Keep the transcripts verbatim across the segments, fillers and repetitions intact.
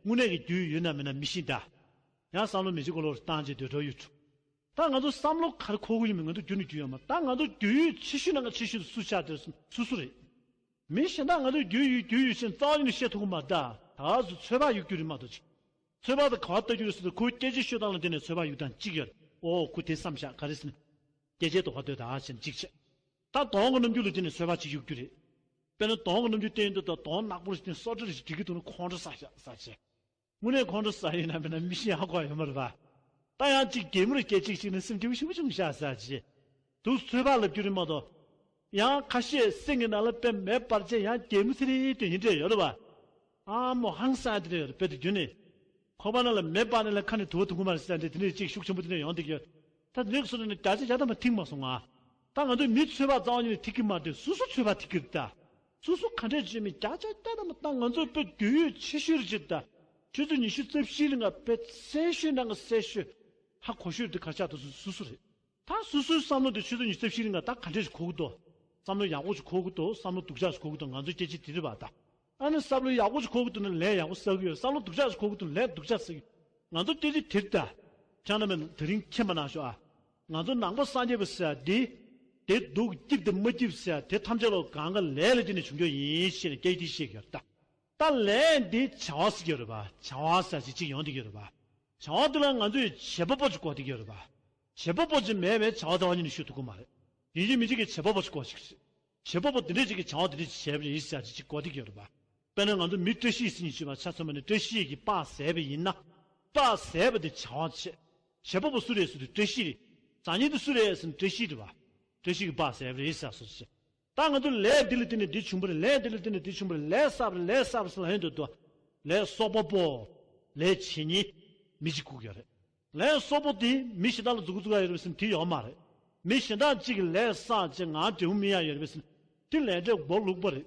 དངོས་གནས་ཀྱི་རྒྱུས་ཡོད་ན་མེད་ན་མི་ཤེས་ད། ཡང་བསམ་བློ་མི་བྱེད་གོ་ལོར་བཏང་རྗེས་སྡོད་འགྲོ་ཡོད་འགྲོ། ད་ང་ཚོ་བསམ་བློ་ག་རེ་འཁོར་གྱི་ཡོད་མེད་ང་ཚོ་རྒྱུས་ནས་རྒྱུས་ཡོད་མ་ད་ང་ཚོ་རྒྱུས་ཡོད་ཆེ་ཤོས་ནང་གི་ཆེ་ཤོས་དེ་སུ་ཆགས་བསྡད་སོང་སུ་སུ་རེད། མི་གཞན་དག་ང་ཚོ་རྒྱུས་ཡོད་རྒྱུས་ཡོད་ཕྱིན་རྩ་བ་ཉིད་ནས་བཤད་ཐུབ་ཀྱི་མ་ད་ད་ག་སུ་ཚོད་དཔག་ཡོད་རྒྱུ་རེད་མ་གཏོགས་ཅིག་ཚོད་དཔག་དེ་ག་བ་ལྟ་རྒྱུ་རེད་ཟེར་ཏེ་ཁོའི་སྐད་ཆ་ཤོད་སྟངས་ལ་བརྟེན་ནས་ཚོད་དཔག་ཡོད་སྟངས་གཅིག་ཡོད་རེད། ཨོ་ཁོ་དེ་བསམ་བཞག་ག་རེ་ཟེར་ན། སྐད་ཆའི་ཐོག་ཁ་ལྟོས་ད་ཨ་ཞེས་གཅིག་བྱས། ད་གདོང་གི་རྣམ་འགྱུར་ལ་བརྟེན་ནས་ཚོད་དཔག་ཅིག་ཡོད་རྒྱུ་རེད། དཔེར་ན་གདོང་གི་རྣམ་འགྱུར་བསྟན་དུས་ད་གདོང་ནག་པོ་རེ་བསྟན་སོ་ཊ་རེ་ཞིག་འགྲིག་གི་འདུག་ན་ཁོང་ཁྲོ་ཟ་བཞག་ཟ་བྱས། དངོས་གནས་ཁོང་ཁྲོ་ཟ་ཡིན་ན་མིན་ན་མི་ཤེས་ཧ་གོ་ཡོད་མ་རེད་པ། ད་ཡང་གཅིག་གད་མོ་རེ་སྐད་ཅིག་ཅིག་ནི་སེམས་སྐྱིད་པོ་ཞེ་པོ་བྱུང་ཤག་ཟེར་ཅེས། དུ་ཚོད་དཔག་ལབ་རྒྱུ་རེད་མ་གཏོགས། ཡང་ཁ་ཤས་སེམས་ཀྱི་ནང་ལ་དཔེ་མེ་སྤར་བྱས་ཡང་གད་མོ་ཚེ་རིང་དོན་ཡིན་འདྲ་ཡོད་རེད་པ། ཨ་མོ་ཧང་སང་དེ་འདྲ་ཡོད་རེད་དཔེ་དེ་རྒྱུ་ནི། ཁོ་པ་ན་ལ་མེ་སྤར་ནས་ལ་ཁ་ནས་དུ་བ་དུ་གུ་མ་རེད་ཟེར་འདྲ་དེ་འདྲ་གཅིག་ཤུགས་ཆེན་པོ་དེ་འདྲ་ཡོང་བསྡད་ཀྱི་ཡོད། ད་དེ་འདྲ་གི་སོ་ནས་བརྒྱ་ཆ་བརྒྱ་ཐམ་པ་ཐིག་མ་སོང་ང་། ད་ང་ཚོས་མི་ཚོད་དཔག་རྩ་བ་ཉིད་ནས་ཐིག་གི་མ་རེད་སོ་སོ་ཚོད་དཔག་ཐིག་གི་རེད་ད། སོ་སོ་ག་འདྲས་བྱས་མིན་བརྒྱ་ཆ་བརྒྱ་ཐམ་པ་ད་ང་ཚོ་དཔེ་རྒྱུས་ཡོད་ཆེ་ཤོས་རེད་ཅེས་ད། ཆུ་ཚོད་ཉི་ཤུ་རྩ་བཞིའི་རིང་ལ་དཔེ་གསལ་ཤོས་ནང་གི་གསལ་ཤོས། ཧ་གོ་ཤོས་དེ་གར་ཆགས་འདུག་སོ་སོ་རེད། ད་སོ་སོའི་བསམ་བློ་དེ་ཆུ་ཚོད་ཉི་ཤུ་རྩ་བཞིའི་རིང་ལ་ད་ག་འདྲས་ཞིག་གོ་གི་འདུག་བསམ་བློ་ཡག་པོ་ཞིག་གོ་གི་འདུག་བསམ་བློ་སྡུག་ཅག་ཞིག་གོ་གི་འདུག་ང་ཚོ་སྐད་ཆ་དེ་རེད་པ་ད། ཨ་ནི་བསམ་བློ་ཡག་པོ་ཞིག་གོ་གི་འདུག་ན་ལས་ཡག་པོ་བསགས་གི་ཡོད། བསམ་བློ་སྡུག་ཅག་ཞིག་གོ་གི་འདུག་ན་ལས་སྡུག་ཅག་བསགས་གི་ཡོད། ང་ཚོ་སྐད་ཆ་དེ་རེད་ད། ཁྱེད་རྣམ་པས་དེ་རིང་མཁྱེན་པ་གནང་ཤོག་ཨ། ང་ཚོ་ནང་པ་སངས་རྒྱས་པ་ཟེར་ཡ་འདི། དེ་སྡུག་སྐྱིད་དེ་མ་སྐྱིད་ཟེར་ཡ་དེ་ཐམས་ཅད་ལོ་གང་ག་ལས་ལ་བརྟེན་ནས་བྱུང་རྒྱུ་ཡིན་ཞེས་ནས་སྐད་ཆ་དེ་བཤད་གི་ཡོད་ད། ད་ལས་འདི་བྱ་བ་ཟེར་གྱི་ཡོད་རེད་པ། བྱ་བ་ཟེར་ཅིག་ཅིག་ཡོང་བསྡད་ཀྱི་ཡོད་རེད་པ། བྱ་བ་འདི་ལ་ང་ཚོས་བྱེད་པ་པོ་ཅིག་དགོས་བསྡད་ཀྱི་ཡོད་རེད་པ། བྱེད་པ་པོ་ཅིག་མེད་པའི་བྱ་བ་རྩ་བ་ཉིད་ནས་ཤོད་ཐུབ་ཀྱི་མ་རེད། ཡིན་གཅིག་མིན་གཅིག་གི་བྱེད་པ་པོ་ཅིག་དགོས་ཤིག་རེད། བྱེད་པ་པོ་འདི་འདྲས་ཅིག་གིས་བྱ་བ་འདི་འདྲས་ཅིག་བྱས་པ་རེད་ཟེར་ཅིག་ཅིག་དགོས་བསྡད་ཀྱི་ཡོད་རེད་པ། དཔེར་ན་ང་ཚོ་མི་བཀྲ་ཤིས་ཟེར་མཁན་ཅིག་ཡོད་པ་ཆ་མཚོན་པ་ནི་བཀྲ་ཤིས་ཀྱིས་པགས་བཟས་པ་ཡིན་ན། པགས་བཟས་པ་དེ་བྱ་བ་བྱེད། བྱེད་པ་པོ་སུ་རེད་ཟེར་དུས་བཀྲ་ཤིས་རེད། བཟའ་མཁན་དེ་སུ་རེད་ཟེར་ན་བཀྲ་ཤིས་རེད་པ། བཀྲ་ཤིས་ཀྱིས་པགས་བཟས་པ་རེད་ཟེར་སོ་ཞེས། ད་ང་ཚོ་ལས་འདི་ལ་བརྟེན་ནས་འདི་བྱུང་བ་རེད། ལས་འདི་ལ་བརྟེན་ནས་འདི་བྱུང་བ་རེད། ལས་བསགས་པ་རེད། ལས་བསགས་པ་ཟེར་ལབ་ཡོང་དུས་དོ། ལས་གསོག་པ་པོ། ལས་བྱེད་མཁན། མི་གཅིག་སྒུག་ཡོད་རེད། ལས་གསོག་པོ་དེ་མི་གཞན་དག་ལ་མཛུབ་གུ་བཙུགས་ཡ་ཡོད་རེད་པས་ཟེར་ན་དེ་ཡོད་མ་རེད། མི་གཞན་དག་གཅིག་གིས་ལས་བསགས་བྱས་ང་འབྲས་བུ་སྨིན་ཡ་ཡོད་རེད་པས་ཟེར་ན་དེ་ལས་འབྲས་སྒོ་ལུག་པ་རེད།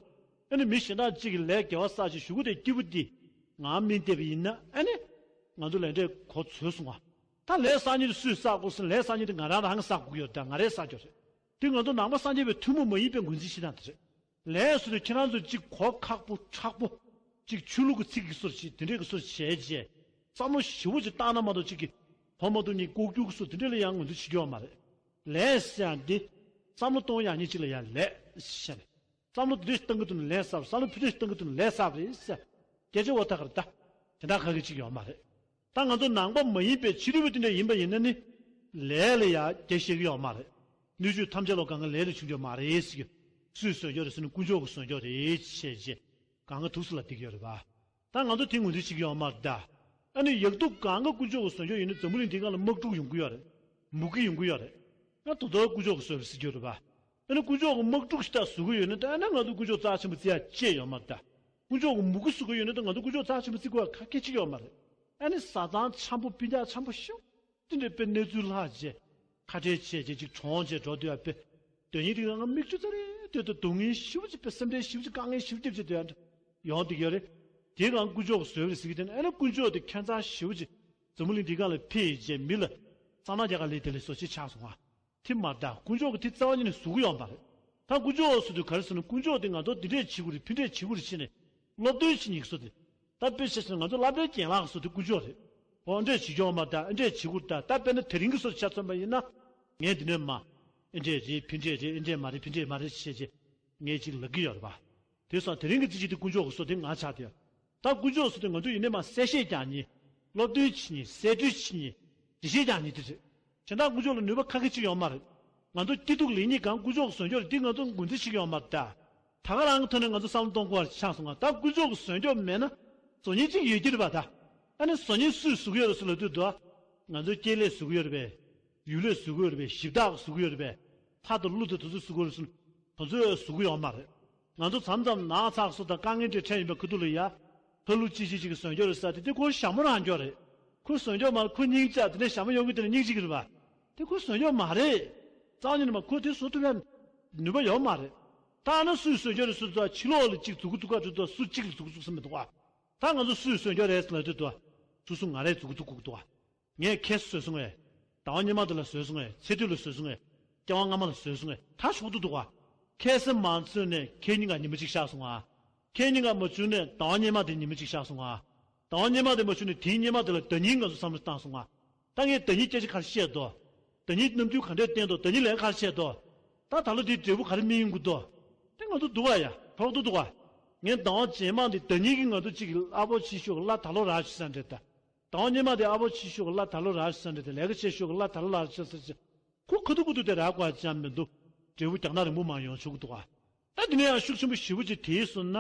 ཨ་ནི་མི་གཞན་དག་གཅིག་གིས་ལས་དགེ་བ་བསགས་བྱས་གཞུག་གུ་དེ་སྐྱིད་པོ་དེ་ང་སྨིན་བསྡད་པ་ཡིན་ན་ཨ་ནི་ང་ཚོ་ལས་འབྲས་གོ་ཚོད་སོང་བ། ད་ལས་བསགས་མཁན་དེ་སུས་བསགས་དགོས་ཟེར་ན་ལས་བསགས་མཁན་དེ་ང་རང་རང་གིས་བསགས་དགོས་ཀྱི་ཡོད་རེད། ད་ང་རས་བསགས་ཀྱི་ཡོད་རེད། དེ་ང་ཚོ་ནང་པ་སངས་རྒྱས་པའི་ཐུན་མོང་མ་ཡིན་པའི་ངོས་འཛིན་བྱེད་སྟངས་དེ་རེད། ལས་སུ་དེ་ཁྱེད་རང་ཚོ་གཅིག་གོ་ཁག་པོ་མཁྲེགས་པོ། གཅིག་ཆོས་ལུགས་ཀྱི་ཚིག་གི་སོར་ཆེ་དེ་འདྲས་ཀྱི་སོར་བྱས་རྗེས། བསམ་བློ་ཞེ་པོ་ཅིག་བཏང་ན་མ་གཏོགས་གཅིག་གིས་གོ་མ་ཐུབ་མཁན་ལྐོག་གྱུར་གྱི་སོར་དེ་འདྲས་ལ་ཡང་ངོས་འཛིན་བྱེད་ཀྱི་ཡོད་མ་རེད། ལས་ཟེར་ཡ་འདི། བསམ་བློ་གཏོང་ཡག་མཁན་གཅིག་ལ་ཡང་ལས་ཟེར་ནས། བསམ་བློ་དེ་འདྲས་ཞིག་བཏང་གི་འདུག་ན་ལས་བསགས། བསམ་བློ་ཕུ་འདྲས་ཞིག་བཏང་གི་འདུག་ན་ལས་བསགས་རེད་ཟེར། སྐད་ཆ་འོ་ཐག་རེད་ད། དེ་འདྲ་ག་གི་གཅིག་ཡོད་མ་རེད། ད་ང་ཚོ་ནང་པ་མ་ཡིན་པའི་ཕྱི་རོལ་པ་དེ་འདྲ་ཡིན་པ་ཡིན་ན་ནི། ལས་ལ་ཡ་རྒྱ་བཤད་ཀྱི་ཡོད་མ་རེད། སྣོད་བཅུད་ཐམས་ཅད་ལོ་གང་ག་ལས་ལས་བྱུང་རྒྱུ་མ་རེད་ཟེར་གྱི། སུས་བཟོས་རྒྱུ་རེད་ཟེར་ན་དཀོན་མཆོག་གིས་བཟོས་རྒྱུ་རེད་བྱས་རྗེས། གང་ག་ཐུགས་སུ་ལ་འདེགས་ཡོད་རེད་པ། ད་ང་ཚོ་དེ་ངོས་འཛིན་བྱེད་ཀྱི་ཡོད་མ་རེད་ད། ཨ་ནི་ཡག་སྡུག་གང་ག་དཀོན་མཆོག་གིས་བཟོས་རྒྱུ་ཡིན་ན་འཛམ་བུ་གླིང་འདི་སྒང་ལ་དམག་འཁྲུག་ཡོང་གི་ཡོད་རེད། མུ་གེ་ཡོང་གི་ཡོད་རེད། ང་ད་དུང་དཀོན་མཆོག་གིས་བཟོས་པ་ཟེར་རྒྱུ་རེད་པ། ཨ་ནི་དཀོན་མཆོག་གིས་དམག་འཁྲུག་ཞིག་ད་བཟོ་གི་ཡོད་ན་ད་ཨ་ནི་ང་ཚོ་དཀོན་མཆོག་རྩ་ཆེན་པོ་བརྩི་ཡ་ཅི་ཡོད་མ་རེད་ད། དཀོན་མཆོག་གིས་མུ་གེ་བཟོ་གི་ཡོད་ན་ད་ང་ཚོ་དཀོན་མཆོག་རྩ་ཆེན་པོ་བརྩི་དགོས་ཡ་ག་གེ་ཅིག་ཡོད་མ་རེད། ཨ་ནི་བཟའ་ཚང་འཆམ་པོ་སྤུན་ཀྱག་འཆམ་པོ་ཤོག་དེ་འདྲའི་དཔེ་གནས་ཚུལ་ལྷག་རྗེས། ཁ་བྲལ་བྱས་རྗེས་ཅིག་གྲོངས་བྱས་འགྲོ་སྡོད་ཡ་དཔེ། དོན་སྙིང་དེ་ང་མིག་ཆུ་ཚ་རེ་སྟོད་དུ་སྡུག་བསྔལ་ཞེ་པོ་ཅིག་དཔེ་སེམས་ཁྲལ་ཞེ་པོ་ཅིག་དཀའ་ངལ་ཞེ་པོ་ཅིག་སྡོད་ཡ་ཡོང་བསྡད་ཡོད་རེད། དེའི་སྒང་དཀོན་མཆོག་གིས་བཟོས་པ་རེད་ཟེར་གྱི་དེ་ནི་ཨ་ནི་དཀོན་མཆོག་དེ་ཁྱད་མཚར་ཞེ་པོ་ཅིག་འཛམ་བུ་གླིང་འདི་སྒང་ལ་ཕེབས་རྗེས་མི་ལ་གཙང་ནག་རྒྱ་གར་ལས་དེ་ལས་བཟོ་ཅིག་ཆགས་སོང་ང་། དེ་མ་རེད་ད། དཀོན་མཆོག་གིས་དེ་རྩ་བ་ཉིད་ནས་བཟོ་གི་ཡོད་མ་རེད། ད་དཀོན་མཆོག་ཟེར་དུས་ག་རེ་ཟེར་ན་དཀོན་མཆོག་དེ་ང་ཚོ་འདི་འདྲས་བྱེད་དགོས་རེད་ཕི་འདྲས་བྱེད་དགོས་རེད་ཟེར་ནས་སློབ་སྟོན་བྱེད་མཁན་གྱི་བཟོ་དེ། ད་དཔེ་ཆ་བཞག་ན་ང་ཚོ་སློབ་གྲྭའི་རྒན་ལགས་བཟོ་དེ་དཀོན་མཆོག་རེད། འོ་འདྲས་བྱེད་ཀྱི་ཡོད་མ་རེད་ད་འདྲས་བྱེད་དགོས་རེད་ད། ད་དཔེར་ན་དེ་རིང་གི་བཟོ་ཆ་མཚོན་པ་ཡིན་ན། ངས་འདི་ནས་མ། ཨེ་འདྲས་རེད་ཕི་འདྲས་རེད་ཨེ་འདྲས་མ་རེད་ཕི་འདྲས་མ་རེད་བྱས་རྗེས། ངས་ཅིག་ལབ་ཀྱི་ཡོད་རེད་པ། དེ་སོང་དེ་རིང་གི་རྩིས་གཞི་དེ་དཀོན་མཆོག་གི་བཟོ་དེ་ང་ཆགས་བསྡད་ཡོད། ད་དཀོན་མཆོག་གི་བཟོ་དེ་ང་ཚོ་ཡིན་ནའི་མ་གསལ་བཤད་རྒྱག་མཁན། སློབ་སྟོན་བྱེད་མཁན་གསལ་སྒྲོས་བྱེད་མཁན། འགྲེལ་བཤད་རྒྱག་མཁན་དེ་རེད། གཞན་དག་དཀོན་མཆོག་ལ་ནུས་པ་ཁ་ཁ་ཅིག་ཡོད་མ་རེད། ང་ཚོ་སྐྱིད་སྡུག་ལེགས་ཉེས་གང་དཀོན་མཆོག་གིས་བཟོས་ཡོད་རེད་འདི་ང་ཚོ་ངོས་འཛིན་བྱེད་ཀྱི་ཡོད་མ་རེད་ད། ད་ག་རང་གི་ཐོག་ནས་ང་ཚོ་བསམ་བློ་གཏོང་དགོས་པ་ཆགས་སོང་ང་ད་དཀོན་མཆོག་གིས་བཟོས་ཡོད་མེད་ན། བཟོ་མཁན་གཅིག་ཡོད་ཀྱི་རེད་པ་ད། ཨ་ནི་བཟོ་མཁན་སུས་བཟོ་གི་ཡོད་རེད་ཟེར་ལབ་དུས་དོ། ང་ཚོའི་སྐྱེས་ལས་བཟོ་གི་ཡོད་རེད་པས། ཡུལ་ལས་བཟོ་གི་ཡོད་རེད་པས་གཞི་བདག་གིས་བཟོ་གི་ཡོད་རེད་པས། ལྷ་དང་ཀླུ་དང་དེ་ཚོས་བཟོ་གི་ཡོད་རེད་ཟེར། དེ་ཚོས་བཟོ་གི་ཡོད་མ་རེད། ང་ཚོ་མཚམས་མཚམས་ན་ཚ་སོ་དང་དཀའ་ངལ་འདྲ་འཕྲད་ཡིན་པའི་ཁ་ཐུག་ལ་ཡ། ལྷ་ཀླུ་ཅི་ཅི་ཅིག་གིས་བཟོས་ཡོད་རེད་ཟེར་དེ་དེ་ཁོ་ཞྭ་མོ་རང་སྐྱོ་རེད། ཁོས་བཟོས་ཡོད་མ་རེད་ཁོ་སྙིང་རྗེ་དེ་ནས་ཞྭ་མོ་ཡོང་གི་དེ་ནས་སྙིང་རྗེ་གི་རེད་པ། དེ་ཁོས་བཟོས་ཡོད་མ་རེད། རྩ་བ་ཉིད་ནས་མ་ཁོས་དེ་བཟོ་ཐུབ་ཡ། ནུས་པ་ཡོད་མ་རེད། ད་ན་སུས་བཟོས་ཡོད་རེད་ཟེར་དུས་ཕྱི་ལོགས་ལ་ཅིག་བཟོ་གི་འདུག་ག་དྲིས་དུས་སུ་གཅིག་ལ་བཟོ་གི་འདུག་ཟེར་མི་འདུག་ག་ད་ང་ཚོ་སུས་བཟོས་ཡོད་རེད་ཟེར་ལབ་དུས་དུ། སོ་སོ་ང་རས་བཟོ་གི་འདུག་གོ་གི་འདུག་ག་ངས་ཁྱེད་བཟོས་སོང་ངས། ཟླ་བ་སྔོན་མ་དེ་ལ་བཟོས་སོང་ངས་ཚེ་སྟོད་ལ་བཟོས་སོང་ངས། སྐྱེ་བ་སྔ་མ་ལ་བཟོས་སོང་ངས་ད་ཆོག་ཏུ་འདུག་ག་ཁ་སང་མ་བཟོས་ནས་ཁྱེད་གཉིས་ཀ་ཉི་མ་གཅིག་ཤར་སོང་ང་། ཁྱེད་གཉིས་ཀ་མ་བྱུང་ནས་ཟླ་བ་སྔོན་མ་དེ་ཉི་མ་གཅིག་ཤར་སོང་ང་། ཟླ་བ་སྔོན་མ་དེ་མ་ཞུ་ནས་དེའི་སྔོན་མ་དེ་ལ་ཟླ་ཉིན་ང་ཚོ་བསམ་བློ་བཏང་སོང་ང་། ད་ངས་ཟླ་ཉིན་སྐད་ཆ་ག་རེ་བཤད་དོ། ཟླ་ཉིན་རྣམ་འགྱུར་ག་འདྲས་བསྟན་དོ། ཟླ་ཉིན་ལན་ག་རེ་བཤད་དོ། ད་ད་ལོ་དེའི་འབྲས་བུ་ག་རེ་སྨིན་ཡོང་གི་འདུག་དེ་ང་ཚོ་འདུག་ག་ཡ་གྲོགས་འདུག་འདུག་ག་ངས་ཟླ་བ་རྗེས་མ་འདི་ཟླ་ཉིན་གྱི་ང་ཚོ་གཅིག་གི་ཨ་ཕོ་ཆེ་ཤོས་གི་གླ་ད་ལོ་རག་ཤི་ས་འདྲ་ད། ཟླ་བ་སྔོན་མ་དེ་ཨ་ཕོ་ཆེ་ཤོས་གི་གླ་ད་ལོ་རག་ཤི་ས་འདྲ་ད། ལས་ཀ་ཆེ་ཤོས་གི་གླ་ད་ལོ་རག་ཤི་ས་འདྲ། ཁོ་ཁ་ཐུག་ཁ་ཐུག་དེ་རག་དགོས་ཅང་མི་འདུག་འབྲས་བུ་རྒྱང་ཐག་རིང་པོ་མ་ཡོང་ཆོག་གི་འདུག་ག་ད་དེ་ནས་ཡང་ཤུགས་ཆེན་པོ་ཞེ་པོ་ཅིག་དེའི་སོང་ན།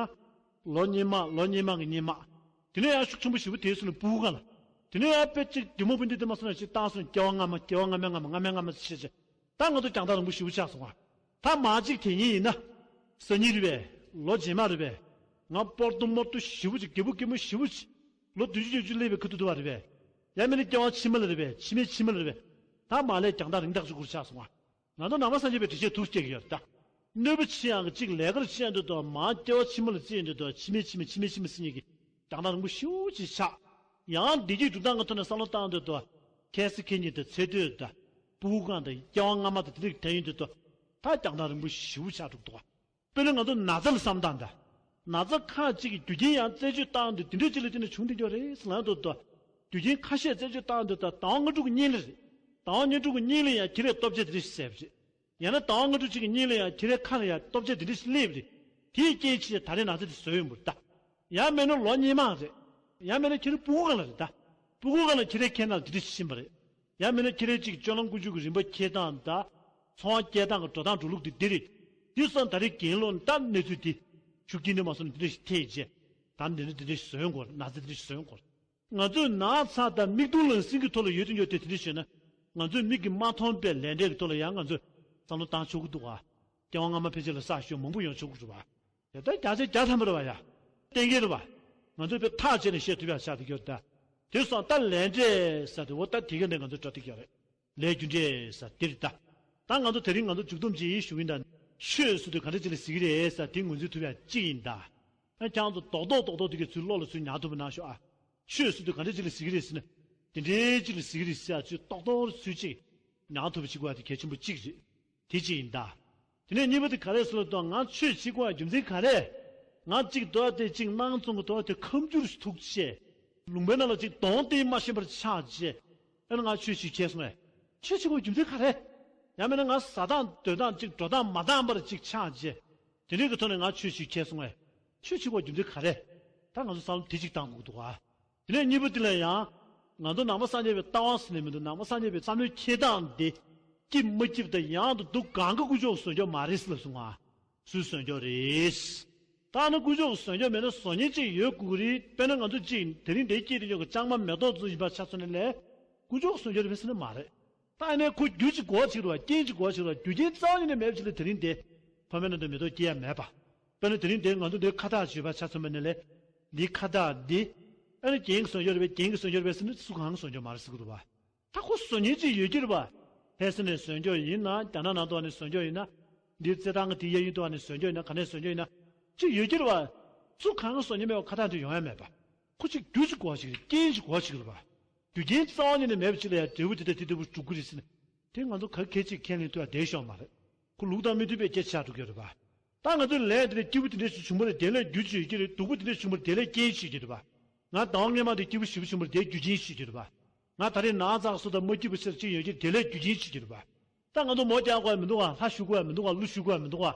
ལོ་སྔོན་མ་ལོ་སྔོན་མ་གི་སྔོན་མ། དེ་ནས་ཡང་ཤུགས་ཆེན་པོ་ཞེ་པོ་དེའི་སོང་ན་ཕྲུ་གུ་གང་ལ། དེ་ནས་ཡང་དཔེ་གཅིག་དེ་མོ་བུ་འདི་དེ་མ་སོང་ན་ཅིག་བཏང་སོང་སྐྱེ་བ་སྔ་མ་སྐྱེ་བ་སྔ་མའི་སྔ་མ་སྔ་མའི་སྔ་མ་ཞེས་བྱས། ད་ང་ཚོ་རྒྱང་ཐག་རིང་པོ་ཞེ་པོ་ཆགས་སོང་བ། ད་མ་གཅིག་དེ་ཉིད་ཡིན་ན། སང་ཉིན་རེད་པས། ལོ་རྗེས་མ་རེད་པས། ང་སྤོར་ཏོ་མོར་ཏོ་ཞེ་པོ་ཅིག་རྒད་པོ་རྒད་མོ་ཞེ་པོ་ཅིག་ལོ་བདུན་ཅུ་བརྒྱད་ཅུ་སླེབས་པའི་ཁ་ཐུག་ཏུ་བ་རེད་པས། ཡང་མིན་ན་སྐྱེ་བ་ཕྱི་མ་ལ་རེད་པས། ཕྱི་མའི་ཕྱི་མ་ལ་རེད་པས། ད་མ་ལས་རྒྱང་ཐག་རིང་ཐག་ཆོད་ཁུར་ཆགས་སོང་བ། ང་ཚོ་ནང་པ་སངས་རྒྱས་པའི་འགྲེལ་བཤད་ཐུགས་སྐྱེ་གི་ཡོད་ད། གནོད་པ་ཆེ་ཡང་གཅིག་ལས་ཀར་ཆེ་ཡང་འདོད་དོ། མ་སྐྱེ་བ་ཕྱི་མ་ལ་བརྩི་ཡང་འདོད་དོ། ཕྱི་མའི་ཕྱི་མ་ཕྱི་མའི་ཕྱི་མ་ཟེར་མཁན་གྱི་རྒྱང་ཐག་རིང་པོ་ཞེ་པོ་ཅིག་ཆགས། ཡང་བདེ་སྐྱིད་སྒྲུབ་སྟངས་ཀྱི་ཐོག་ནས་བསམ་བློ་བཏང་འདོད་དོ། ཁྱད་གསོད་མཁན་གྱི་དེ་ཚེ་སྟོད་དང་། ཕྲུ་གུ་གང་དང་སྐྱེ་བ་སྔ་མ་དང་དེ་འདྲ་གི་དེ་ཡིན་འདོད་དོ། ད་རྒྱང་ཐག་རིང་པོ་ཞེ་པོ་ཆགས་འགྲོ་གི་འདུག་བ། དཔེར་ན་ང་ཚོ་ན་ཚ་ལ་བསམ་སྟངས་དང་། ན་ཚ་ཁག་ཅིག་གི་རྒྱུ་རྐྱེན་ཡང་རྩད་གཅོད་བཏང་འདོད་དེ་འདྲ་ཅིག་ལ་བརྟེན་ནས་བྱུང་བསྡད་ཀྱི་རེད་ཟེར་ལབ་འདོད་དོ། རྒྱུ་རྐྱེན་ཁ་ཤས་རྩད་གཅོད་བཏང་འདོད་དོ། ཟླ་བ་ལྔ་དྲུག་གི་སྔོན་ལ་རེད། ཟླ་བ་ལྔ་དྲུག་གི་སྔོན་ལ་ཡང་ཁྱེད་རས་ལྟོ་ཆས་དེ་འདྲ་ཞིག་བཟས་པ་རེད། ཡང་ན་ཟླ་བ་ལྔ་དྲུག་ཅིག་གི་སྔོན་ལ་ཡང་ཁྱེད་རའི་ཁ་ལ་ཡང་ལྟོ་ཆས་དེ་འདྲ་ཞིག་སླེབས་རེད། དེའི་རྐྱེན་བྱས་ད་རེས་ན་ཚ་དེ་བཟོས་ཡོང་བ་རེད་ད། ཡང་མིན་ན་ལོ་སྔོན་མ་རེད། ཡང་མིན་ན་ཁྱེད་རའི་ཕྲུ་གུ་སྒང་ལ་རེད་ད། ཕྲུ་གུ་སྒང་ལ་ཁྱེད་རའི་ཁྱེད་ནང་དེ་འདྲ་ཞིག་ཕྱིན་པ་རེད། ཡང་མིན་ན་ཁྱེད་རའི་གཅིག་སྤྱོད་ལམ་ཀུན་སྤྱོད་ཀྱི་རིམ་པ་འཁྱེར་སྟངས་དང་། འཚོ་བ་སྐྱེལ་སྟངས་ཀྱི་འགྲོ་སྟངས་འགྲོ་ལུགས་དེ་འདི་རེད། དེ་སོང་ད་རེས་རྒན་ལོ་ནི་ད་གནས་ཚུལ་དེ། ཤུགས་རྐྱེན་འདི་མ་སོང་ནི་དེ་འདྲ་ཞིག་ཐེབས་རྗེས། ད་འདི་འདྲ་དེ་འདྲ་ཞིག་བཟོས་ཡོང་གི་རེད། ན་ཚ་དེ་འདྲ་ཞིག་བཟོས་ཡོང་གི་རེད། ང་ཚོས་ན་ཚ་དང་མིག་མཐོང་ལག་ཟིན་གྱི་ཐོག་ལ་ཡོད་དུ་ཡོད་དེ་དེ་འདྲ་བྱས་ན། ང་ཚོས་མིག་གིས་མ་མཐོང་པའི་ལས་འབྲས་ཀྱི་ཐོག་ལ་ཡང་ང་ཚོས་བསམ་བློ་བཏང་ཆོག་གི་འདུག་ག་སྐྱེ་བ་སྔ་མ་ཕལ་ཆེར་ལ་བསགས་ཤོས་མང་པོ་ཡོང་ཆོག་གི་རེད་བ། དེ་ལྟར་བརྒྱ་ཆ་བརྒྱ་ཐམ་པ་རེད་བ་ཡ། གཏན་འཁེལ་རེད་བ། ང་ཚོས་དཔེ་ཐག་བཅད་ནས་བཤད་ཐུབ་ཡག་ཆགས་བསྡད་ཀྱི་ཡོད་ད། དེ་སོང་ད་ལས་འབྲས་ཟེར་དེ་འོ་ད་དེ་ག་ནས་ང་ཚོ་འགྲོ་བསྡད་ཀྱི་ཡོད་རེད། ལས་རྒྱུ་འབྲས་ཟེར་དེ་རེད་ད། ད་ང་ཚོ་དེ་རིང་ང་ཚོ་མཇུག་སྡོམ་ཅིག་ཞུ་གི་ཡིན་ད། ཆོས་ཟེར་དུས་ག་འདྲ་ཅིག་ལ་ཟེར་གི་རེད་ཟེར་དེ་ངོས་འཛིན་ཐུབ་ཡག་གཅིག་ཡིན་ད། ཨ་ཁྱེད་ཚོ་རྡོག་རྡོག་རྡོག་རྡོག་དེ་གའི་ཚུལ་བློ་ལ་ཚུལ་ཉར་ཐུབ་པ་གནང་ཤོག་ཨ། ཆོས་ཟེར་དུས་ག་འདྲ་ཅིག་ལ་ཟེར་གི་རེད་ཟེར་ན། དེ་འདྲའི་ཅིག་ལ་ཟེར་གི་རེད་ཟེར་ཡག་ཚུལ་རྡོག་རྡོག་ཚུལ་ཅིག་ཉར་ཐུབ་པ་ཅིག་དགོས་ཡག་དེ་གལ་ཆེན་པོ་གཅིག་རེད། དེ་གཅིག་ཡིན་ད། དེ་ནས་གཉིས་པ་དེ་ག་རེ་ཟེར་ལབ་དུས་ང་ཆོས་བྱེད་དགོས་ཡག་རྒྱུ་མཚན་ག་རེ། ང་གཅིག་འདུག་དེ་གཅིག་སྣང་ཚོང་གི་འདུག་དེ་ཁ་མཆུ་རུ་ཐུག་བྱས། ལུང་པའི་ནང་ལ་གཅིག་གདོང་བསྟན་མ་ཤེས་པར་ཆགས་བྱས། ཨ་ནི་ང་ཆོས་ཞིག་ཁྱེར་སོང་ངས། ཆོས་བྱེད་དགོས་རྒྱུ་མཚན་ག་རེ། ཡང་མིན་ན་ང་ཟ་སྟངས་སྡོད་སྟངས་གཅིག་འགྲོ་སྟངས་མ་འདང་པར་གཅིག་ཆགས་བྱས། དེ་འདྲའི་གི་ཐོག་ནས་ང་ཆོས་ཞིག་ཁྱེར་སོང་ངས། ཆོས་བྱེད་དགོས་རྒྱུ་མཚན་ག་རེ། ད་ང་ཚོ་བསམ་བློ་དེ་གཅིག་བཏང་དགོས་འདུག་ག་དེ་ནས་གཉིས་པ་དེ་ལ་ཡང་། ང་ཚོ་ནང་པ་སངས་རྒྱས་པའི་ལྟ་བ་ཟེར་ནས་མི་འདུག་ནང་པ་སངས་རྒྱས་པའི་བསམ་བློའི་འཁྱེར་སྟངས་དེ། སྐྱིད་མ་སྐྱིད་དང་ཡང་དུ་སྡུག་གང་ག་ཀུན་སྤྱོད་བཟོ་རྒྱུ་མ་རེད་ཟེར་ལབ་སོང་ང་། སུས་བཟོ་རྒྱུ་རེད། ད་ནི་ཀུན་སྤྱོད་བཟོ་རྒྱུ་མེད་ན་བཟོ་མཁན་གཅིག་ཡོད་དགོས་ཀྱི་རེད། དཔེར་ན་ང་ཚོ་གཅིག་དེ་རིང་འདིར་སྐྱེས་བསྡད་ཡོད་ཀྱི་ལྕང་མ་མེ་ཏོག་ཙམ་ཡིན་པ་ཆ་མཚོན་ནས་ལས། ཀུན་སྤྱོད་བཟོ་རྒྱུ་རེད་པས་ཟེར་ན་མ་རེད། ད་ནི་ཁོ་རྒྱུ་གཅིག་དགོས་པ་ཅིག་རེད་བ། རྐྱེན་གཅིག་དགོས་པ་ཅིག་རེད་བ། རྒྱུ་རྐྱེན་རྩ་བ་ཉིད་ནས་མེད་པ་ཅིག་ལ་དེ་རིང་འདིར་ཕ་མའི་ནང་དུ་མེ་ཏོག་སྐྱེ་ཡ་མེད་པ། དཔེར་ན་དེ་རིང་འདིར་ང་ཚོ་འདིར་ཁ་བཏགས་བྱས་པ་ཆ་མཚོན་པ་ནས་ལས། འདིའི་ཁ་བཏགས་འདི། ཨ་ནི་རྒན་གྱིས་བཟོ་རྒྱུ་རེད་པས། རྒན་གྱིས་བཟོ་རྒྱུ་རེད་པས་ཟེར་ན་སུ་གང་གིས་བཟོ་རྒྱུ་མ་རེད་ཟེར་གི་འདུག་བ། ད་ཁོ་བཟོ་མཁན་ཅིག་ཡོད་ཀྱི་རེད་པ། ལྷ་ས་ནས་བཟོ་རྒྱུ་ཡིན་ན། རྒྱ་ནག་ནང་དུ་ནས་བཟོ་རྒྱུ་ཡིན་ན། འདི་རྩེད་ཐང་གི་དེ་གཡས་གཡོན་དུ་ནས་བཟོ་རྒྱུ་ཡིན་ན། ག་ནས་བཟོ་རྒྱུ་ཡིན་ན། ཅིག་ཡོད་ཀྱི་རེད་པ། སུ་གང་གིས་བཟོ་མཁན་མེད་པ་ཁ་བཏགས་འདི་ཡོང་ཡ་མེད་པ། ཁོ་ཅིག་རྒྱུ་ཅིག་དགོས་ཅིག་རེད། རྐྱེན་ཅིག་དགོས་ཅིག་རེད་པ། རྒྱུ་རྐྱེན་རྩ་བ་ཉིད་ནས་མེད་པ་ཅིག་ལ་ཡང་འབྲས་བུ་དེ་ལྟ་དེ་ལྟ་བུ་འགྲུབ་ཀྱི་རེད་ཟེར་ན། དེ་ང་ཚོ་ག་གེ་ཅིག་ཁས་ལེན་ཐུབ་ཡ་བསྡད་ཤོག་མ་རེད། ཁོ་ལུགས་དང་མི་མཐུན་པའི་སྐད་ཆ་འགྲོ་གི་རེད་པ། ད་ང་ཚོའི་ལས་དེ་ལས་སྐྱིད་པོ་དེ་འདྲ་ཞིག་བྱུང་བ་རེད། དེ་ལས་རྒྱུ་ཅིག་ཡོད་ཀྱི་རེད། སྡུག་པོ་དེ་འདྲ་བྱུང་བ་རེད། དེ་ལས་རྐྱེན་ཞིག་ཡོད་ཀྱི་རེད་པ། ང་ཟླ་བ་སྔོན་མ་དེ་སྐྱིད་པོ་ཞེ་པོ་བྱུང་བ་རེད། དེ་རྒྱུ་རྐྱེན་ཞིག་ཡོད་ཀྱི་རེད་པ། ང་ད་རེས་ན་ཚ་སོ་དང་མ་སྐྱིད་པ་ཞིག་ཅིག་ཡོད་ཀྱི་རེད། དེ་ལས་རྒྱུ་རྐྱེན་ཞིག་ཡོད་ཀྱི་རེད་པ། ད་ང་ཚོ་མོ་རྒྱག་དགོས་ཡ་མི་འདུག་ག་ལྷ་བཞུགས་དགོས་ཡ་མི་འདུག་ག་ཀླུ་བཞུགས་དགོས་ཡ་མི་འདུག་ག་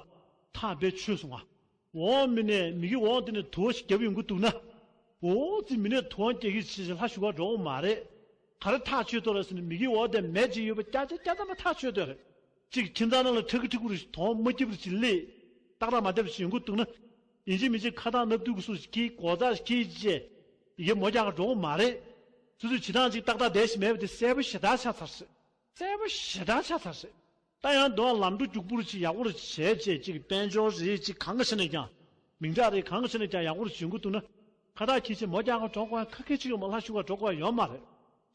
ཐག་རྦད་ཆོད་སོང་ང་། འོ་མི་ནས་མི་གི་འོ་དེ་ནས་དུ་བ་ཞིག་བརྒྱབ་ཡོང་གི་འདུག་ན། འོ་ཙི་མི་ནས་དུ་བ་སྐྱེ་གི་ཆེ་ཆེ་ལྷ་བཞུགས་ག་འགྲོ་གི་མ་རེད། ག་རེ་ཐག་ཆོད་དོ་ར་ཟེར་ན་མི་གི་འོ་དེ་མེད་ཅིག་ཡོད་པ་སྐྱ་ཆ་སྐྱ་ཐ་མ་ཐག་ཆོད་དོ་རེད། གཅིག་ཁྱིམ་ཚང་ནང་ལ་ཁྲ་གི་ཁྲི་གུ་རུ་དོང་མ་སྐྱིད་པ་རུ་ཅིག་སླེབས། ཏག་ཏག་མ་བསྡད་པ་ཅིག་ཡོང་གི་འདུག་ན། ཡིན་གཅིག་མིན་གཅིག་ཁ་ཐག་སྣབས་སྡུད་གི་སུ་ཞིག་གིས་སྒོ་རྩར་ཞིག་གིས་བཅད། ཡི་གེ་མོ་རྒྱག་ག་འགྲོ་གི་མ་རེད། སུ་སུ་བྱེད་སྟངས་ཅིག་ཏག་ཏག་བསྡད་ཤིག་མེད་པ་དེ་གསལ་པོ་ཞེ་དྲག་ཆགས་ཚར་སྲིད། གསལ་པོ་ཞེ་དྲག་ཆགས་ཚར་སྲིད། ད་ཡང་འདུག་ལམ་འགྲོ་རྒྱུག་པོ་རུ་ཅིག་ཡག་པོ་རུ་བྱས་བྱས་ཅིག་དཔལ་འབྱོར་རེད་ཅིག་གང་ག་ཆ་ནས་ཀྱང་། མིང་གྲགས་རེད་གང་ག་ཆ་ནས་ཀྱང་ཡག་པོ་རུ་བྱུང་གི་འདུག་ན། ཁ་ཐག་ཁྱེད་ཆེ་མོ་རྒྱག་ག་འགྲོ་དགོས་ཁ་ཁད་ཅིག་ཡོད་མ་ལྷ་བཞུགས་ག་འགྲོ་དགོས་ཡོད་མ་རེད།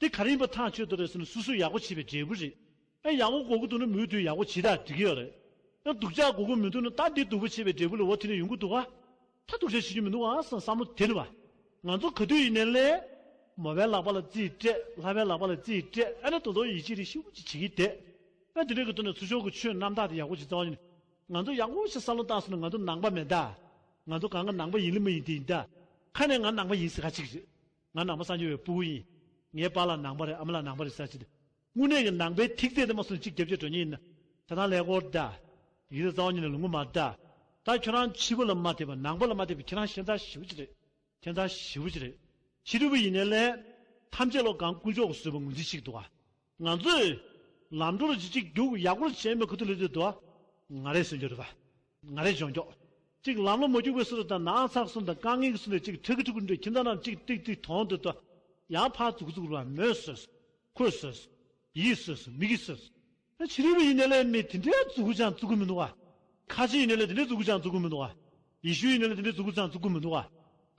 དེ་ག་རེ་ཡིན་པ་ཐག་ཆོད་དོ་རེད་ཟེར་ན་སུ་སུ་ཡག་པོ་བྱས་པའི་འབྲས་བུ་རེད། ཨེ་ཡག་པོ་དགོས་ཀྱི་འདུག་ན་མུ་མཐུད་ཡག་པོ་བྱེད་ད་འགྲིག་གི་ཡོད་རེད། ཨེ་སྡུག་ཅག་དགོས་ཀྱི་མི་འདུག་ན་ད་འདི་སྡུག་པོ་བྱས་པའི་འབྲས་བུ་ལ་འོ་དེ་ནས་ཡོང་གི་འདུག་ག་ད་སྡུག་ཅག་བྱེད་རྒྱུ་མི་འདུག་ག་བསམ་བསམ་བློ་དེ་ནི་བ། ང་ཚོ་ག་དུས་ཡིན་ནའི་ལས། མོ་པའི་ལག་པ་ལ་རྩིས་སྤྲད། ལྷ་པའི་ལག་པ་ལ་རྩིས་སྤྲད། ཨ་ནི་དོ་དོ་ཡིད་ཆེས་རེ་ཞིག་ཅིག་བྱེད་ཀྱི་བསྡད། ཨ་དེ་འདྲའི་གི་ཐོག་ནས་ཚུར་ཕྱོགས་ཀྱི་ཆོས་རྣམ་དག་དེ་ཡག་པོ་ཞིག་རྩ་བ་ཉིད་ནས། ང་ཚོ་ཡག་པོ་ཞིག་བསམ་བློ་བཏང་སོང་ན་ང་ཚོ་ནང་པ་མེད་ད། ང་ཚོ་གང་ག་ནང་པ་ཡིན་ལི་མ་ཡིན་དེ་ཡིན་ད། ཁ་ནས་ང་ནང་པ་ཡིན་ཟེར་ཁ་ཅིག་རེད། ང་ནང་པ་སངས་རྒྱས་པའི་སྤུ་གུ་ཡིན། ངའི་པཱ་ལགས་ནང་པ་རེད། ཨ་མ་ལགས་ནང་པ་རེད་ཟེར་ཅིག་དེ། དངོས་གནས་ཀྱི་ནང་པའི་ཐིག་ཚད་དེ་མ་སོང་གཅིག་རྒྱབ་བྱས་འགྲོ་མཁན་ཡིན་ན། ད་ཐང་ལས་སྐོར་ད། ཡིག་ཚང་རྩ་བ་ཉིད་ནས་ལུང་གུ་མ་ད། ད་ཁྱོད་རང་ཕྱི་པ་ལ་མ་དད་པ་ནང་པ་ལ་མ་དད་པ་ཁྱེད་རང་ཞེ་དྲག་ཞེ་པོ་ཅིག་རེད། ཁྱེད་རང་ཞེ་པོ་ཅིག་རེད། ཕྱི་རོལ་པ་ཡིན་ནའི་ལས། ཐམས་ཅད་བློ་གང་དཀོན་མཆོག་གིས་བཟོས་པ་ངོས་འཛིན་བྱེད་ཀྱི་འདུག་ག་ང་ཚོས་ལམ་འགྲོ་ལ་ཅིག་ཅིག་རྒྱུག་ཡག་པོ་བྱས་མེད་ཁུ་ཐུག་ལས་དུས་དུ། ང་རེ་ཟེར་རྒྱུ་རེད་པ། ང་རེ་སྦྱོང་རྒྱུ། ཅིག་ལམ་ལ་མ་རྒྱུག་པའི་བཟོ་འདྲ་དང་ནག་ཚག་བཟོ་འདྲ་དཀའ་ངལ་གྱི་བཟོ་འདྲ་ཅིག་ཁྲ་ཁུ་ཁྲི་ཁུ་འདྲ་ཁྱིམ་ཚང་ནང་ཅིག་ཏིག་ཏིག་དོང་དུ་དུ། ཡང་ཕར་འཛུགས་འཛུགས་རུ་བ་མོས་སོས། ཁོས་སོས། ཡིད་སོས། མི་གིས་སོས། ཕྱི་རོལ་པ་ཡིན་ནའི་ལས་མི་དེ་འདྲའི་འཛུགས་སྐུ་ཅང་བཙུགས་ཀྱི་མི་འདུག་ག་ཁ་ཆེ་ཡིན་ནའི་ལས་དེ་འདྲའི་འཛུགས་སྐུ་ཅང་བཙུགས་ཀྱི་མི་འདུག་ག་ཡེ་ཤུ་ཡིན་ནའི་ལས་དེ་འདྲའི་འཛུགས་སྐུ་ཅང་བཙུགས་ཀྱི་མི་འདུག་ག་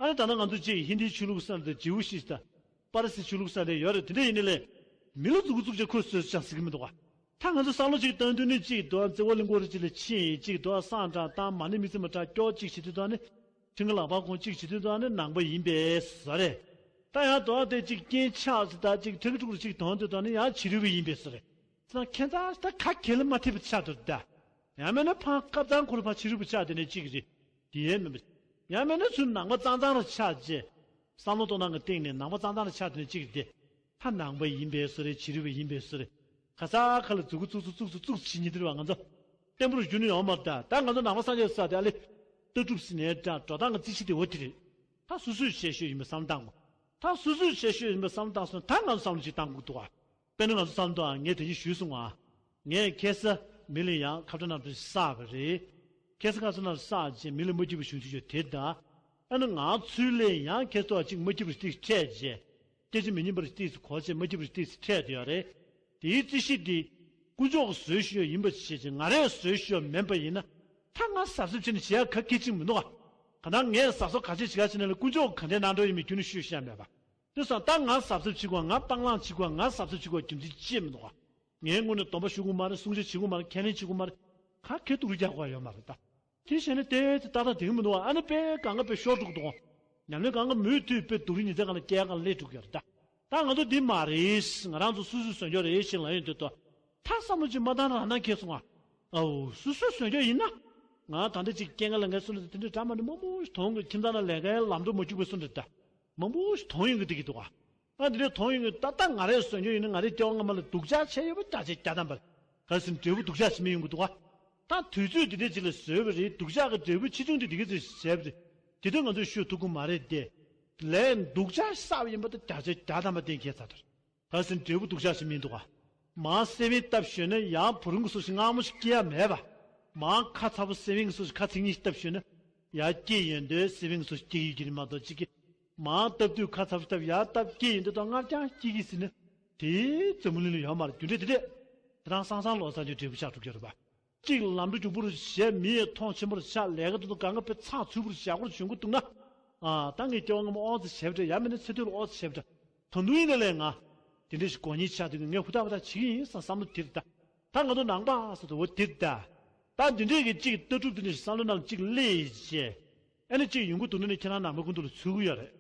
ཨ་ནི་ད་ལྟ་ང་ཚོ་ཅིག་ཧིན་དིའི་ཆོས་ལུགས་ས་འདི་ཇིའུ་ཤི་དང་། པ་ར་སི་ཆོས་ལུགས་ས་འདི་ཡོད་རེད། དེ་འདྲ་ཡིན་ནའི་ལས། མི་ལ་འཛུགས་སྐུ་བཙུགས་བྱས་ཁོས་སོས་ཅང་ཟེར་གྱི་མི་འདུག་ག་ད་ང་ཚོ་བསམ་བློ་ཅིག་བཏང་དུས་ནི་ཅིག་འདུག་ག་རྩེ་བ་གླིང་སྐོར་རེ་ཅིག་ལ་ཕྱིན་ཅིག་འདུག་ག་བསང་དྲངས་བཏང་མ་ཎི་མི་ཚེ་མ་དྲག་སྐྱོ་ཅིག་བྱེད་དུས་དང་ནི། ཁྲིམས་ཀྱི་ལག་པ་གོང་གཅིག་བྱེད་དུས་དང་ནི་ནང་པ་ཡིན་པའི་བཟོ་རེད། ད་ཡང་དོ་དེ་གཅིག་རྐྱེན་ཆགས་སུ་ད་གཅིག་ཁྲག་ཕྲུག་རུ་གཅིག་དོན་དུ་དང་ནི་ཡང་ཕྱི་རོལ་པ་ཡིན་པའི་བཟོ་རེད། ཙང་ཁྱེད་ཚང་ད་ཁ་གྱེས་ལ་མ་ཐེབས་པ་ཆགས་འདུག་ད། ཡང་མིན་ན་ཕང་སྐབས་ཚང་ཁོ་རུ་ཕ་ཕྱི་རོལ་པ་ཆགས་དེ་ནས་གཅིག་རེད། དེ་ཡས་མིན་པ། ཡང་མིན་ན་ཚུར་ནང་པ་གཙང་གཙང་རུ་ཆགས་རྗེས། བསམ་བློ་གཏོང་སྟངས་ཀྱི་སྟེང་ནས་ནང་པ་གཙང་གཙང་རུ་ཆགས་དེ་ནས་གཅིག་རེད་དེ། ད་ནང་པ་ཡིན་པའི་བཟོ་རེད། ཕྱི་རོལ་པ་ཡིན་པའི་བཟོ་རེད། ག་ས་ག་ལ་མཛུབ་གུ་བཙུགས་བཙུགས་བཙུགས་བཙུགས་བཙུགས་བྱེད་ཉིན་དེར་བ་ང་ཚོ་བརྟན་པོར་གྱུར་ནི་ཡོང་མ་རེད་ད། ད་ང་ཚོ་ནང་པ་སངས་རྒྱས་ས་དེ་ཨ་ལེ། ལྟ་གྲུབ་ཟིན་ནའི་འདྲ་འགྲོ་སྟངས་ཀྱི་རྩིས་གཞི་དེ་འོ་དེ་རེད། ད་སོ་སོས་བྱས་ཤོས་ཡིན་པའི་བསམ་བློ་བཏང་དགོས། ད་སོ་སོས་བྱས་ཤོས་ཡིན་པའི་བསམ་བློ་བཏང་སོང་ད་ང་ཚོ་བསམ་བློ་ཅིག་བཏང་དགོས་འདུག་ཨ། དཔེར་ན་ང་ཚོ་བསམ་བློ་བཏང་ཨ་ངས་དེ་བཞིན་ཞུས་སོང་ཨ། ངས་ཁ་སང་མི་ལ་ཡང་ཁ་བྲལ་རྣམ་གྲོལ་ཞིག་བསགས་པ་རེད། ཁ་སང་ཁ་སང་ནར་བསགས་རྗེས་མི་ལ་མ་སྐྱིད་པ་བྱུང་ཚུལ་ཡོད་དེ་ད། ཨ་ནི་ང་ཚོའི་ལས་ཡང་ཁྱེད་ཚོ་གཅིག་མ་སྐྱིད་པ་ཞིག་འཕྲད་རྗེས། སྐད་ཆ་མི་སྙན་པ་ཞིག་གོ་ཆེ་མ་སྐྱིད་པ་ཞིག་འཕྲད་དེ་ཡོད་རེད། དེའི་རྩིས་གཞི་འདི། དཀོན་མཆོག་གིས་བཟོས་ཤོས་ཡིན་པ་ཞིག་བྱས་ང་རས་བཟོས་ཤོས་མིན་པ་ཡིན་ན། ད་ང་གཟབ་གཟབ་བྱས་ནས་བྱེད་ཡག་ག་གེ་ཅིག་མི་འདུག་ག་ག་ད་ངས་གཟབ་གཟབ་ག་ཅིག་བྱེད་ག་བྱས་ན་ལ་དཀོན་མཆོག་གིས་ག་འདྲའི་གནང་འགྲོ་ཡིན་མིན་ཁྱོན་ནས་ཤོད་ཤེས་མེད་པ། དེ་སང་ད་ང་གཟབ་གཟབ་བྱེད་དགོས་ང་སྤང་བླང་བྱེད་དགོས་ང་གཟབ་གཟབ་བྱེད་དགོས་རྒྱུ་མཚན་ཅི་མི་འདུག་ག་ངས་དངོས་གནས་སྡོམ་པ་ཞུ་དགོས་མ་རེད། སྲུང་བྱ་བྱེད་དགོས་མ་རེད། ཁས་ལེན་བྱེད་དགོས་མ་རེད། ཁ་ཁེ་ཏུ་རུ་རྒྱག་དགོས་ཡོད་མ་རེད་ད། དེ་བྱས་ན་ཏེ་ཏེ་ཏག་ཏག་དེ་གི་མི་འདུག་ཨ་ནི་དཔེ་གང་ག་དཔེ་ཤོར་འགྲོ་གི་འདུག་ཉམས་ལེན་གང་ག་མུ་མཐུད་དཔེ་སྡུག་རུས་ཉིན་མཚན་གང་ལ་སྐྱེལ་གང་ལ་སླེབས་འགྲོ་གི་ཡོད་རེད་ད། ད་ང་ཚོ་འདི་མ་རེད། ང་རང་ཚོ་སུ་སུས་བཟོས་འཇོག་རེད་ཞེས་ལབ་ཡོང་དུས་ད། ད་བསམ་བློ་ཅིག་མ་བཏང་རང་ནང་ཁེལ་སོང་ཨ། ཨའོ་སུ་སུས་བཟོས་འཇོག་ཡིན་ན། ང་ད་འདི་ཅིག་སྐྱེལ་ག་ལ་ངའི་སུ་ལ་དེ་འདྲའི་འདྲ་མ་འདྲ་མང་པོ་ཞིག་མཐོང་གི་ཁྱིམ་ཚང་ནང་ལས་ཀའི་ལམ་འགྲོ་མ་བཅུག་པའི་སུ་འདྲ་ད། མང་པོ་ཞིག་མཐོང་ཡོང་གི་བསྡད་ཀྱི་འདུག་ཨ། ང་འདི་འདྲའི་མཐོང་ཡོང་གི་ད་ལྟ་ང་རས་བཟོས་འཇོག་ཡིན་ན་ང་རའི་སྐྱེ་བ་སྔ་མ་ལ་སྡུག་ཅག་བྱས་ཡོད་པ་བརྒྱ་ཆ་བརྒྱ་ཐམ་པ་རེད། ག་ཟེར་འབྲས་བུ་སྡུག་ཅག་ཞིག་མི་ཡོང་གི་འདུག་ག་ད་དུས་ཚོད་འདི་འདྲའི་ཅིག་ལ་བཟོས་པ་རེད། སྡུག་ཅག་གི་འབྲས་བུ་ཆེ་ཆུང་འདི་འདི་ག་ཚོད་བཟས་པ་རེད། དེ་དུས་ང་ཚོས་ཤོད་ཐུབ་ཀྱི་མ་རེད་དེ། ལས་སྡུག་ཅག་བསགས་པ་ཡིན་པ་དང་བརྒྱ་ཆ་བརྒྱ་ཐམ་པ་གཏན་འཁེལ་ཚར་ཐལ། ག་ཟེར་འབྲས་བུ་སྡུག་ཅག་ཞིག་མི་འདུག་ག་མར་སེ་བན་བཏབ་ཞོན་ན་ཡང་བུ་རུང་གི་སོ་ཞིག་མངར་མོ་ཞིག་སྐྱེ་ཡ་མེད་པ། མར་ཁ་ཚ་པོ་སེ་བན་གི་སོ་ཞིག་ཁ་ཚིག་གཉིས་ཤིག་བཏབ་ཞོན་ན་ཡང་སྐྱེ་ཡོན་དོན་སེ་བན་གི་སོ་ཞིག་སྐྱེ་ཡོད་ཀྱི་རེད་མ་གཏོགས་གཅིག་གི་མར་བཏབ་དུས་ཁ་ཚ་པོ་ཞིག་བཏབ་ཡང་སྟབས་སྐྱེ་ཡོན་དོན་དང་སྔར་ཀྱང་སྐྱེ་གི་ཟེར་ན། དེ་འཛམ་བུ་གླིང་ལ་ཡོད་མ་རེད། རྒྱུ་འབྲས་དེ་འདྲས། དེ་རང་སང་སང་ལོ་ཙཱ་གི་འབྲས་བུ་ཆགས་འགྲོ་གི་རེད་པ། གཅིག་ལམ་འགྲོ་རྒྱུག་པོ་རུ་བྱས་མི་ཡི་མཐོང་ཆེན་པོ་རུ་ཆགས་ལས་ཀ་དེ་ཚོ་གང་ག་དཔེ་ཚགས་ཚུད་པོ་རུ་བྱ་སྒོ་རུ་བྱུང་གི་འདུག་ན། ཨ་ད་ངས་སྐྱེ་བ་སྔ་མ་ཨོ་ཙི་བྱས་པ་འདྲ་ཡང་མིན་ན་ཚེ་སྟོད་ལ་ཨོ་ཙི་བྱས་པ་འདྲ། ད་དུང་ཡིན་ན་ལས་ང་། དེ་འདྲ་ཞིག་གོ་ཉིད་ཆགས་དུས་ངས་ཧུར་ཐག་ཧུར་ཐག་བྱེད་ཀྱི་ཡིན་བསམ་བསམ་བློ་དེ་རེད་ད། ད་ང་ཚོ་ནང་པ་ཟེར་དུས་འོ་དེ་རེད་ད། ད་འདི་འདྲས་ཀྱི་གཅིག་ལྟ་གྲུབ་དེ་འདྲ་ཞིག་བསམ་བློ་ནང་ལ་གཅིག་སླེབས་རྗེས། ཨ་ནི་གཅིག་ཡོང་གི་འདུག་ན་ནི་ཁྱེད་རང་ནང་པའི་ཁུངས་གཏུག་ལ་ཚུད་ཀྱི་ཡོད་རེད།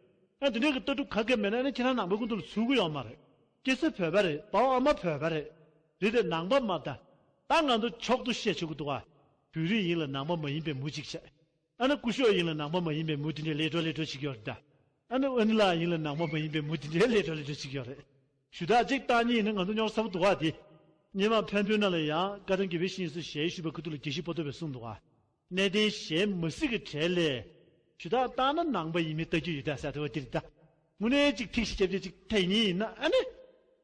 ཨ་འདི་འདྲས་ཀྱི་ལྟ་གྲུབ་ག་གེ་མེད་ན་ཨ་ནི་ཁྱེད་རང་ནང་པའི་ཁུངས་གཏུག་ལ་ཚུད་ཀྱི་ཡོད་མ་རེད། སྐྱེ་ས་བོད་པ་རེད། པ་ཕ་ཨ་མ་བོད་པ་རེད། རེད་དེ་ནང་པ་མ་ད། ད་ང་ཚོ་ཕྱོགས་གཏོགས་བཤད་ཆོག་གི་འདུག་ག་བོད་རིགས་ཡིན་ལ་ནང་པ་མ་ཡིན་པའི་མུ་གཅིག་བྱས། ཨ་ནི་སྐུ་ཞབས་ཡིན་ལ་ནང་པ་མ་ཡིན་པའི་མུ་དེ་འདྲའི་ལས་འགྲོ་ལས་འགྲོ་བྱེད་ཀྱི་ཡོད་རེད་ད། ཨ་ནི་ཨ་ནི་ལགས་ཡིན་ལ་ནང་པ་མ་ཡིན་པའི་མུ་དེ་འདྲའི་ལས་འགྲོ་ལས་འགྲོ་བྱེད་ཀྱི་ཡོད་རེད། ཞུ་དག་ཅིག་བཏང་ཉིན་ནི་ང་ཚོ་རྙོག་ཚ་པོ་འདུག་ག་དེ། སྔོན་མ་འཕན་པོའི་ནང་ལ་ཡང་བཀའ་ཐང་དགེ་བའི་བཤེས་གཉེན་ཚོས་ཞལ་བཞུགས་པའི་ཁ་ཐུག་ལ་དགེ་བཤེས་པོ་ཏོ་བས་གསུངས་འདུག་ག་གནས་བརྟན་གཞན་མ་སྲིད་ཀྱི་གྲས་ལས། ཞུ་དག་བཏང་ན་ནང་པ་ཡིན་མིན་ལྟ་རྒྱུ་ཡོད་ད་ཟེར་དེ་བ་དེ་རེད་ད། དངོས་གནས་ཅིག་ཐིག་ཤི་རྒྱབ་རྒྱབ་ཅིག་ཐེག་ཉིན་ཡིན་ན་ཨ་ནི།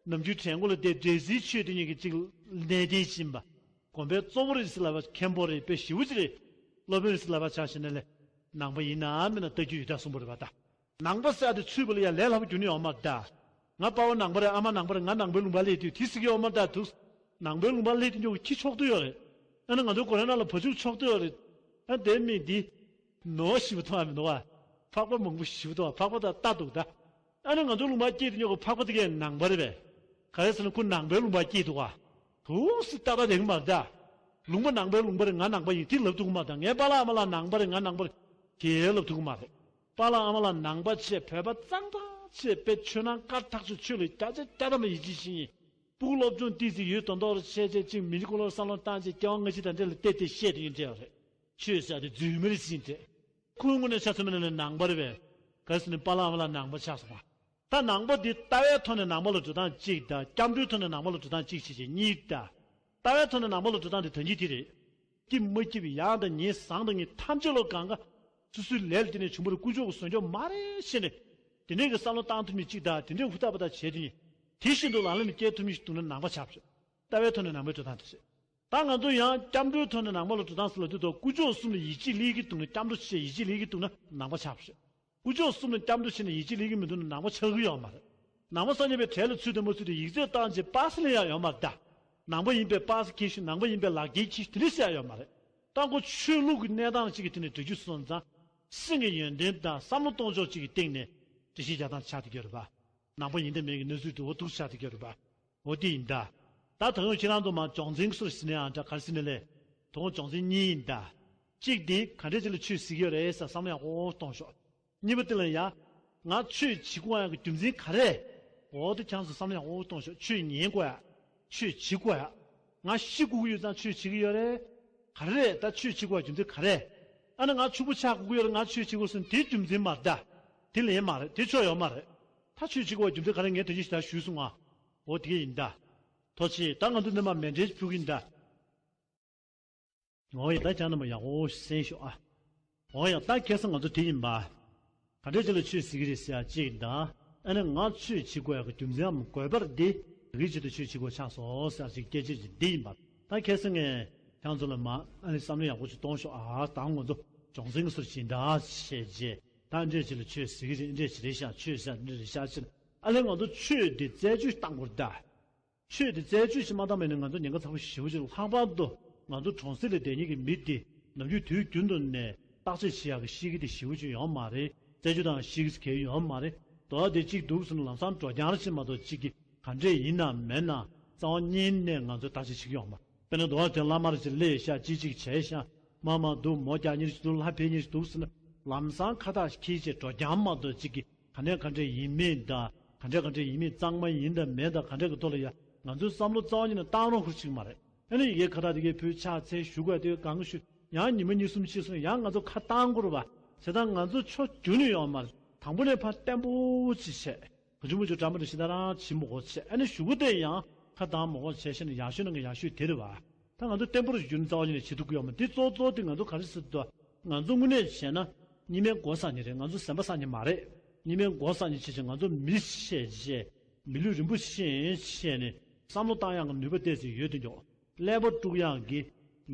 ནམ་རྒྱུན་དྲན་གོ་ལ་བསྡད་འདྲེ་སྲིན་ཆོས་དེ་ཉིད་ཀྱི་ཅིག་གནས་བརྟན་ཕྱིན་པ། དགོན་པའི་གཙོ་བོ་རེད་ཟེར་ལབ་པ་མཁན་པོ་རེད་དཔེ་ཞེ་པོ་ཅིག་རེད། སློབ་དཔོན་རེད་ཟེར་ལབ་པ་ཆགས་ཤིང་ནས་ལས། ནང་པ་ཡིན་ནམ་མིན་ན་ལྟ་རྒྱུ་ཡོད་ད་གསུངས་པ་རེད་པ་ད། ནང་པ་ཟེར་ཡ་དེ་ཚུད་པ་ལ་ཡ་ལས་སླ་པོ་རྒྱུ་ནི་ཡོད་མ་རེད་ད། ང་པ་ཕ་ནང་པ་རེད་ཨ་མ་ནང་པ་རེད་ང་ནང་པའི་ལུང་པ་སླེབས་དུས་དེ་ཟེར་གྱི་ཡོད་མ་རེད་ད་འདུག་ནང་པའི་ལུང་པ་སླེབས་དུས་མགྱོགས་ཁྱི་ཆོག་ཏུ་ཡོད་རེད། ཨ་ནི་ང་ཚོའི་གོ་རེ་ནང་ལ་བ་ཕྱུགས་ཆོག་ཏུ་ཡོད་རེད། ཨ་དེ་མིན་འདི། ནོར་ཞིབ་མཐོང་བ་མི་འདུག་བ། ཕག་པ་མང་པོ་ཞིབ་མཐོང་བ་ཕག་པ་དང་རྟ་འདུག་ད། ཨ་ནི་ང་ཚོའི་ལུང་པ་སྐྱེས་དུས་ཉོ་གི་ཕག་པ་དེ་གས་ནང་པ་རེད་པས། ག་རེ་ཟེར་ན་ཁོ་ནང་པའི་ལུང་པ་སྐྱེས་འདུག་བ། ཐུགས་སུ་ཏག་ཏག་དེ་གི་མ་རེད་ད། ལུང་པ་ནང་པའི་ལུང་པ་རེད་ང་ནང་པ་ཡིན་དེ་ལབ་ཐུབ་གི་མ་རེད་ད་ངའི་པཱ་ལགས་ཨ་མ་ལགས་ནང་པ་རེད་ང་ནང་པ་རེད། དེ་ལབ་ཐུབ་གི་མ་རེད། པཱ་ལགས་ཨ་མ་ལགས་ནང་པ་བྱས་བོད་པ་གཙང་ཐག་ཆོད་པའི་ཆོས་ནང་དཀར་ཐག་ཆོད་ཆོས་ལ་བརྒྱ་ཆ་བརྒྱ་ཐམ་པ་ཡིད་ཆེས་ཤིང་ཡིན། སྤུ་གུ་སློབ་སྦྱོང་ཏིག་ཙི་ཡོད་མདོག་མདོག་རུ་བྱས་བྱས་ཅིག་མི་ཉིད་ཀུན་སློང་བསམ་བློ་བཏང་བྱས་སྐྱེ་བ་སྔ་ཕྱི་དང་འབྲེལ་ལ་བལྟས་བལྟས་བཤད་དེ་ཡིན་འདྲ་བ་རེད། ཆོས་ཟེར་དེ་རྫུན་མ་རེད་ཟིན་ཏེ། ཁོའི་དངོས་གནས་ཆ་མཚོན་པ་ནས་ནང་པ་རེད་པས། ག་རེ་ཟེར་ན་པཱ་ལགས་ཨ་མ་ལགས་ནང་པ་ཆགས་སོང་བ། ད་ནང་པ་འདི་ལྟ་བའི་ཐོག་ནས་ནང་པ་ལ་འགྲོ་སྟངས་གཅིག་དང་། སྐྱབས་འགྲོའི་ཐོག་ནས་ནང་པ་ལ་འགྲོ་སྟངས་གཅིག་བྱས་བྱས་གཉིས་དང་། ལྟ་བའི་ཐོག་ནས་ནང་པ་ལ་འགྲོ་སྟངས་དེ་ད་གིན་དེ་རེད། སྐྱིད་མ་སྐྱིད་ཡག་དང་ཉེས་བཟང་དང་ངན་ཐམས་ཅད་ལ་གང་ག་སོ་སོའི་ལས་ལ་བརྟེན་ནས་བྱུང་བ་རེད། ཀུན་སྤྱོད་ཀྱི་བཟོ་འཇོག་མ་རེད་བྱས་ནས། དེ་འདྲའི་གི་བསམ་བློ་བཏང་ཐུབ་མཁན་གཅིག་དང་། དེ་འདྲའི་ཧུར་ཐག་པ་ཐག་བྱེད་ཐུབ་མཁན། དེ་བཞིན་དུ་ལག་ལེན་ལ་བསྐྱལ་ཐུབ་མཁན་ཞིག་འདུག་ན་ནང་པ་ཆགས་པ་རེད། ལྟ་བའི་ཐོག་ནས་ནང་པའི་འགྲོ་སྟངས་དེ་རེད། ད་ང་ཚོ་ཡང་སྐྱབས་འགྲོའི་ཐོག་ནས་ནང་པ་ལ་འགྲོ་སྟངས་ཟེར་ལབ་དུས། ད་ཀུན་སྤྱོད་གསུམ་ལ་ཡིད་ཆེས་སླེབས་ཀྱི་འདུག་ན། སྐྱབས་འགྲོ་བྱས་ཡིད་ཆེས་སླེབས་ཀྱི་འདུག་ན་ནང་པ་ཆགས་པ་རེད། ཀུན་སྤྱོད་གསུམ་ལ་སྐྱབས་འགྲོ་བྱས་ནས་ཡིད་ཆེས་སླེབས་ཀྱི་མི་འདུག་ན་ནང་པ་ཆགས་ཀྱི་ཡོད་མ་རེད། ནང་པ་སངས་རྒྱས་པའི་གྲལ་ལ་ཚུད་དང་མ་ཚུད་དེ་ཡིག་ཚད་བཏང་བྱས་པཱ་སི་ལེན་ཡག་ཡོད་མ་རེད་ད། ནང་པ་ཡིན་པའི་པཱ་སི་འཁྱེར་ཤོག་ནང་པ་ཡིན་པའི་ལག་འཁྱེར་འཁྱེར་ཤོག་དེ་འདྲ་བཤད་ཡག་ཡོད་མ་རེད། ད་ཁོ་ཆོས་ལུགས་ཀྱི་གནས་སྟངས་གཅིག་གི་སྟེང་ནས་འགྲེལ་བརྗོད་སོང་ཙང་། སེམས་ཀྱི་ཡོན་ཏན་དང་བསམ་བློ་གཏོང་ཕྱོགས་གཅིག་གི་སྟེང་ནས་འགྲེལ་བཤད་རྒྱག་སྟངས་ཆགས་བསྡད་ཀྱི་ཡོད་རེད་པ། ནང་པ་ཡིན་དང་མིན་གྱི་གནས་ཚུལ་དེ་འོ་འདུག་ཆགས་བསྡད་ཀྱི་ཡོད་རེད་པ། འོ་དེ་ཡིན་ད། ད་ད་རུང་ཁྱེད་རང་ཚོ་མར་སྦྱོང་ཚན་གྱི་སོར་ཟིན་ན་ཡང་འདྲ། ག་རེ་ཟེར་ན་ལས། ད་རུང་སྦྱོང་ཚན་གཉིས་ཡིན་ད། གཅིག་དེ་ག་འདྲས་ཅིག་ལ་ཆོས་ཟེར་གྱི་ཡོད་རེད་ཟེར་བསམ་བློ་ཡག་པོ་གཏོང་ཤོག་གཉིས་པ་དེ་ལ་ཡ། ང་ཆོས་བྱེད་དགོས་ཡག་གི་རྒྱུ་མཚན་ག་རེ། འོ་དེ་ཁྱེད་རང་ཚོ་བསམ་བློ་ཡག་པོ་གཏོང་ཤོག་ཆོས་ཉན་དགོས་ཡག་ཆོས་བྱེད་དགོས་ཡག་ང་ཤི་དགོས་ཀྱི་ཡོད་ཙང་ཆོས་བྱེད་ཀྱི་ཡོད་རེད། ག་རེ་རེད། ད་ཆོས་བྱེད་དགོས་ཡག་རྒྱུ་མཚན་ག་རེ། ཨ་ནི་ང་ཕྱུག་པོ་ཆགས་དགོས་ཀྱི་ཡོད་རེད། ང་ཆོས་བྱེད་དགོས་ཟེར་ན་དེ་རྒྱུ་མཚན་མ་རེད་ད། དེ་ལན་མ་རེད། དེ་ཆོ་ཡོད་མ་རེད། ད་ཆོས་བྱེད་དགོས་པའི་རྒྱུ་མཚན་ག་རེ་ངས་དེ་བཞིན་ཞིག་ད་ཞུས་སོང་ང་། འོ་དེ་ག་ཡིན་ད། ཐུགས་རྗེ་ཆེ། ད་ང་ཚོ་འདི་མ་མེ་འདྲེན་ཕུལ་གྱི་ཡིན་ད། འོ་ཡ། ད་ཁྱེད་རྣམ་པ་ཡག་པོ་གསན་ཤོག་ཨ། འོ་ཡ། ད་ཁ་སང་ང་ཚོ་དེ་ཡིན་པ། ག་འདྲས་ཅིག་ལ་ཆོས་ཟེར་གྱི་རེད་ཟེར་ཡག་གཅིག་དང་། ཨ་ནི་ང་ཆོས་བྱེད་དགོས་ཡག་གི་རྒྱུ་མཚན་འམ་དགོས་པ་འདི་ག་གི་ཆེད་དུ་ཆོས་བྱེད་དགོས་ཆགས་སོང་ཟེར་ཡག་ཅིག་སྐད་ཆ་ཅིག་འདི་ཡིན་པ། ད་ཁ་སང་ངས་ཁྱེད་ཚོ་ལ་མ་ཨ་ནི་བསམ་བློ་ཡག་པོ་ཅིག་གཏོང་ཤོག་ཨ། ད་ང་ཚོ་སྦྱོང་ཚན་གྱི་སོར་ཕྱིན་ད་བྱས་རྗེས། ད་འདྲས་ཅིག་ལ་ཆོས་ཟེར་གྱི་རེད། འདྲས་ཅིག་རེད་ཤག་ཆོས་ཟེར་འདྲས་རེད་ཤག་ཕྱིན། ཨ་ལས་ང་ཚོ་ཆོས་འདི་རྩད་གཅོད་བཏང་དགོས་རེད་ད། ཆོས་དེ་རྩད་གཅོད་ཅིག་མ་བཏང་བ་ཡིན་ན་ང་ཚོ་ཉེན་ཁ་ཚ་པོ་ཞེ་པོ་ཅིག་ལྷག་པར་དུ་ང་ཚོ་གྲོང་གསེབ་ལ་བསྡད་མཁན་གྱི་མི་དེ་ནམ་རྒྱུན་དུས་རྒྱུན་དུ་ནས་བརྟག་དཔྱད་བྱེད་ཡག་གི་ཤེས་ཀྱི་དེ་ཞེ་པོ་ཅིག་ཡོད་མ་རེད། རྩད་གཅོད་དང་ཤེས་ཀྱི་གལ་ཡོད་མ་རེད། དོ་བ་དེ་གཅིག་འདུག་ཟེར་ན་ལམ་སང་འགྲོ་རྐྱང་རེ་ཅིག་མ་གཏོགས་གཅིག་གི་ག་འདྲས་ཡིན་ན་མེད་ན་རྩ་བ་ཉིད་ནས་ང་ཚོས་བརྟག་དཔྱད་བྱེད་ཀྱི་ཡོད་མ་རེད། དཔེར་ན་དོ་བ་དེ་བླ་མར་ཅིག་སླེབས་ཤག་ཅིག་ཅིག་བྱས་ཤག་མ་མ་འདུག་མོ་རྒྱག་མཁན་ཅིག་འདུག་ལྷ་ཕེབས་མཁན་ཅིག་འདུག་ཟེར་ན་ལམ་སང་ཁ་བཏགས་འཁྱེར་བྱས་འགྲོ་རྐྱང་མ་གཏོགས་གཅིག་གི་ག་འདྲས་ག་འདྲས་ཡིན་མིན་དང་། ག་འདྲས་ག་འདྲས་ཡིན་མིན། གཙང་མ་ཡིན་དང་མིན་དང་། ག་འདྲས་ཀྱི་ཐོག་ལ་ཡ་ང་ཚོའི་བསམ་བློ་རྩ་བ་ཉིད་ནས་བཏང་རོགས་ཁུར་ཅིག་མ་རེད། ཨ་ནི་ཡི་གེ་ཁ་བཏགས་དེ་གའི་ཕུལ་ཕྱག་འཚལ་ཞུ་དགོས་དེ་གང་ག་ཞུ། ཡང་ཉི་མ་གཉིས་གསུམ་ཕྱིན་སོང་ཡང་ང་ཚོ་ཁ་བཏང་དགོས་རེད་པ། བྱས་ཙང་ང་ཚོ་ཕྱོགས་རྒྱུན་ནས་ཡོད་མ་རེད། དང་པོ་ནས་ཕར་བརྟན་པོ་ཅིག་བྱས། བུ་ཆུང་བུ་ཆུང་འདྲ་མོ་དེ་ཞེ་དྲག་རང་བྱེད་མི་དགོས་བྱས། ཨ་ནི་གཞུག་གུ་དེ་ཡང་ཁ་བཏང་མ་དགོས་བྱས་བྱས་ནས་ཡག་ཤོས་ནང་གི་ཡག་ཤོས་དེ་རེད་པ། ད་ང་ཚོ་བརྟན་པོ་རུ་རྒྱུན་རྩ་བ་ཉིད་ནས་བྱེད་ཐུབ་ཀྱི་ཡོད་མ་རེད། དེ་གཙོ་གཙོ་དེ་ང་ཚོ་ག་རེ་ཟེར་འདུག་ང་ཚོ་དངོས་གནས་བྱས་ན་གཉིས་སྨན་མགོ་བསགས་མཁན་རེད། ང་ཚོ་གཟན་པ་བསགས་མཁན་མ་རེད། གཉིས་སྨན་མགོ་བསགས་མཁན་བྱས་བྱས་ང་ཚོ་མི་བྱས་བྱས་མི་ལུས་རིན་པོ་ཆེ་ཡིན་བྱས་ནས་བསམ་བློ་བཏང་ཡག་གི་ནུས་པ་ཏོག་ཙམ་ཡོད་དེ་འདུག་ཀླད་པ་དཀྲུག་ཡག་གི་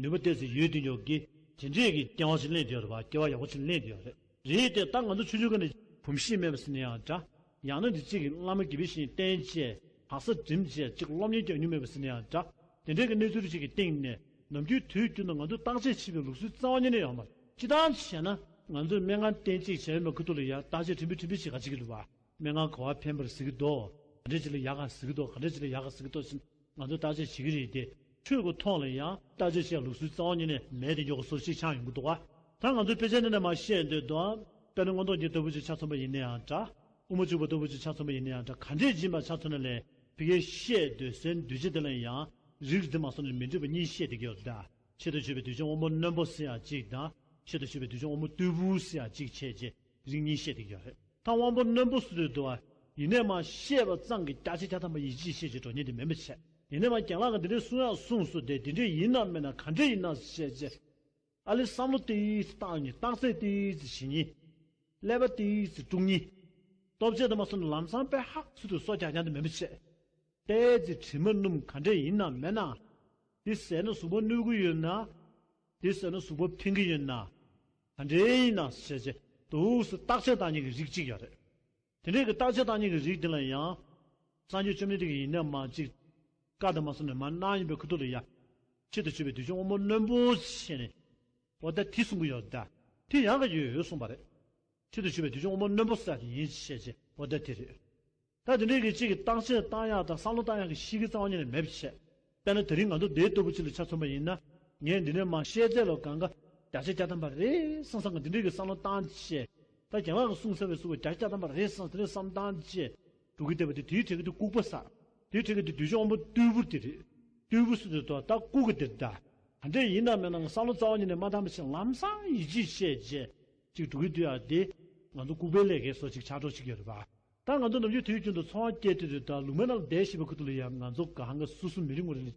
ནུས་པ་ཏོག་ཙམ་ཡོད་དེ་འདུག་གི་དེ་འདྲས་ཀྱི་སྐྱེ་བ་ཅིག་ལེན་བསྡད་ཡོད་རེད་པ། སྐྱེ་བ་ཡག་པོ་ཅིག་ལེན་བསྡད་ཡོད་རེད། རེད་དེ་ད་ང་ཚོ་ཆུང་ཆུང་སྒང་ནས་བུམ་ཤེས་མེད་པ་ཟེར་ན་ཡང་འདྲ། ཡང་ན་འདི་གཅིག་གི་བླ་མ་དགེ་བའི་བཤེས་གཉེན་བསྟེན་བྱས་ལྷག་བསམ་བསྒྲིམས་བྱས་གཅིག་སློབ་གཉེར་རྒྱག་མྱོང་མེད་པ་ཟེར་ན་ཡང་འདྲ། དེ་འདྲའི་གི་གནས་ཚུལ་གཅིག་གི་སྟེང་ནས་ནམ་རྒྱུན་དུས་རྒྱུན་དུ་ང་ཚོས་བརྟག་དཔྱད་བྱེད་པའི་ལུགས་སྲོལ་རྩ་བ་ཉིད་ནས་ཡོད་མ་རེད། སྤྱིར་བཏང་བྱས་ན་ང་ཚོས་སྨན་ཁང་བསྟེན་གཅིག་བྱས་པའི་ཁུ་ཐུག་ལ་ཡ་བརྟག་དཔྱད་ཕྲན་བུ་ཕྲན་བུ་ཞིག་ག་བྱེད་ཀྱི་འདུག་བ། སྨན་ཁང་ག་བ་ཕན་པར་ཟེར་གྱི་འདུག་ག་འདྲས་ཅིག་ལ་ཡག་ག་ཟེར་གྱི་འདུག་ག་འདྲས་ཅིག་ལ་ཡག་ག་ཟེར་གྱི་འདུག་ཟེར་ང་ཚོས་བརྟག་དཔྱད་བྱེད་ཀྱི་རེད་དེ། ཆོས་ཀྱི་ཐོག་ལ་ཡང་བརྟག་དཔྱད་བྱེད་ལུགས་སྲོལ་རྩ་བ་ཉིད་ནས་མེད་དེ་འཇོག་གི་སོ་ཞིག་ཆགས་ཡོང་གི་འདུག་བ། ད་ང་ཚོའི་དཔེ་ཆ་འདི་ནས་མར་བཤད་འདོད་དོ། དཔེར་ན་མངོན་རྟོགས་རྒྱན་ལྟ་བུ་ཅིག་ཆ་མཚོན་པ་ཡིན་ན་ཡང་འདྲ། དབུ་མ་འཇུག་པ་ལྟ་བུ་ཅིག་ཆ་མཚོན་པ་ཡིན་ན་ཡང་འདྲ། ག་འདྲས་ཡིན་པ་ཆ་མཚོན་ན་ལས་ཕ་གིར་བཤད་འདོད་སའི་གདུལ་བྱ་དེ་ལ་ཡང་རིགས་འདི་མ་སོང་ནས་མི་འདྲ་བ་གཉིས་བཤད་བསྡད་ཀྱི་ཡོད་རེད་ད། ཆེད་དུ་གྱུར་པའི་གདུལ་བྱ་དབང་པོ་རྣོན་པོ་ཟེར་ཡག་གཅིག་དང་། ཆེད་དུ་གྱུར་པའི་གདུལ་བྱ་དབང་པོ་རྟུལ་བུ་ཟེར་ཡག་གཅིག་བྱས་རྗེས་རིགས་གཉིས་བཤད་བསྡད་ཀྱི་ཡོད་རེད། ད་དབང་པོ་རྣོན་པོ་ཟེར་དུས་འདུག་བ། ཡིན་ནའི་མར་བཤད་པ་ཙམ་གྱིས་བརྒྱ་ཆ་བརྒྱ་ཐམ་པ་ཡིད་ཆེས་བྱེད་ཅེས་འགྲོ་མཁན་དེ་མིན་པ་བྱས། ཡིན་ནའི་མར་རྒན་ལགས་ཀྱིས་འདི་འདྲས་གསུང་ཡག་གསུངས་སོང་སྟེ་འདི་འདྲས་ཡིན་ནམ་མིན་ནམ་ག་འདྲས་ཡིན་ན་བཤད་ཅེས། ཨ་ལས་བསམ་བློ་ཏོག་ཙམ་བཏང་མཁན། བརྟག་དཔྱད་ཏོག་ཙམ་བྱེད་མཁན། ཀླད་པ་ཏོག་ཙམ་དཀྲུག་མཁན། ལྟོ་ཆས་དེ་མ་སོང་ན་ལམ་སང་དཔེ་ཧ་ཚུལ་དུ་སོ་རྒྱག་རྒྱག་འདི་མིན་པ་བྱས། ཏོག་ཙམ་དྲི་མ་སྣོམ་ག་འདྲས་ཡིན་ནམ་མིན་ནམ། འདི་ཟས་ན་གཟུགས་པོ་གནོད་ཀྱི་ཡོད་ན། འདི་ཟས་ན་གཟུགས་པོ་ཕན་གྱི་ཡོད་ན། ག་འདྲས་ཡིན་ནམ་བྱས་བྱས་འདུག་སེ་བརྟག་དཔྱད་བཏང་མཁན་གྱི་རིགས་གཅིག་ཡོད་རེད། དེ་འདྲའི་གི་བརྟག་དཔྱད་བཏང་མཁན་གྱི་རིགས་འདི་ལ་ཡང་། སངས་རྒྱས་བཅོམ་ལྡན་འདས་ཀྱིས་ཡིན་ནའི་མར་ཅིག་བཀའ་དེ་མ་གསུངས་ནས་མར་གནང་ཡིན་པའི་ཁུ་ཐུག་ལ་ཡ། ཆེད་དུ་གྱུར་པའི་གདུལ་བྱ་དབང་པོ་རྣོན་པོ་ཞེས་ནས། འོ་ད་དེ་གསུང་གི་ཡོད་ད། དེ་ཡང་ག་ཡོད་ཡོད་གསུངས་པ་རེད། ཆེད་དུ་གྱུར་པའི་གདུལ་བྱ་དབང་པོ་རྣོན་པོ་ཟེར་དེ་ཡིན་ཞེས་བྱས་འོ་ད་དེ་རེད། ད་དེ་འདྲའི་གི་གཅིག་གི་བརྟག་དཔྱད་བཏང་ཡག་དང་བསམ་བློ་བཏང་ཡག་གི་གཤིས་ཀ་རྩ་བ་ཉིད་ནས་མེད་པ་བྱས། དཔེར་ན་དེ་རིང་ང་ཚོ་འདི་ལྟ་བུ་ཅིག་ལ་ཆ་མཚོན་པ་ཡིན་ན། ངས་འདི་ནས་མར་བཤད་ཚད་ལ་གང་ག་བརྒྱ་ཆ་བརྒྱ་ཐམ་པ་རེད་བསམ་བསམ་གི་འདི་འདྲའི་གི་བསམ་བློ་བཏང་བྱས། ད་རྒན་ལགས་ཀྱིས་གསུངས་ཚར་བའི་གསུང་བ་བརྒྱ་ཆ་བརྒྱ་ཐམ་པ་རེད་བསམ་དེ་འདྲའི་བསམ་བཏང་བྱས། འགྲོ་གི་བསྡད་པ་དེ་དེའི་གྲས་ཀྱི་དེ་ལྐུགས་པ་ཟེར། དེའི་གྲས་ཀྱི་དེ་གདུལ་བྱ་དབང་པོ་རྟུལ་བུ་དེ་རེད། རྟུལ་བུ་ཟེར་དུས་ད་ལྟ་ལྐུགས་ཀྱི་དེ་རེད་ད། ག་འདྲས་ཡིན་ནམ་མིན་ནམ་བསམ་བློ་རྩ་བ་ཉིད་ནས་མ་བཏང་བ་བྱས་ལམ་སང་ཡིད་ཆེས་བྱས་བྱས། ཅིག་འགྲོ་གི་འདུག་ཡ་དེ། ང་ཚོ་ལྐུགས་པའི་ལས་ཀའི་བཟོ་ཅིག་ཆགས་འགྲོ་ཅིག་ཡོད་རེད་པ། ད་ང་ཚོ་ནམ་རྒྱུན་དུས་རྒྱུན་དུ་ཚོང་བ་སྐྱེལ་དུས་དུས་ད་ལུང་པའི་ནང་ལ་བསྡད་བཞིན་པའི་ཁུལ་དུ་ལ་ཡང་ང་ཚོ་གང་ག་སོ་སོ་མི་རེ་ངོ་རེ་ལ་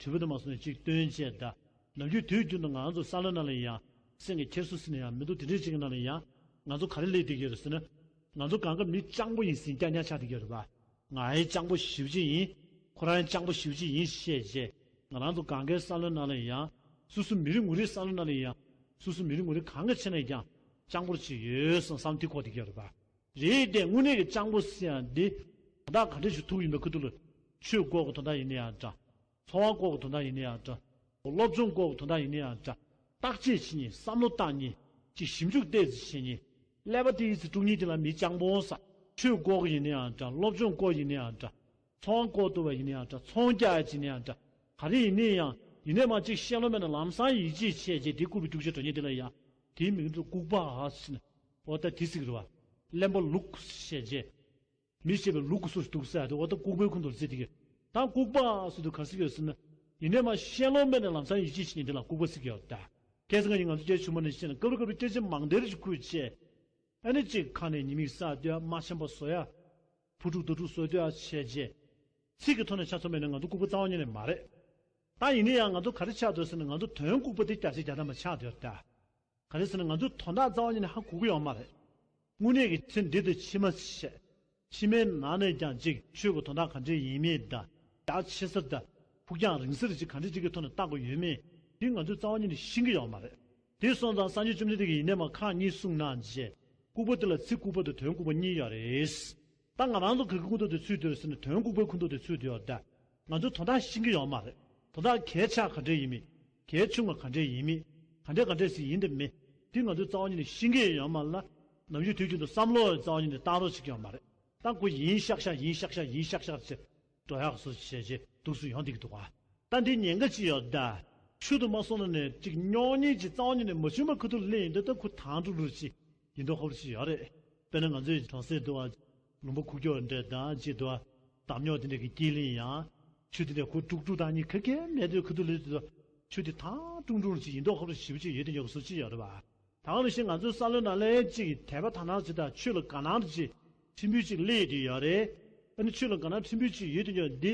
དྲི་བ་དུ་མ་སོང་ནས་ཅིག་བཏོན་བྱས། ད་ནམ་རྒྱུན་དུས་རྒྱུན་དུ་ང་ཚོ་ས་ལོན་ནང་ལ་ཡང་སེང་གེ་ཁྱེར་སོ་ཟེར་ནས་ཡང་མི་འདུག་དེ་འདྲའི་ཅིག་གི་ནང་ལ་ཡང་ང་ཚོ་ག་རེ་ལས་བསྡད་ཀྱི་ཡོད་རེད་ཟེར་ན། ང་ཚོ་གང་ག་མི་སྤྱང་པོ་ཡིན་ཟེར་རྐྱང་རྐྱང་ཆགས་བསྡད་ཀྱི་ཡོད་རེད་པ། ང་ཡང་སྤྱང་པོ་ཞེ་པོ་ཅིག་ཡིན། ཁོ་རང་ཡང་སྤྱང་པོ་ཞེ་པོ་ཅིག་ཡིན་བཤད་བྱས། ང་རང་ཚོ་གང་གའི་ས་ལོན་ནང་ལ་ཡང་། སོ་སོ་མི་རེ་ངོ་རེའི་ས་ལོན་ནང་ལ་ཡང་། སོ་སོ་མི་རེ་ངོ་རེ་གང་ག་ཆེ་ན་ཡང་། སྤྱང་པོ་ཅིག་ཡོད་བསམ་བསམ་དེ་གོ་བསྡད་ཀྱི་ཡོད་རེད་པ། རེད་དེ་དངོས་གནས་ཀྱི་སྤྱང་པོ་ཟེར་ཡ་འདི། དོན་དག་ག་འདྲ་ཞིག་ཐུག་ཡིན་པའི་ཁུལ་དུ་ལ། ཆོས་སྐོར་གྱི་དོན་དག་ཡིན་ན་ཡང་འདྲ། ཚོང་བ་སྐོར་གྱི་དོན་དག་ཡིན་ན་ཡང་འདྲ། སློབ་སྦྱོང་སྐོར་གྱི་དོན་དག་ཡིན་ན་ཡང་འདྲ། བརྟག་དཔྱད་བྱེད་མཁན། བསམ་བློ་བཏང་མཁན། ཅིག་ཞིབ་འཇུག་ཏོག་ཙམ་བྱེད་མཁན། ཀླད་པ་ཏོག་ཙམ་དཀྲུག་མཁན་དེ་ལ་མི་སྤྱང་པོ་ཟེར། ཆོས་སྐོར་གྱི་ཡིན་ན་ཡང་འདྲ། སློབ་སྦྱོང་སྐོར་ཡིན་ན་ཡང་འདྲ། ཚོང་བ་སྐོར་གཏོང་བ་ཡིན་ན་ཡང་འདྲ། ཚོང་རྒྱག་ཡ་ཅིག་ཡིན་ན་ཡང་འདྲ། ག་རེ་ཡིན་ན་ཡང་། ཡིན་ནའི་མ་ཅིག་ཤེས་ལོང་མེད་ན་ལམ་སང་ཡིད་ཆེས་བྱས་རྗེས་དེ་ལྐུགས་པའི་རྒྱུག་ཆ་འགྲོ་མཁན་དེ་ལ་ཡང་། དེའི་མིང་དུ་ལྐུགས་པ་ཟེར་ནས། འོ་ད་དེ་ཟེར་གྱི་རེད་པ། གླེན་པ་ལུག་བཤད་རྗེས། མི་བཤད་པའི་ལུག་གི་སོ་སོ་འདུག་ཟེར་ཡ་དེ་འོ་ད་ལྐུགས་པའི་ཁོངས་སུ་ཚུད་དེ་གི། ད་ལྐུགས་པ་ཟེར་དུས་ག་རེ་ཟེར་གྱི་ཡོད་ཟེར་ན། ཡིན་ནའི་མ་ཤེས་ལོང་མེད་ནས་ལམ་སང་ཡིད་ཆེས་བྱེད་མཁན་དེ་ལ་ལྐུགས་པ་ཟེར་གྱི་ཡོད་ད། ཁ་སང་ང་ཡིས་ང་ཚོ་སྐྱེས་ཆུང་མ་ནས་བཤད་ན་སྐབས་རེ་སྐབས་རེ་སྐད་ཆ་མང་སྟེ་རེ་ཞིག་ཁུལ་བྱས། ཨ་ནི་གཅིག་ཁ་ནས་ཉེས་དམིགས་བསགས་སྡོད་ཡ། མ་འཆམ་པ་བཟོ་ཡ། ཕུ་དཀྲུག་རྡོ་དཀྲུག་བཟོ་སྡོད་ཡ་བྱས་རྗེས། ཚིག་གི་ཐོག་ནས་ཆ་མཚོན་པ་ཡིན་ན་ང་ཚོ་ལྐུགས་པ་རྩ་བ་ཉིད་ནས་མ་རེད། ད་ཡིན་ན་ཡང་ང་ཚོ་ག་རེ་ཆགས་འདུག་ཟེར་ན་ང་ཚོ་དོན་ལྐུགས་པ་དེ་བརྒྱ་ཆ་བརྒྱ་ཐམ་པ་ཆགས་བསྡད་ཡོད་ད། ག་རེ་ཟེར་ན་ང་ཚོས་དོན་དག་རྩ་བ་ཉིད་ནས་ཧ་གོ་གི་ཡོད་མ་རེད། དངོས་གནས་ཀྱི་ཚེ་འདི་དང་ཕྱི་མ་བཤད། ཕྱི་མའི་ནང་ནས་ཀྱང་ཅིག་ཆོས་ཀྱི་དོན་དག་ག་འདྲས་ཡིན་མིན་དང་། རྒྱ་ཆེ་ས་དང་། ཕུགས་རྒྱང་རིང་ས་རེ་ཅིག་ག་འདྲས་ཅིག་གི་ཐོག་ནས་བལྟ་དགོས་ཡོད་མེད། དེ་ང་ཚོས་རྩ་བ་ཉིད་ནས་ཤེས་ཀྱི་ཡོད་མ་རེད། དེ་སོང་ཙང་སངས་རྒྱས་བཅོམ་ལྡན་འདས་ཀྱིས་ཡིན་ནའི་མ་ཁག་གཉིས་གསུངས་གནང་རྗེས། ལྐུགས་པ་དེ་ལ་ཚིག་ལྐུགས་པ་དང་དོན་ལྐུགས་པ་གཉིས་ཡོད་རེད། ད་ང་རང་ཚོ་ག་གི་ཁུངས་གཏུགས་དེ་ཚུད་དུ་ཡོད་ཟེར་ན་དོན་ལྐུགས་པའི་ཁུངས་གཏུགས་དེ་ཚུད་དུ་ཡོད་ད། ང་ཚོས་དོན་དག་ཤེས་ཀྱི་ཡོད་མ་རེད། དོན་དག་གལ་ཆེ་ག་འདྲས་ཡིན་མིན། གལ་ཆུང་བ་ག་འདྲས་ཡིན་མིན། ག་འདྲས་ག་འདྲས་ཞིག་ཡིན་དང་མིན། དེ་ང་ཚོས་རྩ་བ་ཉིད་ནས་ཤེས་ཀྱི་ཡོད་མ་རེད་ལ། ནམ་རྒྱུན་དུས་རྒྱུན་དུ་བསམ་བློ་རྩ་བ་ཉིད་ནས་བཏང་རོགས་བྱེད་ཀྱི་ཡོད་མ་རེད། ད་ཁོ་ཡིན་ཤག་ཤག་ཡིན་ཤག་ཤག་ཡིན་ཤག་ཤག་ཅེས་འགྲོ་ཡག་བཟོ་བྱས་རྗེས་འདུག་སེ་ཡོང་བསྡད་ཀྱི་འདུག་ག་ད་འདི་ཉེན་ཁ་ཅིག་ཡོད་ད། ཆོས་དུ་མ་སོང་ན་ནས་ཅིག་རྙོག་གླེང་ཅིག་རྩ་བ་ཉིད་ནས་མ་བྱུང་བའི་ཁུལ་དུ་སླེབས་ཡོང་དུས་ད་ཁོ་དང་དུ་རུ་ཅིག་ཡིན་མདོག་ཁ་པོ་ཅིག་ཡོད་རེད། དཔེར་ན་ང་ཚོའི་གྲོང་གསེབ་འདུག་བ། ལུང་པ་ཁུག་ཀྱོག་འདྲ་དང་ཅིག་འདུག་བ། འདམ་རྙོག་དེ་འདྲ་གི་སྐྱེས་གླིང་ཡང་། ཆུ་དེ་འདྲ་ཁོ་དཀྲུག་དཀྲུག་བཏང་མཁན་ག་གེ་མེད་དུས་ཁུལ་དུ་སླེབས་དུས། ཆུ་དེ་དང་དཀྲུག་དཀྲུག་ཅིག་ཡིན་མདོག་ཁ་པོ་ཞེ་པོ་ཅིག་ཡོད་དེ་ཉོ་གི་བཟོ་ཅིག་ཡོད་རེད་བ། ད་ག་ནང་བཞིན་ང་ཚོའི་ས་ལོན་ནང་ལ་ཅིག་དད་པ་དག་སྣང་ཅིག་དང་ཆོས་ལ་དགའ་སྣང་ཅིག་ཕྲན་བུ་ཅིག་སླེབས་ཡོང་དུས་ཡོད་རེད། ཨ་ནི་ཆོས་ལ་དགའ་སྣང་ཕྲན་བུ་ཅིག་ཡོད་དེ་ཉོ་འདི།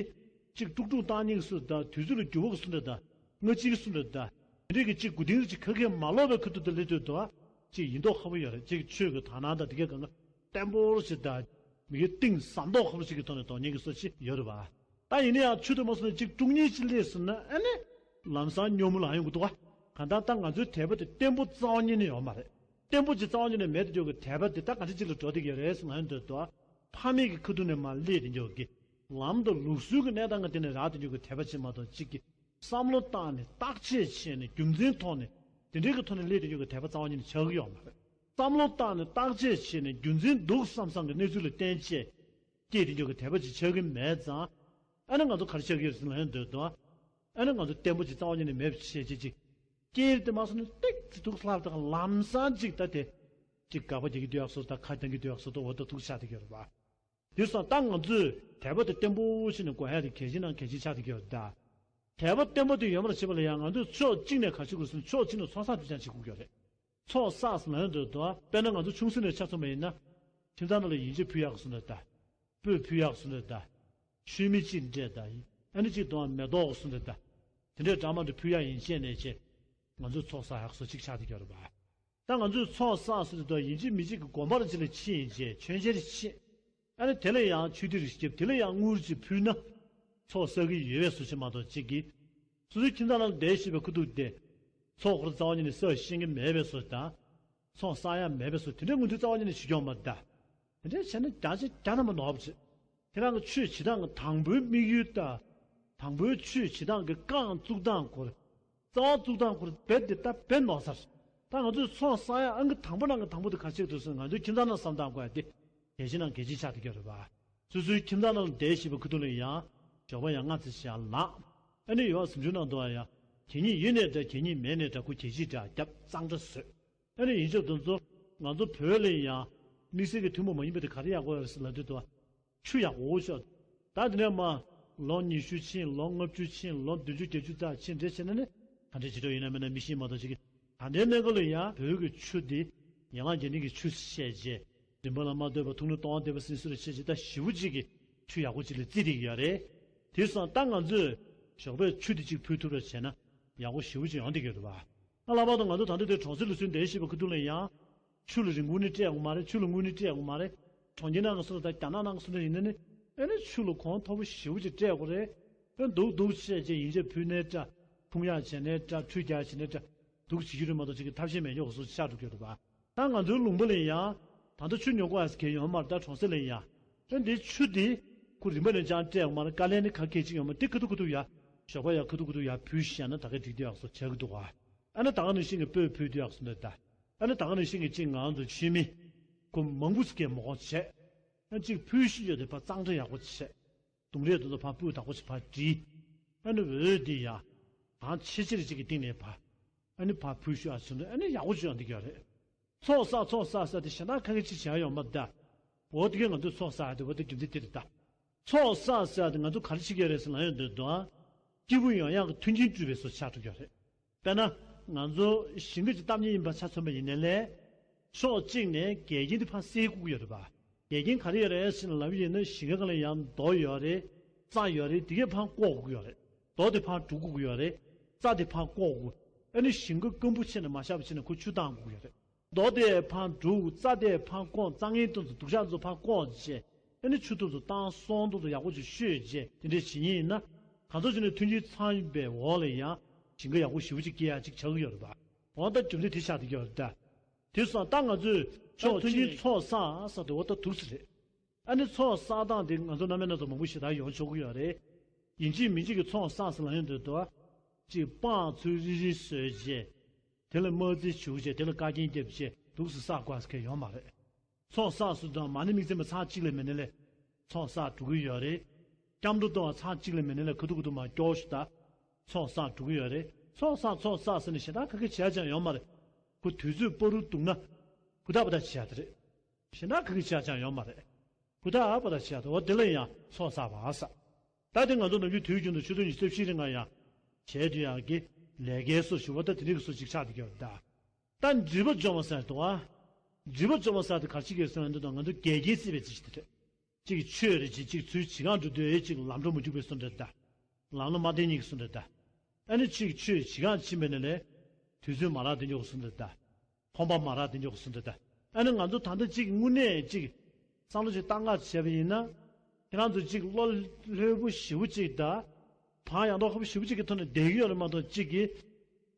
ཅིག་དཀྲུག་དཀྲུག་བཏང་མཁན་གྱི་སུ་དང་དུས་ཚོད་ལ་འགྱུར་བ་གི་སུ་འདྲ་དང་། སྔ་ཕྱི་གི་སུ་འདྲ་དང་། དེ་འདྲས་ཀྱི་ཅིག་གོ་དིང་རེ་ཅིག་ག་གེ་མ་ལོག་པའི་ཁུལ་དུ་དུ་སླེབས་དུས་དུ་བ། ཅིག་ཡིན་མདོག་ཁ་པོ་ཡོད་རེད། ཅིག་ཆོས་ཀྱི་དག་སྣང་དང་དེ་གའི་གང་ག་བརྟན་པོ་ཞིག་དང་། མི་གི་གཏིང་ཟབ་མདོག་ཁ་པོ་ཞིག་གི་ཐོག་ནས་དོགས་གཉེར་གྱི་སོ་ཅིག་ཡོད་རེད་བ། ད་ཡིན་ན་ཡང་ཆོས་དུ་མ་སོང་ནས་ཅིག་དཀྲུག་གཉེར་ཅིག་སླེབས་སོང་ན་ཨ་ནི། ལམ་སང་སྙོན་མོ་ལངས་ཡོང་གི་འདུག་བ། གང་ལྟར་ད་ང་ཚོའི་དད་པ་དེ་བརྟན་པོ་རྩ་བ་ཉིད་ནས་ཡོད་མ་རེད། བརྟན་པོ་ཅིག་རྩ་བ་ཉིད་ནས་མེད་དུ་འཇོག་གི་དད་པ་དེ་ད་ག་འདྲ་ཅིག་ལ་འགྲོ་བསྡད་ཀྱི་ཡོད་རེད་ཟེར་ན་ཡོང་དུས་དུ་བ། ཕ་མེས་ཀྱི་ཁ་ཐུག་ནས་མར་སླེབས་བསྡད་འཇོག་གི། ལམ་དང་ལུགས་སྲོལ་གྱི་གནས་སྟངས་ཀྱི་སྟེང་ནས་རག་བསྡད་འཇོག་གི་དད་པ་ཅིག་མ་གཏོགས་ཅིག་གི། བསམ་བློ་བཏང་ནས་བརྟག་དཔྱད་བྱས་ནས་རྒྱུ་མཚན་ཐོག་ནས་དེ་འདྲའི་གི་ཐོག་ནས་སླེབས་བསྡད་འཇོག་གི་དད་པ་རྩ་བ་ཉིད་ནས་ཆགས་ཀྱི་ཡོད་མ་རེད། བསམ་བློ་བཏང་ནས་བརྟག་དཔྱད་བྱས་ནས་རྒྱུ་མཚན་འདུག་བསམ་བསམ་གྱི་གནས་ཚུལ་ལ་བརྟེན་བྱས། སྐྱེས་བསྡད་འཇོག་གི་དད་པ་ཅིག་ཆགས་ཀྱི་མེད་ཙང་། ཨ་ནི་ང་ཚོ་ག་རེ་ཆགས་ཀྱི་ཡོད་ཟེར་ན་ཡོང་དུས་དུ། ཨ་ནི་ང་ཚོ་བརྟན་པོ་ཅིག་རྩ་བ་ཉིད་ནས་མེད་པ་བྱས་བྱས་ཅིག་སྐྱེས་དེ་མ་སོང་ནས་ཏིག་ཙི་ཐུག་ལྷག་དང་ལམ་སང་ཅིག་ད་དེ། ཅིག་དགག་པ་རྒྱག་གི་སྡོད་ཡག་སོ་ད་ཁ་གཏང་གི་སྡོད་ཡག་སོ་ད་འོ་ད་ཐུག་ཆགས་བསྡད་ཀྱི་ཡོད་རེད་བ། དེ་སོང་ད་ང་ཚོས་དད་པ་དེ་བརྟན་པོ་བྱས་ནས་དགོས་ཡ་དེ་གལ་ཆེ་ནང་གལ་ཆེ་ཆགས་བསྡད་ཀྱི་ཡོད་རེད་ད། དད་པ་བརྟན་པོ་དེ་ཡོད་མ་རེད་བྱས་པ་ལ་ཡང་ང་ཚོས་ཕྱོགས་གཅིག་ནས་ག་རེ་བྱེད་དགོས་ཟེར་ན་ཕྱོགས་གཅིག་ནས་ཚོགས་བསགས་སྡུད་སྦྱང་བྱེད་དགོས་ཀྱི་ཡོད་རེད། ཚོགས་བསགས་ཟེར་ན་ཡོང་དུས་དུ་དཔེར་ན་ང་ཚོ་ཆུང་ས་ནས་ཆ་མཚོན་པ་ཡིན་ན། ཁྱིམ་ཚང་ནང་ལ་ཡིན་གཅིག་ཕུལ་ཡག་གི་སུ་འདྲ་ད། སྤོས་ཕུལ་ཡག་གི་སུ་འདྲ་ད། མཆོད་མེ་གཅིག་འདྲ་ད། ཨ་ནི་གཅིག་དུ་མེ་ཏོག་གི་སུ་འདྲ་ད། དེ་འདྲའི་འདྲ་མ་འདྲ་ཕུལ་ཡག་ཡིན་བྱས་ནས་བྱས། ང་ཚོས་ཚོགས་བསགས་ཡག་སུ་གཅིག་ཆགས་བསྡད་ཀྱི་ཡོད་རེད་པ། ད་ང་ཚོས་ཚོགས་བསགས་སུ་དུ་ཡིན་གཅིག་མིན་གཅིག་གི་དགོན་པར་གཅིག་ལ་ཕྱིན་ཡིན་བྱས་མཆོད་མཇལ་ཕྱིན། ཨ་ནི་དེ་ལ་ཡང་ཆོས་སྡེ་རེ་ཞིག་བརྒྱབ་དེ་ལ་ཡང་དངུལ་གཅིག་ཕུལ་ན། ཚོགས་བསགས་ཀྱི་ཡོད་པའི་བཟོ་ཅིག་མ་གཏོགས་གཅིག་གིས། སོ་སོའི་ཁྱིམ་ཚང་ནང་ལ་བསྡད་བཞིན་པའི་ཁུ་ཐུག་དེ། ཚོགས་ཁོ་རང་རྩ་བ་ཉིད་ནས་བསགས་ཤེས་ཀྱི་མེད་པའི་བཟོ་དང་། ཚོགས་བསགས་ཡ་མེད་པའི་བཟོ་དེ་འདྲའི་ངོས་འཛིན་རྩ་བ་ཉིད་ནས་བྱེད་ཀྱི་ཡོད་མ་རེད་ད། དེ་འདྲའི་བྱས་ན་རྒྱ་ཆེ་རྒྱ་ནག་མ་ནོར་བ་བྱེད། ཁྱེད་རང་གི་ཆོས་བྱེད་སྟངས་ཀྱི་དང་པོའི་དམིགས་ཡུལ་དང་། དང་པོའི་ཆོས་བྱེད་སྟངས་ཀྱི་རྐང་བཙུགས་སྟངས་སྐོར། རྩ་བ་བཙུགས་སྟངས་སྐོར་རྦད་དེ་ད་རྦད་ནོར་ཚར། ད་ང་ཚོས་ཚོགས་བསགས་ཡ་ཨང་ཀི་དང་པོ་ནང་གི་དང་པོ་དེ་ག་རེ་བྱེད་དགོས་ཟེར་ན་ང་ཚོའི་ཁྱིམ་ཚང་ནང་བསམ་བཏང་དགོས་ཡ་དེ། གལ་ཆེ་ནང་གལ་ཆེ་ཆགས་བསྡད་ཀྱི་ཡོད་རེད་པ། སོ་སོའི་ཁྱིམ་ཚང་ནང་ལ་བསྡད་བཞིན་པའི་ཁུ་ཐུག་ལ་ཡང་། ཞོགས་པ་ཡང་སྔ་ཙམ་ཞིག་ཡར་ལངས། ཨ་ནི་ཡོང་བ་གཟིམ་ཆུང་ནང་དུ་ཡང་། གད་སྙིགས་ཡོད་ནའི་འདྲ་གད་སྙིགས་མེད་ནའི་འདྲ་ཁོ་གད་ཕྱིས་འདྲ་བརྒྱབ་གཙང་སྦྲ་བཟོས། ཨ་ནི་ཡིན་ཆོག་དེ་ཚོ། ང་ཚོ་བོད་ལ་ཡང་། དམིགས་བསལ་གྱི་ཐུན་མོང་མ་ཡིན་པ་དེ་ག་རེ་ཡག་པོ་ཡོད་རེད་ཟེར་ལབ་དུས་དུ། ཆུ་ཡག་པོ་ཤོག་ད་དེ་ནས་མ། ལོ་ཉི་ཤུ་ཕྱིན་ལོ་ལྔ་བཅུ་ཕྱིན་ལོ་བདུན་ཅུ་བརྒྱད་ཅུ་ཙམ་ཕྱིན་འདྲ་བྱས་ན་ནི། ག་འདྲའི་བྱེད་འགྲོ་ཡིན་ན་མིན་ན་མི་ཤེས་མ་གཏོགས་ཅིག་གི། ད་ལྟའི་གནས་སྐབས་ལ་ཡང་བོད་ཀྱི་ཆུ་འདི། ཡན་ལག་བརྒྱད་ལྡན་གྱི་ཆུ་བཤད་རྗེས། རིམ་པ་ལ་མ་ལྟོས་པར་ཐུགས་སྣང་གཏོང་བ་འདེབས་པ་ཟིན་སྲོལ་ཆེ་ཆེ་ད་ཞེ་པོ་ཅིག་གི་ཆུ་ཡག་པོ་ཅིག་ལ་བརྩི་བསྡད་ཀྱི་ཡོད་རེད། དེ་སོང་ད་ང་ཚོས་ཞོགས་པའི་ཆུ་དེ་ཅིག་ཕུལ་ཐུབ་པ་བྱས་ན་ཡག་པོ་ཞེ་པོ་ཅིག་ཡོང་བསྡད་ཀྱི་ཡོད་རེད་པ། ཨ་ལྷག་པར་དུ་ང་ཚོ་ད་ལྟ་དེ་གྲོང་གསེབ་ལ་སུན་བསྡད་བཞིན་པ་ཁུ་ཐུག་ལ་ཡང་། ཆུ་ལ་རིན་གོང་ནི་སྤྲད་ཡོང་མ་རེད། ཆུ་ལ་དངུལ་ནི་སྤྲད་ཡོང་མ་རེད། གྲོང་ཁྱེར་ནང་གི་སོ་ད་རྒྱ་ནག་ནང་གི་སོ་ད་ཡིན་ན་ནི། ཨ་ནི་ཆུ་ལ་གོང་མཐོ་པོ་ཞེ་པོ་ཅིག་སྤྲད་དགོས་རེད། ཨ་འདུག་འདུག་བྱས་རྗེས་ཡིན་ཆད་ཕུལ་ནའི་འདྲ། ཕུང་ཡག་བྱས་ནའི་འདྲ། ཁྲུས་རྒྱག་བྱས་ནའི་འདྲ། འདུག་བྱེད་ཀྱི་རེད་མ་གཏོགས་ཅིག་གི་ཐབས་ཤེས་མེད་ཀྱོག་སོ་ཆགས་འགྲོ་གི་ཡོད་རེད་པ། ད་ང་ཚོའི་ལུང་པ་ལ་ཡང་། ད་ལྟ་ཆུ་ཉོ་དགོས་ཡག་གལ་ཡོད་མ་རེད། ད་གྲོང་གསེབ་ལ་ཡང་། ཨ་འདི་ཆུ་འདི་ཁོ་རིན་པ་ནས་ཅང་སྤྲད་ཡོང་མ་རེད། དཀའ་ལས་ནི་ག་གེ་ཅིག་ཡོད་མ་རེད། འདི་ཁ་ཐུག་ཁ་ཐུག་ཡ། ཞོགས་པ་ཡ་ཁ་ཐུག་ཁ་ཐུག་ཡ་ཕུལ་བཞག་ན་ད་ག་འགྲིག་འདུག་ཡག་སོ་བྱེད་ཀྱི་འདུག་ག། ཨ་ནི་ད་ག་ནང་བཞིན་གྱི་སྤོས་ཕུལ་དུས་ཡག་སོ་འདི་ད། ཨ་ནི་ད་ག་ནང་བཞིན་གྱི་ཅིག་ང་ཚོ་ཆུ་མི། ཁོ་མང་པོ་ཟིག་གིས་མོ་གོང་བྱས། ཨ་ཅིག་ཕུལ་ཤུལ་ཡོད་དེ་ཕར་གཙང་སྦྲ་ཡག་པོ་བྱས། གདོང་རས་དེ་ཚོ་ཕར་སྤུས་དག་པོ་ཞིག་ཕར་བྲིས། ཨ་ནི་འོད་དེ་ཡ། གང་ཆེ་ཆེར་ཅིག་གི་སྟེང་ནས་ཕར། ཨ་ནི་ཕར་ཕུལ་ཤུལ་ཨ་ཚོ་འདི་ཨ་ནི་ཡག་པོ་བྱུང་འདི་ག་རེད། ཚོགས་བསགས་ཚོགས་བསགས་ཟེར་དེ་གཞན་དག་ཁ་ཁ་ཅིག་བྱས་ཡོང་མ་ད། འོ་དེ་གས་ང་ཚོས་ཚོགས་བསགས་དེ་འོ་དེ་རྒྱུ་མཚན་དེ་རེད་ད། ཚོགས་བསགས་ཟེར་དེ་ང་ཚོ་ག་རེ་བྱེད་ཀྱི་རེད་ཟེར་ན་ཡོང་དུས་དོ། སྐྱེས་བུ་ཡོན་ཡང་གི་མཐུན་རྐྱེན་སྒྲུབ་པའི་སོ་ཆགས་འགྲོ་གི་རེད། དཔེར་ན། ང་ཚོ་ཞིང་ཁ་ཅིག་བཏབ་མཁན་ཡིན་པ་ཆ་མཚོན་པ་ཡིན་ནའི་ལས། ཕྱོགས་གཅིག་ནས་འགལ་རྐྱེན་དེ་ཕར་སེལ་དགོས་ཀྱི་ཡོད་རེད་པ། འགལ་རྐྱེན་ག་རེ་ཡོད་རེད་ཟེར་ན་ལབ་ཡིན་ན་ཞིང་ཁ་ལ་ཡང་རྡོ་ཡོད་རེད། རྩྭ་ཡོད་རེད། དེ་གས་ཕར་བཀོག་དགོས་ཀྱི་ཡོད་རེད། རྡོ་དེ་ཕར་སྒྲུག་དགོས་ཀྱི་ཡོད་རེད། རྩྭ་དེ་ཕར་བཀོག་དགོས། ཨ་ནི་ཞིང་ཁ་སྐམ་པོ་བྱས་ནས་མ་བཞག་པ་བྱས་ན་ཁོ་ཆུ་བཏང་དགོས་ཀྱི་ཡོད་རེད། རྡོ་དེ་ཕར་སྒྲུག་རྩྭ་དེ་ཕར་བཀོག་རྩྭ་ངན་དེ་ཚོ་སྡུག་ཅག་ཚོ་ཕར་བཀོག་བྱས། ཨ་ནི་ཆུ་དེ་ཚོ་བཏང་སོང་དེ་ཚོ་ཡག་པོ་ཅིག་བཤོས་བྱས་དེ་འདྲས་བྱེད་ཉེན་ཡིན་ན། གང་ཚོད་བྱས་ནས་མཐུན་རྐྱེན་ཚང་བའི་འོག་ལ་ཡང་ཞིང་ཁ་ཡག་པོ་ཞེ་པོ་ཅིག་སྐྱེ་ཡག་ཅིག་ཆགས་ཀྱི་ཡོད་རེད་པ། འོ་ད་རྒྱུ་མཚན་དེ་ཆགས་བསྡད་ཀྱི་ཡོད་རེད་ད། དེ་སོང་ད་ང་ཚོས་ཕྱོགས་མཐུན་རྐྱེན་ཚོགས་བསགས་ཟེར་དེ་འོ་ད་འདུག་སེ་རེད། ཨ་ནི་ཚོགས་བསགས་སྟངས་དེ་ང་ཚོ་སྣ་མིན་སྣ་ཚོགས་མང་པོ་ཞེ་དྲག་ཡོང་ཆོག་གི་ཡོད་རེད། ཡིན་གཅིག་མིན་གཅིག་གི་ཚོགས་བསགས་ཟེར་ལབ་ཡོང་དུས་དོ། གཅིག་སྤང་ཚུལ་རིལ་རིལ་བཟོས་བྱས། དེ་ལ་དམར་རྩི་བྱུགས་བྱས་དེ་ལ་བཀའ་རྒྱན་བརྒྱབ་བྱས་འདུག་སེ་བསགས་དགོས་ཟེར་མཁན་ཡོད་མ་རེད། ཚོགས་བསགས་སུ་དང་མ་ཎི་དམིགས་བརྩེ་མ་ཚར་གཅིག་ལས་མེད་ནའི་ལས། ཚོགས་བསགས་འགྲོ་གི་ཡོད་རེད། སྐྱབས་འགྲོ་གཏོང་བ་ཚར་གཅིག་ལས་མེད་ནའི་ལས་ཁ་ཐུག་ཁ་ཐུག་མར་སྐྱོར་ཞུ་ད། ཚོགས་བསགས་འགྲོ་གི་ཡོད་རེད། ཚོགས་བསགས་ཚོགས་བསགས་ཟེར་ནས་གཞན་དག་ག་གེ་བྱས་ཀྱང་ཡོད་མ་རེད། ཁོ་དུས་ཚོད་བར་དུ་བསྡུག་ན། ཧུར་ཐག་པ་ཐག་བྱས་ཡག་དེ་རེད། གཞན་དག་ག་གེ་བྱས་ཀྱང་ཡོད་མ་རེད། ཧུར་ཐག་པ་ཐག་བྱས་ཡག་དེ་འོ་དེ་ལ་ཡང་ཚོགས་བསགས་པ་ཟེར། ད་དེ་ང་ཚོ་ནམ་རྒྱུན་དུས་རྒྱུན་དུ་ཆུ་ཚོད་ཉི་ཤུ་རྩ་བཞིའི་རིང་ལ་ཡང་བྱས་དུས་ཡག་གི་ལས་ཀའི་སོ་ཞུ་བ་ད་དེ་འདྲའི་གི་སོ་ཅིག་ཆགས་བསྡད་ཀྱི་ཡོད་རེད་ད། ད་སྒྲིབ་པ་སྦྱོང་བ་ཟེར་འདུག་ཨ། སྒྲིབ་པ་སྦྱོང་བ་ཟེར་དེ་ག་རེ་བྱེད་ཀྱི་ཡོད་ཟེར་ན་འདུག་ད་ང་ཚོ་འགལ་རྐྱེན་སེལ་བའི་རྩིས་ཤིག་དེ་རེད། གཅིག་ཆོས་རེད་ཅེས་གཅིག་ཚུལ་བྱེད་གང་འགྲོ་དུས་གཅིག་ལམ་འགྲོ་མི་འཇུག་པའི་བཟོ་འདྲ་ད། ལམ་ལ་མ་བརྟེན་ཉིད་ཀྱི་བཟོ་འདྲ་ད། ཨ་ནི་གཅིག་ཆོས་བྱེད་གང་ཕྱིན་པ་ཡིན་ནའི་ལས། དུས་ཚོད་མ་རག་དེ་འཇོག་བཟོ་འདྲ་ད། ཕོངས་པ་མ་རག་དེ་འཇོག་བཟོ་འདྲ་ད། ཨ་ནི་ང་ཚོ་ད་ལྟ་གཅིག་དངོས་གནས་གཅིག་བསམ་བློ་ཞིག་བཏང་ག་བྱས་པ་ཡིན་ན། ཁྱེད་རང་ཚོ་གཅིག་བློ་ལྷོད་པོ་ཞེ་པོ་གཅིག་ད། བག་ཡངས་དོག་ཁ་པོ་ཞེ་པོ་གཅིག་གི་ཐོག་ནས་བསྡད་ཀྱི་ཡོད་རེད་མ་གཏོགས་གཅིག་གིས།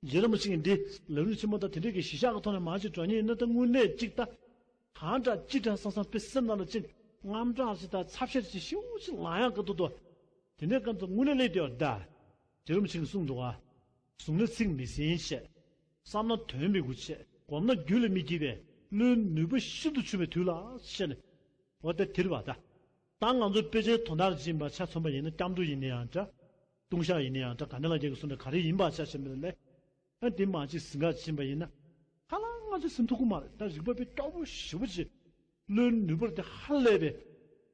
རྗེ་རིན་པོ་ཆེ་གིས་འདི་ལམ་རིམ་ཆེན་མོ་དང་དེ་འདྲས་ཀྱི་གཞི་བཞག་གི་ཐོག་ནས་མར་ཅིག་འགྲོ་མཁན་ཡིན་ན་ད་དངོས་གནས་གཅིག་ད། གང་འདྲ་ཅི་འདྲ་བསམ་བསམ་དཔེ་སེམས་ནང་ལ་ཅིག་དངངས་སྐྲག་ཅིག་དང་ཚབ་ཤེས་ཅིག་ཞེ་པོ་ཅིག་ལངས་ཡག་གི་འདུག་དོ། དེ་འདྲའི་སྐབས་སུ་དངོས་གནས་སླེབས་བསྡད་ཡོད་རེད་ད། རྗེ་རིན་པོ་ཆེ་གིས་གསུངས་འདུག་ག། བཟུང་ན་ཚིག་མི་ཟིན་བྱས། བསམ་ན་དོན་མི་འགྲུབ་བྱས། སྒོམ་ན་རྒྱུད་ལ་མི་སྐྱེ་བས་བློའི་ནུས་པ་ཤིན་ཏུ་ཆུང་བའི་དུས་ལ་བྱས་ནས། འོ་དེ་དེ་རེད་པ་ད། ད་ང་ཚོ་དཔེ་ཆའི་དོན་དག་ལ་ཕྱིན་པ་ཆ་མཚོན་པ་ཡིན་ན་སྐྱབས་འགྲོ་ཡིན་ན་ཡང་འདྲ། ལྟུང་བཤགས་ཡིན་ན་ཡང་འདྲ། ག་ནི་ལ་རྒྱལ་གྱི་གསུང་འདྲ་ག་རེ་ཡིན་པ་ཆ་བཞིན་པ་ལས། ཨ་དེ་མ་ཅིག་ཟིན་ག་ཕྱིན་པ་ཡིན་ན། ཧ་ལམ་ང་ཚོས་ཟིན་ཐུབ་ཀྱི་མ་རེད། ད་རིག་པ་དཔེ་སྐྱོ་པོ་ཞེ་པོ་ཅིག་བློའི་ནུས་པ་དེ་ཧ་ལས་པའི་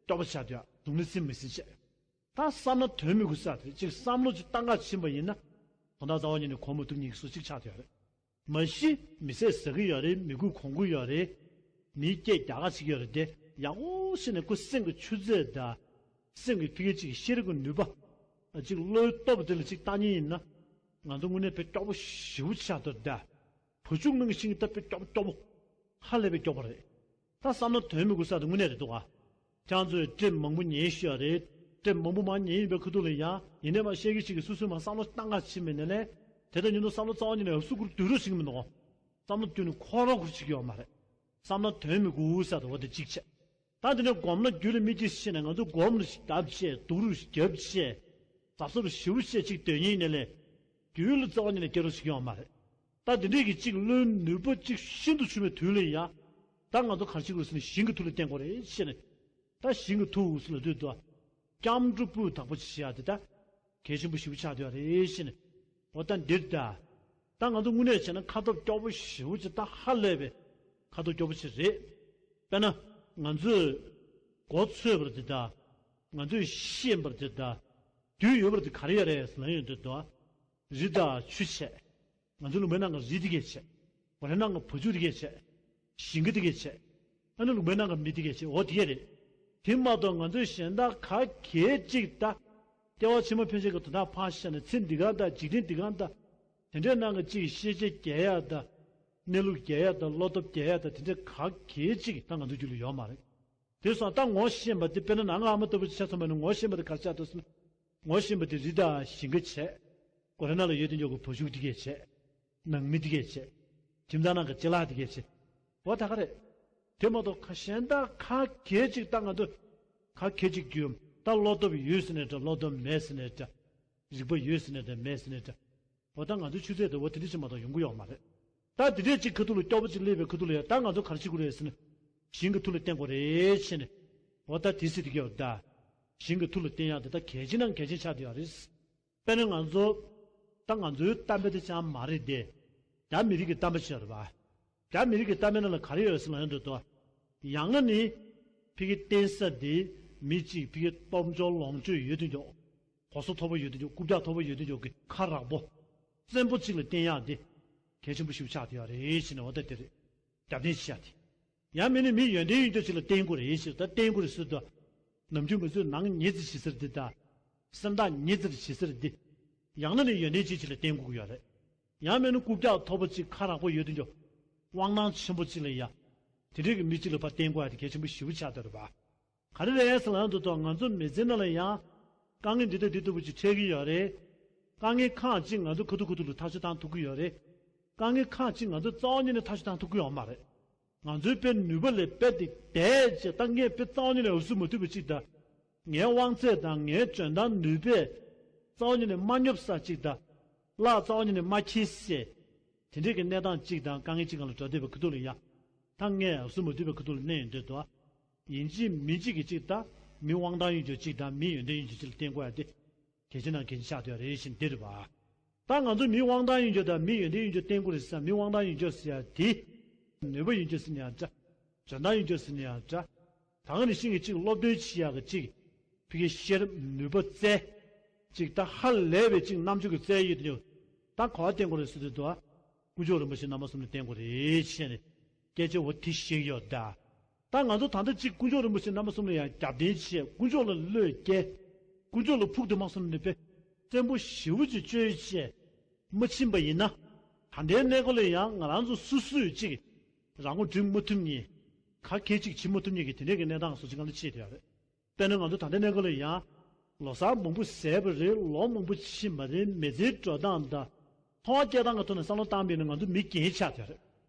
སྐྱོ་པོ་ཆགས་བསྡད་ཡ་བཟུང་ན་ཚིག་མི་ཟིན་བྱས། ད་བསམ་ན་དོན་མི་འགྲུབ་ས་དེ་ཅིག་བསམ་བློ་ཅིག་བཏང་ག་ཕྱིན་པ་ཡིན་ན། དོན་དག་རྩ་བ་ཉིད་ནས་གོ་མ་ཐུབ་མཁན་གྱི་བཟོ་ཅིག་ཆགས་བསྡད་ཡོད་རེད། མ་གཞི་མི་ཚེ་ཟ་གི་ཡོད་རེད། མི་རྒུད་གོང་རྒུད་ཡོད་རེད། མིའི་སྐད་རྒྱག་ག་བྱེད་ཀྱི་ཡོད་རེད་དེ། ཡག་པོ་བྱས་ནས་ཁོ་སེམས་ཀྱི་ཆུ་ཚད་དང་། སེམས་ཀྱི་ཕ་གི་ཅིག་ཤེས་རིག་གི་ནུས་པ། ཅིག་བློའི་སྟོབས་དེ་ལ་ཅིག་བཏང་མཁན་ཡིན་ན། ང་ཚོ་དངོས་གནས་དཔེ་སྐྱོ་པོ་ཞེ་པོ་ཆགས་འདུག་ད། བུ་ཆུང་མིང་ཤིང་ད་དཔེ་སྐྱོ་པོ་སྐྱོ་པོ། ཧ་ལས་པའི་སྐྱོ་པོ་རེད། ད་བསམ་ན་དོན་མི་འགྲུབ་ས་དེ་དངོས་གནས་རེད་འདུག་ག། ཁྱེད་ཚོས་དེབ་མང་པོ་ཉན་ཤེས་ཡོད་རེད། དེབ་མང་པོ་མར་ཉན་ཡིན་པའི་ཁ་ཐུག་ལ་ཡང་ཡིན་ནའི་མ་བཤད་ཀྱི་ཅིག་གིས་སོ་སོས་མར་བསམ་བློ་བཏང་ག་ཕྱིན་པ་ཡིན་ནའི་ལས། དེ་ལྟར་ཉིན་ཐོ་བསམ་བློ་རྩ་བ་ཉིད་ནས་འུབ་སུ་འགུར་སྡུག་རུ་ཞིག་མི་འདུག་ག། བསམ་བློ་བསྐྱོན་ནས་འཁོར་རོགས་འཁོར་ཅིག་ཡོད་མ་རེད། བསམ་ན་དོན་མི་འགྲུབ་ས་དེ་འོ་དེ་གཅིག་བྱས། ད་དེ་ནས་སྒོམ་ན་རྒྱུད་ལ་མི་སྐྱེ་ཞེས་ནས་ང་ཚོ་སྒོམ་རུ་བརྒྱབ་བྱས་སྡུག་རུ་བརྒྱབ་བྱས། གཟབ་གཟབ་རུ་ཞེ་པོ་བྱས་ཅིག་སྡོད་མཁན་ཡིན་ནའི་ལས། རྒྱུད་ལ་རྩ་བ་ཉིད་ནས་སྐྱེ་རོགས་ཤིག་ཡོང་བ་མ་རེད། ད་དེ་འདྲས་ཀྱི་གཅིག་བློའི་ནུས་པ་གཅིག་ཤིན་ཏུ་ཆུང་བའི་དུས་ལ་ཡ། ད་ང་ཚོ་ག་རེ་བྱེད་དགོས་ཟེར་ན་ཞིང་གི་མཐུ་ལ་བརྟེན་དགོས་རེད་ཟེར་ནས། ད་ཞིང་གི་མཐུ་ཟེར་ལབ་དུས་ད། སྐྱབས་འགྲོ་སྤུས་དག་པོ་ཅིག་བྱེད་ཡ་དེ་ད། གལ་ཆེན་པོ་ཞེ་པོ་ཆགས་བསྡད་ཡོད་རེད་ཟེར་ནས། འོ་ད་འདིར་ད། ད་ང་ཚོ་དངོས་གནས་བྱས་ན་ཁ་ཐོབ་སྐྱོ་པོ་ཞེ་པོ་ཅིག་ད་ཧ་ལས་པའི་ཁ་ཐོབ་སྐྱོ་པོ་ཅིག་རེད། དཔེར་ན། ང་ཚོས་མགོ་ཚོས་པར་དེ་ད། ང་ཚོས་ཤེས་པར་དེ་ད། དུས་ཡོད་པར་དེ་ག་རེ་ཡོད་རེད་ཟེར་ན་ཡོད་འདུག་ད། རི་དང་ཆུ་བྱས། ང་ཚོ་ལུང་པའི་ནང་གི་རི་དེ་གས་བྱས། གོ་ལའི་ནང་གི་བ་ཕྱུགས་དེ་གས་བྱས། ཞིང་ཁ་དེ་གས་བྱས། ཨ་ནི་ལུང་པའི་ནང་གི་མི་དེ་གས་བྱེད། འོ་དེ་གས་རེད། དེ་མ་གཏོགས་ང་ཚོའི་གཞན་དག་ག་གས་གཅིག་ད། སྐྱེ་བ་ཕྱི་མ་ཕན་ཆད་ཀྱི་དོན་དག་ཕར་བཞག་ནས་ཚེ་འདི་ག་དང་འཇིག་རྟེན་འདི་ག་དང་། དེ་འདྲའི་ནང་གི་གཅིག་ཤེས་བྱ་རྒྱས་ཡག་དང་། གནས་ལུགས་རྒྱས་ཡག་དང་། བློ་སྟོབས་རྒྱས་ཡག་དང་། དེ་འདྲའི་ག་གས་གཅིག་ད་ང་ཚོའི་རྒྱུད་ལ་ཡོད་མ་རེད། དེ་སོང་ད་ངོ་ཤེས་པ་དེ་དཔེར་ན་ང་ཨ་མ་ལྟ་བུ་ཅིག་ཆ་མཚོན་པ་ནི་ངོ་ཤེས་པ་དེ་ག་རེ་ཆགས་འདུག་ཟེར་ན། ངོ་ཤེས་པ་དེ་རི་དང་ཞིང་ཁ་བྱས། སྒོ་ར་ནང་ལ་ཡོད་དེ་འཇོག་གི་བ་ཕྱུགས་དེ་གས་བྱས། ནང་མི་དེ་གས་བྱས། ཁྱིམ་ཚང་ནང་གི་ཅ་ལག་དེ་གས་བྱས། འོ་ད་ག་རེད། དེ་མ་གཏོགས་ག་གཞན་དག་ག་གས་གཅིག་ད་ང་ཚོ་ག་གས་གཅིག་རྒྱུ་ད་བློ་སྟོབས་ཡོད་ཟེར་ནས་འདྲ། བློ་སྟོབས་མེད་ཟེར་ནས་འདྲ། རིག་པ་ཡོད་ཟེར་ནས་འདྲ། མེད་ཟེར་ནས་འདྲ། འོ་ད་ང་ཚོའི་ཆུ་ཚད་དེ་འོ་དེ་འདྲ་ཅིག་མ་གཏོགས་ཡོང་གི་ཡོད་མ་རེད། ད་དེ་འདྲས་ཅིག་ཁ་ཐུག་ལ་སྐྱོ་པོ་ཅིག་སླེབས་པའི་ཁ་ཐུག་ལ་ཡ་ད་ང་ཚོ་ག་རེ་བྱེད་དགོས་རེད་ཟེར་ན། ཞིང་གི་ཐུགས་ལ་བརྟེན་དགོས་རེད་ཟེར་ནས། འོ་ད་དེ་སྲིད་དེ་གས་འོ་ད། ཞིང་གི་ཐུགས་ལ་བརྟེན་ཡག་དེ་ད་གལ་ཆེ་ན་གལ་ཆེན་ཆགས་བསྡད་ཡོད་རེད། དཔེར་ན་ང་ཚོ། ད་ང་ཚོའི་གཏམ་དཔེ་དེ་ཅང་མ་རེད་དེ། རྒྱ་མི་རིགས་ཀྱི་གཏམ་དཔེ་ཅིག་ཡོད་རེད་པ། རྒྱ་མི་རིགས་ཀྱི་གཏམ་དཔེ་ནང་ལ་ག་རེ་ཡོད་ཟེར་ན་ཡང་འདོད་དོ། ཡང་ན་ནི། ཕ་གི་བརྟེན་ས་དེ། མི་གཅིག་ཕ་གི་སྟོབས་འབྱོར་ལོངས་སྤྱོད་ཡོད་དེ་འཇོག་གོ་ས་མཐོ་པོ་ཡོད་དེ་འཇོག་རྐུབ་བཀྱག་མཐོ་པོ་ཡོད་དེ་འཇོག་གི་ཁ་རག་པོ། བཙན་པོ་གཅིག་ལ་བརྟེན་ཡག་དེ། གལ་ཆེན་པོ་ཞིག་ཆགས་བསྡད་ཡོད་རེད་ཟེར་ནས་འོ་ད་དེ་རེད། རྒྱབ་རྟེན་བྱེད་ཡག་དེ། ཡང་མིན་ན་མི་ཡོན་ཏན་ཡོད་རྒྱུ་ཅིག་ལ་བརྟེན་དགོས་རེད་ཟེར། ད་བརྟེན་དགོས་རེད་ཟེར་དུས། ནམ་རྒྱུན་ང་ཚོས་ནང་ཉེས་ཟེར་བྱེད་ས་རེད་འདི་དང་། སེམས་ཐག་ཉེ་ཟེར་བྱེད་ས་རེད་འདི། ཡང་ན་ནི་ཡོན་ཏན་ཅིག་ཅིག་ལ་བརྟེན་དགོས་ཀྱི་ཡོད་རེད། ཡང་མིན་ན་རྐུབ་བཀྱག་མཐོ་པོ་ཅིག་ཁ་རག་པོ་ཡོད་དུ་འཇོག་དབང་ཐང་ཆེན་པོ་ཅིག་ལ་ཡ། དེ་འདྲའི་གི་མི་གཅིག་ལ་ཕར་བརྟེན་དགོས་ཡ་དེ་གལ་ཆེན་པོ་ཞེ་པོ་ཆགས་བསྡད་རེད་པ། ག་རེ་རེད་ཟེར་ན་ཡང་དུ་དང་ང་ཚོ་མི་ཚེ་ནང་ལ་ཡང་། དཀའ་ངལ་འདི་དང་འདི་ལྟ་བུ་ཅིག་འཕྲད་ཀྱི་ཡོད་རེད། དཀའ་ངལ་ཁག་ཅིག་ང་ཚོ་ཁ་ཐུག་ཁ་ཐུག་ལ་ཐག་གཅོད་བཏང་ཐུབ་ཀྱི་ཡོད་རེད། དཀའ་ངལ་ཁག་ཅིག་ང་ཚོ་རྩ་བ་ཉིད་ནས་ཐག་གཅོད་བཏང་ཐུབ་ཀྱི་ཡོད་མ་རེད། ང་ཚོའི་དཔེ་ནུས་པ་ལས་དཔེ་དེ་འདས་བྱས་ད་ངས་དཔེ་རྩ་བ་ཉིད་ནས་འུབ་སུ་མ་ཐུབ་པ་ཅིག་དང་། ངའི་དབང་ཚད་དང་ངའི་འཇོན་ཐང་ནུས་པས་རྩ་བ་ཉིད་ནས་མ་སྙོབ་ས་ཅིག་དང་། གླགས་རྩ་བ་ཉིད་ནས་མ་འཁེལ་སའི། དེ་འདྲའི་གི་གནས་སྟངས་ཅིག་དང་དཀའ་ངལ་ཅིག་སྒང་ལ་འགྲོ་བསྡད་པའི་ཁ་ཐུག་ལ་ཡ། ད་ངས་འུབ་སུ་མ་ཐུབ་པའི་ཁ་ཐུག་ལ་གནས་ཡོང་དུས་དུ། ཡིན་གཅིག་མིན་གཅིག་གི་ཅིག་དང་མི་དབང་ཐང་ཡོད་རྒྱུ་ཅིག་དང་མི་ཡོན་ཏན་ཡོད་རྒྱུ་ཅིག་ལ་བརྟེན་དགོས་ཡ་དེ། གལ་ཆེ་ན་གལ་ཆེ་ཆགས་བསྡད་ཡོད་རེད་ཟེར་འདི་རེད་པ། ད་ང་ཚོ་མི་དབང་ཐང་ཡོད་རྒྱུ་དང་མི་ཡོན་ཏན་ཡོད་རྒྱུ་བརྟེན་དགོས་རེད་ཟེར། མི་དབང་ཐང་ཡོད་རྒྱུ་ཟེར་ཡ་དེ། ནུས་པ་ཡོད་རྒྱུ་ཟེར་ན་ཡང་འདྲ། འཇོན་ཐང་ཡོད་རྒྱུ་ཟེར་ན་ཡང་འདྲ། ད་ག་ནང་བཞིན་གྱི་གཅིག་སློབ་སྟོན་བྱེད་ཡག་གི་གཅིག་ཕ་གི་ཤེས་རབ་ནུས་པ་རྩལ། གཅིག་ད་ཧ་ལས་པའི་གཅིག་རྣམ་དཔྱོད་ཀྱི་རྩལ་ཡོད་དུ་ད་ག་བ་བརྟེན་དགོས་རེད་ཟེར་དུས་དུ། དཀོན་མཆོག་རིན་པོ་ཆེ་རྣམ་པ་གསུམ་ལ་བརྟེན་དགོས་རེད་ཅེས་ནས་སྐད་ཆ་འོ་དེ་བཤད་ཀྱི་ཡོད་ད། ད་ང་ཚོ་ད་ལྟ་གཅིག་དཀོན་མཆོག་རིན་པོ་ཆེ་རྣམ་པ་གསུམ་ལ་ཡང་རྒྱབ་རྟེན་བྱས། དཀོན་མཆོག་ལ་བློས་བཀལ། དཀོན་མཆོག་ལ་ཕུགས་དུ་མ་སོང་ནས་དཔེ་བཙན་པོ་ཞེ་པོ་ཅིག་བཅོས་བྱས་མ་ཕྱིན་པ་ཡིན་ན། ད་ལྟའི་གནས་སྐབས་ལ་ཡང་ང་རང་ཚོ་སོ་སོས་གཅིག་རང་ངོ་སྒྲུབ་མ་ཐུབ་མཁན། ག་གེ་གཅིག་བྱེད་མ་ཐུབ་མཁན་གྱི་དེ་འདྲའི་གི་གནས་སྟངས་སོགས་ཅིག་སྒང་ལ་ཕྱིན་བསྡད་ཡོད་རེད། དཔེར་ན་ང་ཚོ་ད་ལྟའི་གནས་སྐབས་ལ་ཡང་། ལོ་གསར་མང་པོ་ཟད་པ་རེད། ལོ་མང་པོ་ཕྱིན་པ་རེད། མི་ཚེའི་འགྲོ་སྟངས་དང་། འཚོ་བ་སྐྱེལ་སྟངས་ཀྱི་ཐོག་ནས་བསམ་བློ་བཏང་པ་ཡིན་ན་ང་ཚོ་མི་རྒན་ཆགས་བསྡད་ཡོད་རེད།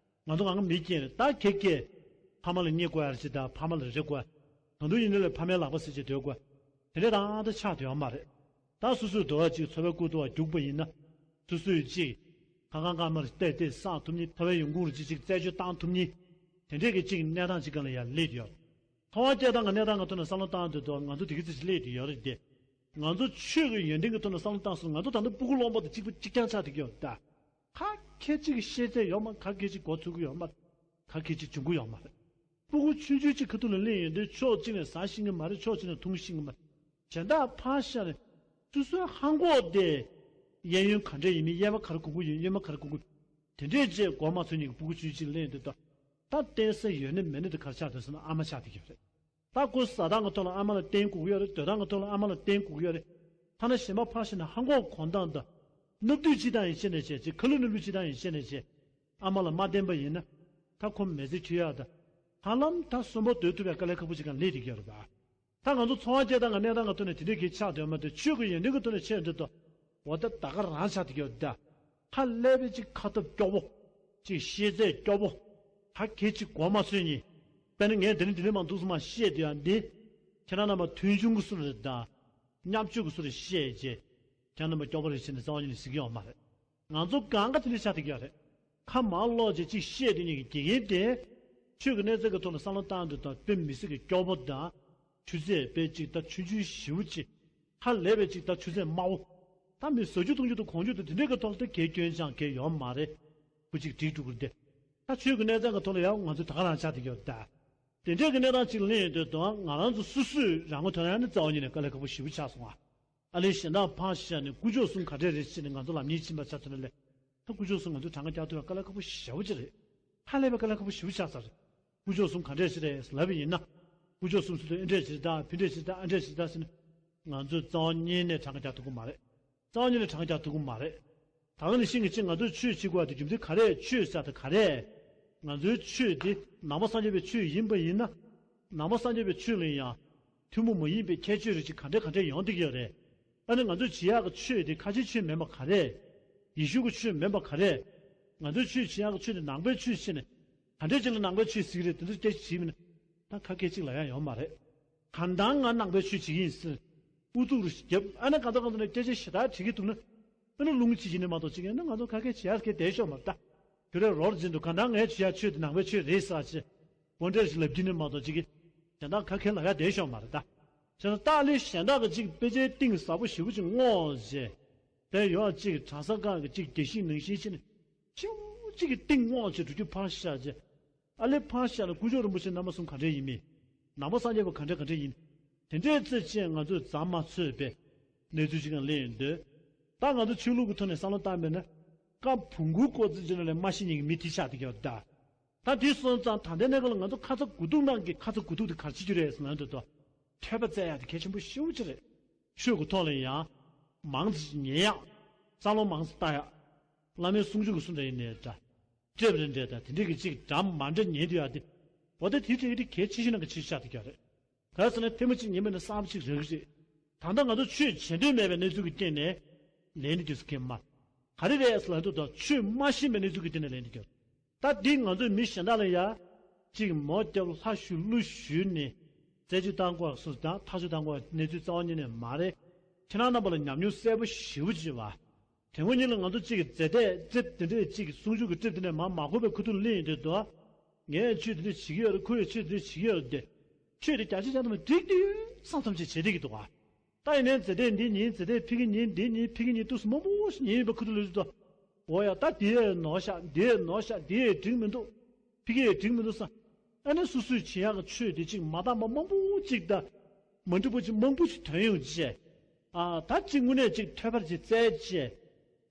ང་ཚོ་ང་ང་མི་རྒན་རེད། ད་ཁྱེད་ཀྱིས་ཕ་མ་ལ་བརྙས་དགོས་ཡ་རེད་ཅེས་དང་ཕ་མ་ལ་རེ་དགོས། ང་ཚོ་ཡིན་ནའི་ལས་ཕ་མའི་ལག་པ་བཟེད་ཅིག་སྡོད་དགོས། དེ་འདྲ་ཏག་ཏག་ཆགས་བསྡད་ཡོད་མ་རེད། ད་སོ་སོའི་འདོད་པ་ཅིག་འཚོ་བའི་ལྐོག་ཏུ་བ་རྒྱུག་པ་ཡིན་ན། སོ་སོའི་ཅིག་ཁ་ཁ་ཁ་མར་བལྟས་བལྟས་བསགས་ཐུབ་མཁན། འཚོ་བའི་ཡོང་ཁུངས་རེ་ཅིག་ཅིག་རྩད་གཅོད་བཏང་ཐུབ་མཁན། དེ་འདྲས་ཀྱི་ཅིག་གནས་སྟངས་ཅིག་སྒང་ལ་ཡར་སླེབས་ཡོད། འཚོ་བ་སྐྱེལ་སྟངས་ཀྱི་གནས་སྟངས་ཀྱི་ཐོག་ནས་བསམ་བློ་བཏང་དུས་དུ་ང་ཚོ་དེ་གི་ཚེ་ཅིག་སླེབས་བསྡད་ཡོད་རེད་དེ། ང་ཚོ་ཆོས་ཀྱི་ཡོན་ཏན་གྱི་ཐོག་ནས་བསམ་བློ་བཏང་སོང་ང་ཚོ་ད་ལྟ་སྤུ་གུ་རློན་པ་དང་གཅིག་པ་གཅིག་རྐྱང་ཆགས་བསྡད་ཀྱི་ཡོད་ད། ག་གེ་གཅིག་གི་ཤེས་ཚད་ཡོད་མ་རེད། ག་གེ་གཅིག་འགོ་ཚུགས་ཀྱི་ཡོད་མ་རེད། ག་གེ་གཅིག་འབྱུང་གི་ཡོད་མ་རེད། སྤུ་གུ་ཆུང་ཆུང་གཅིག་ཁ་ཐུག་ལ་སླེབས་ཡོང་དུས་ཕྱོགས་གཅིག་ནས་ཟ་ཤེས་ཀྱི་མ་རེད། ཕྱོགས་གཅིག་ནས་འཐུང་ཤེས་ཀྱི་མ་རེད། གཞན་དག་ཕར་བཞག་ནས་སོ་སོའི་ཧང་གོག་དེ། གཡས་གཡོན་ག་འདྲ་ཡིན་མིན། གཡས་མ་ག་རེ་གོན་གྱི་ཡོད། གཡོན་མ་ག་རེ་གོན་གྱི་ཡོད། དེ་འདྲས་བྱས་མགོ་མ་ཚོས་མཁན་གྱི་སྤུ་གུ་ཆུང་ཆུང་གཅིག་སླེབས་ཡོང་དུས་ད། ད་བརྟེན་ས་ཡོད་ནི་མེད་ནི་དེ་ག་རེ་ཆགས་འདུག་ཟེར་ན་ཨ་མ་ཆགས་བསྡད་ཀྱི་ཡོད་རེད། ད་ཁོ་ཟ་སྟངས་ཀྱི་ཐོག་ལ་ཨ་མ་ལ་བརྟེན་དགོས་ཀྱི་ཡོད་རེད། སྡོད་སྟངས་ཀྱི་ཐོག་ལ་ཨ་མ་ལ་བརྟེན་དགོས་ཀྱི་ཡོད་རེད། ཐ་ན་གཞན་པ་ཕར་བཞག་ནས་ཧང་གོག་གོན་སྟངས་དང་། སྣབས་དུད་སྤྱི་སྟངས་ཡིན་ཤེས་ནས་བྱས། ཅིག་ཁ་ལུད་སྣབས་ལུད་སྤྱི་སྟངས་ཡིན་ཤེས་ནས་བྱས། ཨ་མ་ལ་མ་བརྟེན་པ་ཡིན་ན། ད་ཁོ་མི་ཚེ་འཁྱོལ་ཡག་དང་། ཧ་ལམ་ད་གསོན་པོ་སྡོད་ཐུབ་པའི་དཀའ་ལས་ཁག་པོ་ཅིག་སྒང་སླེབས་བསྡད་ཀྱི་ཡོད་རེད་པ། ད་ང་ཚོ་འཚོ་བ་སྐྱེལ་སྟངས་ཀྱི་གནས་སྟངས་ཀྱི་ཐོག་ནས་དེ་འདྲའི་གི་ཆགས་བསྡད་ཡོད་མ་རེད། ཆོས་ཀྱི་ཡོན་ཏན་གྱི་ཐོག་ནས་ཆགས་ཡོང་དུས་ད། འོ་ད་ད་ག་རང་ཆགས་བསྡད་ཀྱི་ཡོད་རེད་ད། ཧ་ལས་པའི་ཅིག་ཁ་སྟོབས་སྐྱོ་པོ། ཅིག་ཤེས་ཚད་སྐྱོ་པོ། ག་གེ་ཅིག་མགོ་མ་ཚོས་མཁན། དཔེར་ན་ངས་འདི་ནས་འདི་ནས་མར་འདུག་སེ་མར་བཤད་བསྡད་ཡག་འདི། ཁྱེད་རང་རྣམ་པ་མཐོང་ཆུང་གི་བཟོ་འདྲ་རེད་ད། བརྙས་བཅོས་ཀྱི་བཟོ་འདྲ་བཤད་བྱས། ཁྱེད་རྣམ་པ་སྐྱོ་པོ་རེད་ཟེར་ནས་རྩ་བ་ཉིད་ནས་ཟེར་གྱི་ཡོད་མ་རེད། ང་ཚོ་གང་ག་དེ་འདྲ་ཆགས་བསྡད་ཀྱི་ཡོད་རེད། ཁ་མང་ལོག་བྱས་ཅིག་བཤད་བསྡད་མཁན་གྱི་དགེ་རྒན་དེ། ཆོས་ཀྱི་གནས་ཚད་ཀྱི་ཐོག་ལ་བསམ་བློ་བཏང་དུས་ད་དཔེ་མི་སྲིད་ཀྱི་སྐྱོ་པོ་དང་། ཆུ་ཚད་དཔེ་ཅིག་ད་ཆུང་ཆུང་ཞེ་པོ་ཅིག་ཧ་ལས་པའི་ཅིག་ད་ཆུ་ཚད་དམའ་བོ། ད་མི་ཟ་རྒྱུ་འཐུང་རྒྱུ་དང་གོན་རྒྱུ་དང་དེ་འདྲའི་གི་ཐོག་ལ་ད་གའི་སྐྱོན་ཅང་གའི་ཡོད་མ་རེད། ཁུ་ཅིག་འགྲིག་འགྲོ་གི་རེད་དེ། ད་ཆོས་ཀྱི་གནས་ཚད་ཀྱི་ཐོག་ལ་ཡང་ང་ཚོ་ད་ག་རང་ཆགས་བསྡད་ཀྱི་ཡོད་ད། དེ་འདྲའི་གི་གནས་སྟངས་ཅིག་ལ་སླེབས་ཡོང་དུས་ད་ང་རང་ཚོ་སོ་སོས་རང་ངོ་ཐོན་ཡག་ནི་རྩ་བ་ཉིད་ནས་དཀའ་ལས་ཁག་པོ་ཞེ་པོ་ཆགས་སོང་ཨ། ཨ་ལས་གཞན་དག་ཕར་བཞག་ནས་དཀོན་མཆོག་གསུམ་ག་འདྲས་རེད་ཟེར་ནས་ང་ཚོ་ལམ་སྙིང་ཕྱིན་པ་ཆགས་ཐུབ་ན་ལས། ད་དཀོན་མཆོག་གསུམ་ང་ཚོས་གྲངས་ཀ་རྒྱག་ཐུབ་ཡག་དཀའ་ལས་ཁག་པོ་ཞེ་པོ་ཅིག་རེད། ཧ་ལས་པའི་དཀའ་ལས་ཁག་པོ་ཞེ་པོ་ཆགས་ཚར་རེད། དཀོན་མཆོག་གསུམ་ག་འདྲས་ཞིག་རེད་ལབ་པ་ཡིན་ན། དཀོན་མཆོག་གསུམ་ཟེར་དུས་ཨེ་འདྲས་ཞིག་རེད་ད། ཕི་འདྲས་ཞིག་རེད་ད། ཨ་འདྲས་ཞིག་རེད་ད། ཨ་འདྲས་ཞིག་རེད་ད་ཟེར་ནས། ང་ཚོས་རྩ་བ་ཉིད་ནས་གྲངས་ཀ་རྒྱག་ཐུབ་ཀྱི་མ་རེད། རྩ་བ་ཉིད་ནས་གྲངས་ཀ་རྒྱག་ཐུབ་ཀྱི་མ་རེད། ད་ག་ནང་བཞིན་གྱི་ཅིག་ང་ཚོས་ཆོས་བྱེད་དགོས་པ་དེ་རྒྱུ་མཚན་ག་རེ། ཆོས་ཟེར་དེ་ག་རེ། ང་ཚོའི་ཆོས་དེ་ནང་པ་སངས་རྒྱས་པའི་ཆོས་ཡིན་པ་ཡིན་ན། ནང་པ་སངས་རྒྱས་པའི་ཆོས་ལ་ཡང་ཐུན་མོང་མ་ཡིན་པའི་ཁྱད་ཆོས་རེ་ཅིག་ག་འདྲས་ག་འདྲས་ཡོང་བསྡད་ཀྱི་ཡོད་རེད། ཨ་ནི་ང་ཚོས་བྱེད་ཡག་གི་ཆོས་དེ་ཁ་ཆེའི་ཆོས་མིན་པ་ག་རེ། ཡེ་ཤུ་གི་ཆོས་མིན་པ་ག་རེ། ང་ཚོས་ཆོས་བྱེད་ཡག་གི་ཆོས་དེ་ནང་པའི་ཆོས་བྱས་ནས། ག་འདྲས་ཅིག་ལ་ནང་པའི་ཆོས་ཟེར་གྱི་རེད། དེ་ཚོ་སྐད་ཆ་བྱེད་མིན་ན། ད་ཁ་སྐད་ཅིག་ལ་ཡང་ཡོང་མ་རེད། གང་ལྟར་ང་ནང་པའི་ཆོས་བྱེད་ཀྱི་ཡིན་ཟེར། ཨུ་ཚུགས་རུ་ཞིག་བརྒྱབ། ཨ་ནི་གང་ལྟར་གང་ལྟར་ནས་སྐད་ཆ་ཞེ་དྲག་དྲིས་ཀྱི་འདུག་ན། ཨ་ནི་རླུང་ཆེ་བྱེད་ནས་མ་གཏོགས་ཅིག་ཡིན་ན་ང་ཚོ་ཁ་སྐད་བྱེད་ཡག་གི་བསྡད་ཤོག་མ་རེད་ད། ཁྱོད་རའི་རོར་འཛིན་འདུག་གང་ལྟར་ངའི་བྱེད་ཡག་ཆོས་དེ་ནང་པའི་ཆོས་རེད་ཟེར་བ་ཅིག་གོ་འདྲ་ཞིག་ལབ་ཀྱི་ནས་མ་གཏོགས་ཅིག་གི། གཞན་དག་ཁ་སྐད་ལབ་ཡག་བསྡད་ཤོག་མ་རེད་ད། བྱས་ན་སྟག་ལེ་གཞན་དག་གི་ཅིག་དཔེ་ཆའི་གཏིང་ཟབ་པོ་ཞེ་པོ་ཅིག་སྔོག་བྱས། དེ་ཡོད་ཅིག་གྲྭ་ས་ཁག་གི་ཅིག་རྒྱ་ཤིང་ནང་བཞིན་བྱས་ནས། ཆེ་བོ་གཅིག་གི་གཏིང་སྔོག་བྱས་འགྲོ་རྒྱུ་ཕར་བཞག་བྱས། ཨ་ལེ་ཕར་བཞག་ན་དཀོན་མཆོག་རིན་པོ་ཆེ་རྣམ་པ་གསུམ་ག་འདྲས་ཡིན་མིན། ནང་པ་སངས་རྒྱས་པ་ག་འདྲས་ག་འདྲས་ཡིན། དེ་འདྲས་རྩེ་ཅན་ང་ཚོས་རྩ་མ་ཚོས་པའི་གནས་ཚུལ་ཅིག་ལ་སླེབས་ཡོང་དུས། ད་ང་ཚོ་ཆོས་ལུགས་ཀྱི་ཐོག་ནས་བསམ་བློ་བཏང་བས་ན། ཀ་བོང་གུ་ཀོ་ཙི་ཅི་ནང་ལས་མ་ཤི་ཉིན་གྱི་མི་དེ་ཆགས་བསྡད་ཀྱི་ཡོད་ད། ད་དེ་སོང་ཙང་ད་ལྟའི་གནས་སྐབས་ལ་ང་ཚོ་ཁ་ཚ་དགོས་གཏུགས་གནང་གི། ཁ་ཚ་དགོས་གཏུགས་དེ་ག་རེ་བྱེད་རྒྱུ་རེད་ཟེར་ན། འདི་ཐོས་པ་བཙལ་ཡག་དེ་གལ་ཆེན་པོ་ཞེ་པོ་ཅིག་རེད། ཆོས་ཀྱི་ཐོག་ལ་ཡང་མང་ཙམ་ཉན་ཡག། རྩ་རླུང་མང་ཙམ་བཏང་ཡག། བླ་མའི་གསུང་ཆོས་ཀྱི་སུ་འདྲ་ཡིན་ནའི་འདྲ། ཀྲེབ་རེ་འདྲ་དང་དེ་འདྲས་ཀྱི་ཅིག་འདྲ་མ་འདྲ་ཉན་དུ་ཡག་དེ། འོ་ད་དེ་དེ་གི་དེ་གལ་ཆེ་ཤོས་ནང་གི་ཆེ་ཤོས་ཆགས་བསྡད་ཀྱི་རེད། ག་རེ་ཟེར་ན་ཐེངས་མ་གཅིག་ཉན་པ་ནི་གསར་པ་གཅིག་རག་གི་རེད། ད་ལྟ་ང་ཚོ་ཆོས་བྱེད་འདོད་མེད་པའི་གནས་ཚུལ་གྱི་སྟེང་ནས་ལན་འདི་དུས་སུ་ཁེལ་མ། ག་རེ་རེད་ཟེར་ལབ་དུས་ད་ཆོས་མ་ཤེས་པའི་གནས་ཚུལ་གྱི་སྟེང་ནས་ལན་འདི་རྒྱབ། ད་འདི་ང་ཚོས་མི་གཞན་དག་ལ་ཡ། གཅིག་མོ་རྒྱབ་ལྷ་ཞུ་ཀླུ་ཞུས་ནས། རྩད་གཅོད་བཏང་དགོས་སུ་དང་ཐག་གཅོད་བཏང་དགོས་གནས་ཚུལ་རྩ་བ་ཉིད་ནས་མ་རེད། ཁྱེད་རང་རྣམ་པ་ལ་ཉམས་མྱོང་གསལ་པོ་ཞེ་པོ་ཅིག་ཡོད་པ། དེ་སྔོན་ཉིད་ལ་ང་ཚོ་གཅིག་གི་རྫས་དེ་རྩིབ་དེ་འདྲས་གཅིག་གི་གསུང་ཆོས་ཀྱི་རྩིབ་དེ་ནས་མར་མ་གོ་བའི་ཁུ་ཐུག་ལེན་ཡོང་དུས་དོ། ངས་ཆོས་དེ་འདྲས་བྱེད་ཀྱི་ཡོད་རེད། ཁོ་ཡང་ཆོས་དེ་འདྲས་བྱེད་ཀྱི་ཡོད་རེད་དེ། ཆོས་དེ་རྒྱ་ཆེ་ཆ་ཙམ་འགྲིག་འདུག་བསམ་བསམ་ཅིག་བྱེད་བསྡད་ཀྱི་འདུག་ག་ད་ཡིན་ནའི་རྫས་དེ་འདི་ཉིན་རྫས་དེ་ཕ་གི་ཉིན་འདི་ཉིན་ཕ་གི་ཉིན་དུས་སུ་མང་པོ་ཞིག་ཉན་ཡོད་པའི་ཁུ་ཐུག་ལེན་དུས་དོ། འོ་ཡ་ད་འདི་ཡས་ནོར་ཤག་འདི་ཡས་ནོར་ཤག་འདི་ཡས་འགྲིག་མི་འདུག་ཕ་གི་ཡས་འགྲིག་མི་འདུག་བསམ། ཨ་ནི་སོ་སོས་བྱེད་ཡག་གི་ཆོས་དེ་གཅིག་མ་དག་པ་མང་པོ་གཅིག་དང་། མ་འགྲིག་པ་གཅིག་མང་པོ་ཞིག་ཐོན་ཡོང་བྱས། ཨ་ད་གཅིག་དངོས་གནས་གཅིག་ཐོས་པར་གཅིག་བཙལ་བྱས།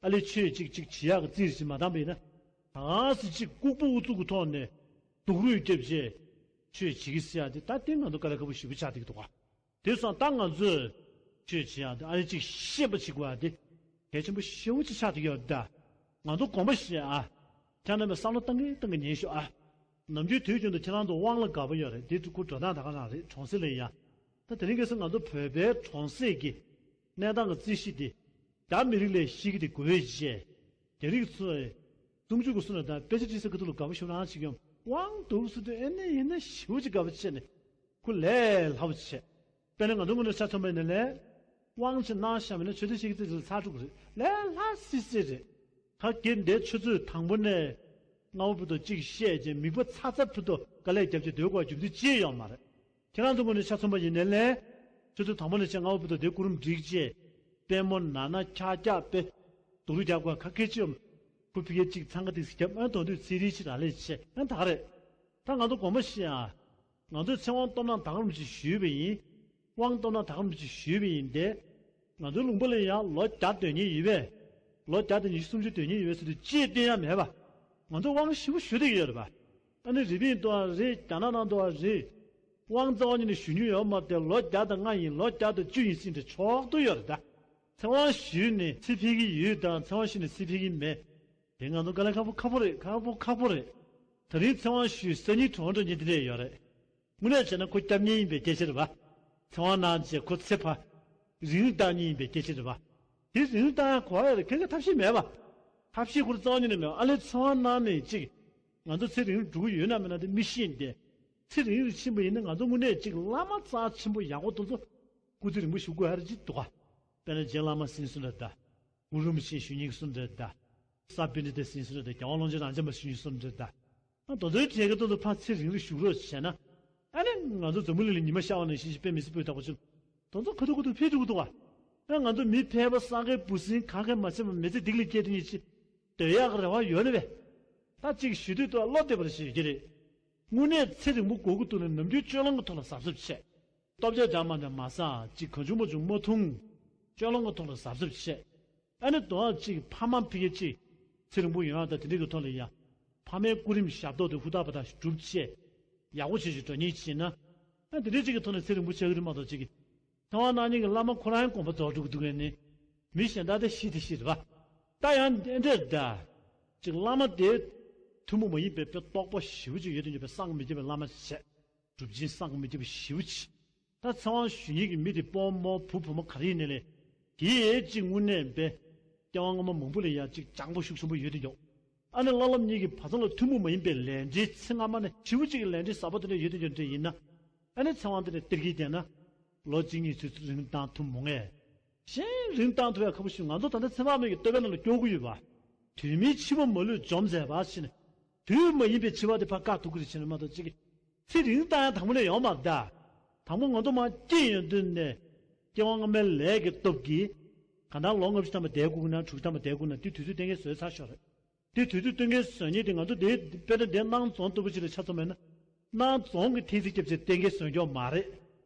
ཨ་ལས་ཆོས་གཅིག་གཅིག་བྱེད་ཡག་གི་རྩིས་རེ་ཞིག་མ་འདང་པ་ཡིན་ན། གང་སྲིད་གཅིག་ལྐུགས་པ་ཨུ་ཚུགས་ཀྱི་ཐོག་ནས་སྡུག་རུས་བརྒྱབ་བྱས། ཆོས་བྱེད་ཀྱི་ཟེར་ཡག་དེ་ད་ལྟའི་ང་ཚོ་དཀའ་ལས་ཁག་པོ་ཞེ་པོ་ཆགས་བསྡད་ཀྱི་འདུག་ག་དེ་སོང་ད་ང་ཚོས་ཆོས་བྱེད་ཡག་དེ་ཨ་ནི་གཅིག་ཤེས་པ་བྱེད་དགོས་ཡག་དེ་གལ་ཆེན་པོ་ཞེ་པོ་ཅིག་ཆགས་བསྡད་ཡོད་ད། ང་ཚོ་དགོངས་པ་བཞེས་ཨ། ཁྱེད་རྣམ་པས་བསམ་བློ་བཏང་གིན་བཏང་གིན་ཉན་ཤོག་ཨ། ནམ་རྒྱུན་དུས་རྒྱུན་དུ་ཁྱེད་རང་ཚོ་དབང་ལ་དགའ་པོ་ཡོད་རེད། དེ་ཚོ་ཁོ་འགྲོ་སྟངས་ད་ག་རང་རེད། གྲོང་གསེབ་ལ་ཡ། ད་དེ་རིང་ཁ་སང་ང་ཚོ་བོད་པའི་གྲོང་གསེབ་ཀྱི་གནས་སྟངས་ཀྱི་རྩིས་གཞི་དེ། རྒྱ་མི་རིགས་ལས་ཤེས་ཀྱི་དེ་དགོས་ཡོད་ཅེས། རྒྱ་རིགས་ཚོས་གསུང་ཆོས་ཀྱི་སུ་ན་དང་དཔེ་ཆ་བྲིས་ས་ཁ་ཐུག་ལ་དགའ་པོ་ཞེ་པོ་རང་བྱེད་ཀྱི་ཡོད། དབང་འདུག་ཟེར་དུས་ཨེ་ནས་ཡིན་ན་ཞེ་པོ་ཅིག་དགའ་པོ་བྱས་ནས་ཁོ་ལས་སླ་པོ་བྱས། དཔེར་ན་ང་ཚོ་དངོས་གནས་ཆ་མཚོན་པ་ཡིན་ན་ལས། དབང་ཆེ་གནང་བཞག་མིན་ན་ཆོས་དེ་ཤེས་ཀྱི་ཚིག་ཚིག་ལ་ཚར་འགྲོ་གི་རེད། ལས་སླ་སི་སི་རེད། ཁ་སྐད་འདི་ཆུ་ཚོད་དང་པོ་ནས་སྔ་པོ་བར་དུ་གཅིག་བཤད་རྗེས་མིག་པ་ཚ་ཚ་བར་དུ་དཀའ་ལས་རྒྱབ་བྱས་སྡོད་དགོས་རྒྱུ་མཚན་ཅི་ཡང་ཡོད་མ་རེད། ཁྱེད་རང་ཚོ་ངོས་ནས་ཆ་མཚོན་པ་ཡིན་ནའི་ལས། ཆུ་ཚོད་དང་པོ་ནས་བྱས་སྔ་པོ་བར་དུ་དེ་སྐུ་རུམ་སྒྲིག་རྗེས། པད་མོ་ན་ན་འཁྱག་འཁྱག་པས། སྡུག་རུས་རྒྱག་དགོས་ཁ་སྐད་ཅི་ཡོད། ཁུ་ཕི་གེ་གཅིག་འཚང་ཁ་ཏིག་སི་རྒྱབ་ཨ་དོན་དུས་ཚེ་རིལ་ཕྱིར་རག་ལས་བྱས་ཨ་ད་ག་རེད། ད་ང་ཚོ་དགོངས་པ་བཞེས་ཨ། ང་ཚོས་ཚེ་དབང་སྟོབས་ན་ད་ག་རུམ་ཅིག་ཞུས་པ་ཡིན། དབང་སྟོབས་ན་ད་ག་རུམ་ཅིག་ཞུས་པ་ཡིན་ཏེ། ང་ཚོའི་ལུང་པ་ལ་ཡང་ལོ་བརྒྱ་སྡོད་མཁན་ཡོད་པས། ལོ་བརྒྱ་དང་ཉི་ཤུ་སུམ་ཅུ་སྡོད་མཁན་ཡོད་པས་ཟེར་དུས་ཅི་སྟོན་ཡ་མེད་པ། ང་ཚོ་དབང་ཞེ་པོ་ཞུ་བསྡད་ཀྱི་ཡོད་རེད་པ། ཨ་ནི་རི་པིན་དུའང་རེད། རྒྱ་ནག་ནང་དུའང་རེད། དབང་རྩ་བ་ཉིད་ནས་ཞུ་མྱོང་ཡོད་མ་རེད་དེ། ལོ་བརྒྱ་དང་ལྔ་ཡིན། ལོ་བརྒྱ་དང་བཅུ་ཡིན་ཟིན་ཏེ་ཆོག་ཏུ་ཡོད་རེད་ད། ཚེ་དབང་ཞུས་ནས་ཚེ་འཕེལ་གྱི་ཡོད་དང་ཚེ་དབང་ཞུས་ནས་ཚེ་འཕེལ་གྱི་མེད། དེ་ང་ཚོ་དཀའ་ལས་ཁག་པོ་ཁག་པོ་རེད། ཁག་པོ་ཁག་པོ་རེད། ད་རིང་ཚེ་དབང་ཞུས་སང་ཉིན་གྲོངས་འགྲོ་མཁན་དེ་འདྲས་ཡོད་རེད། དངོས་གནས་བྱས་ན་ཁོ་སྐྱབས་གནས་ཡིན་པའི་སྐད་ཆ་རེད་པ། ཚེ་དབང་གནང་རྗེས་ཁོ་ཚེ་ཕ། རིང་རུ་བཏང་མཁན་ཡིན་པའི་སྐད་ཆ་རེད་པ། དེ་རིང་རུ་བཏང་ཡག་གོ་བ་ཡོད་རེད། ཁྱེད་ཀྱི་ཐབས་ཤེས་མེད་པ། ཐབས་ཤེས་ཁོ་རང་རྩ་བ་ཉིད་ནས་མེད་པ། ཨ་ལས་ཚེ་དབང་གནང་ནས་ཅིག་ང་ཚོ་ཚེ་རིང་རུ་འགྲོ་གི་ཡོད་ན་མེད་ན་དེ་མི་ཤེས་ཏེ། ཚེ་རིང་རུ་ཕྱིན་པ་ཡིན་ན་ང་ཚོ་དངོས་གནས་ཅིག་བླ་མ་རྩ་ཆེན་པོ་ཡག་པོ་དེ་ཚོ་སྐུ་ཚེ་རིང་པོ་བཞུགས་དགོས་ཡ་རེད་ཅིག་འདུག་ག་དཔེར་ན་རྗེ་བླ་མ་ཟིན་སོང་རེད་ད། གུ་རུ་རིན་པོ་ཆེ་བཞུགས་མཁན་གྱི་སོང་རེད་ད། ས་པཎྜི་ཏ་ཟིན་སོང་རེད་ད། རྒྱལ་བ་ཀློང་ཆེན་རབ་འབྱམས་པ་བཞུགས་མཁན་གྱི་སོང་རེད་ད། ཨ་དེ་ཚོའི་གྲས་ཀྱི་ཏོག་ཏོ་ཕར་ཚེ་རིང་རུ་བཞུགས་རོགས་བྱས་ན། ཨ་ནི་ང་ཚོ་འཛམ་བུ་གླིང་ལ་ཉི་མ་ཤར་བ་ནང་བཞིན་ཞིག་དཔེ་མི་སྲིད་པོའི་ཐག་པ་ཆོད། དེ་ཚོ་ཁ་ཐུག་ཁ་ཐུག་ཕེབས་འགྲོ་གི་འདུག་ག་ཨ་ང་ཚོ་མི་ཕལ་པ་ས་དགེ་བུ་སྲིང་གང་ག་མ་ཚད་པ་མི་ཚེ་སྡིག་ལ་སྐྱེལ་དེ་ཉིད་ཅིག་སྡོད་ཡག་གི་རེ་བ་ཡོད་ན་བས། ད་ཅིག་ཞུ་དུས་ཏོ་བློ་བདེ་བར་ཞུ་རྒྱུ་རེད། དངོས་གནས་ཚེ་རིང་པོ་དགོས་ཀྱི་འདུག་ན་ནམ་རྒྱུན་སྤྱོད་ལམ་གྱི་ཐོག་ལ་གཟབ་གཟབ་བྱས། ལྟོ་ཆས་འཇམ་མ་འཇམ་མ་ཟ། ཅིག་གང་བྱུང་མ་བྱུང་མ་འཐུང་། སྤྱོད་ལམ་གྱི་ཐོག་ལ་གཟབ་གཟབ་བྱས། ཨ་ནི་དོན་གཅིག་ཕ་མ་ཕ་གི་གཅིག་ཚེ་རིང་པོ་ཡོང་ཡག་དང་དེ་འདྲའི་གི་ཐོག་ལ་ཡ། ཕ་མའི་སྐུ་རིམ་ཞབས་ཏོག་དེ་ཧུར་ཐག་པ་དང་སྒྲུབ་བྱས། ཡག་པོ་བྱེད་ཅིག་འགྲོ་ཉེན་ཅིག་ཡིན་ན། ཨ་དེ་འདྲའི་ཅིག་གི་ཐོག་ནས་ཚེ་རིང་པོ་ཆགས་ཀྱི་རེད་མ་གཏོགས་ཅིག་གི། ཐེ་ཝན་གནང་མཁན་གྱི་བླ་མ་ཁོ་རང་དགོངས་པ་རྫོགས་འགྲོ་གི་འདུག་གས་ནི། མི་གཞན་དག་དེ་ཤི་དེ་ཤི་རེད་པ། ད་ཡང་ཨེ་འདྲས་ད། ཅིག་བླ་མ་དེ་ཐུན་མོང་མ་ཡིན་པའི་དཔེ་རྟོགས་པ་ཞེ་པོ་ཅིག་ཡོད་དེ་འཇོག་པའི་བསམ་གྱིས་མི་ཁྱབ་པའི་བླ་མ་བྱས། གྲུབ་ཆེན་བསམ་གྱིས་མི་ཁྱབ་པ་ཞེ་པོ་ཅིག་ད་ཚེ་དབང་ཞུ་མཁན་གྱི་མི་དེ་དཔོན་མོ་བུ་བུ་མོ་ག་རེ་ཡིན་ནའི་ལས། དེའི་ཅིག་དངོས་གནས་པའི་སྐྱེ་བ་སྔ་མ་མང་པོ་ལས་ཡང་ཅིག་སྤྱང་པོ་ཤུགས་ཆེན་པོ་ཡོད་དེ་འཇོག་ཨ་ནི་བླ་སློབ་གཉིས་ཀྱི་བར་མཚམས་ལ་ཐུན་མོང་མ་ཡིན་པའི་ལས་འབྲེལ་ཚེ་སྔ་མ་ནས་ཞེ་པོ་ཅིག་གི་ལས་འབྲེལ་ཟབ་པོ་དེ་འདྲ་ཡོད་དེ་འཇོག་འདྲ་ཡིན་ན། ཨ་ནི་ཚེ་དབང་དེ་འདྲ་སྟེར་གྱི་བསྡད་ན། ལོ་གཅིག་གཉིས་ཚོད་རིང་བཏང་ཐུབ་མོང་ངས། གཞན་རིང་བཏང་ཐུབ་ཡ་ཁག་པོ་ཞིག་ང་ཚོ་ད་ལྟ་ཚེ་དཔག་མེད་ཀྱི་བསྟོད་པའི་ནང་ལ་སྐྱོར་གྱི་ཡོད་པ། དུས་མིན་འཆི་བ་མ་ལུས་འཇོམས་མཛད་པ་ཞེས་ནས། དུས་མ་ཡིན་པའི་འཆི་བ་དེ་ཕར་བཀག་ཐུབ་ཀྱི་རེད་ཟེར་ནས་མ་གཏོགས་ཅིག་ཚེ་རིང་བཏང་ཡ་དང་པོ་ནས་ཡོད་མ་རེད་ད། དང་པོ་ང་ཚོ་མར་སྐྱེས་ཡོང་དུས་ནས། སྐྱེ་བ་སྔ་མའི་ལས་ཀྱི་སྟོབས་ཀྱིས། གང་ལྟར་ལོ་ལྔ་བཅུ་ཐམ་པ་བསྡད་དགོས་ཀྱི་ན་དྲུག་ཅུ་ཐམ་པ་བསྡད་དགོས་ན་དེ་དུས་ཚོད་གཏན་འཁེལ་བཟོས་ཚར་ཤོག་རེད། དེ་དུས་ཚོད་གཏན་འཁེལ་བཟོ་མཁན་དེ་ང་ཚོ་དེ་དཔེར་ན་དེ་སྣང་རྫོང་ལྟ་བུ་ཅིག་ལ་ཆ་མཚོན་པ་ཡིན་ན། སྣང་རྫོང་གི་འཐེན་འཛིན་རྒྱབ་བྱས་གཏན་འཁེལ་བཟོ་མཁན་མ་རེད།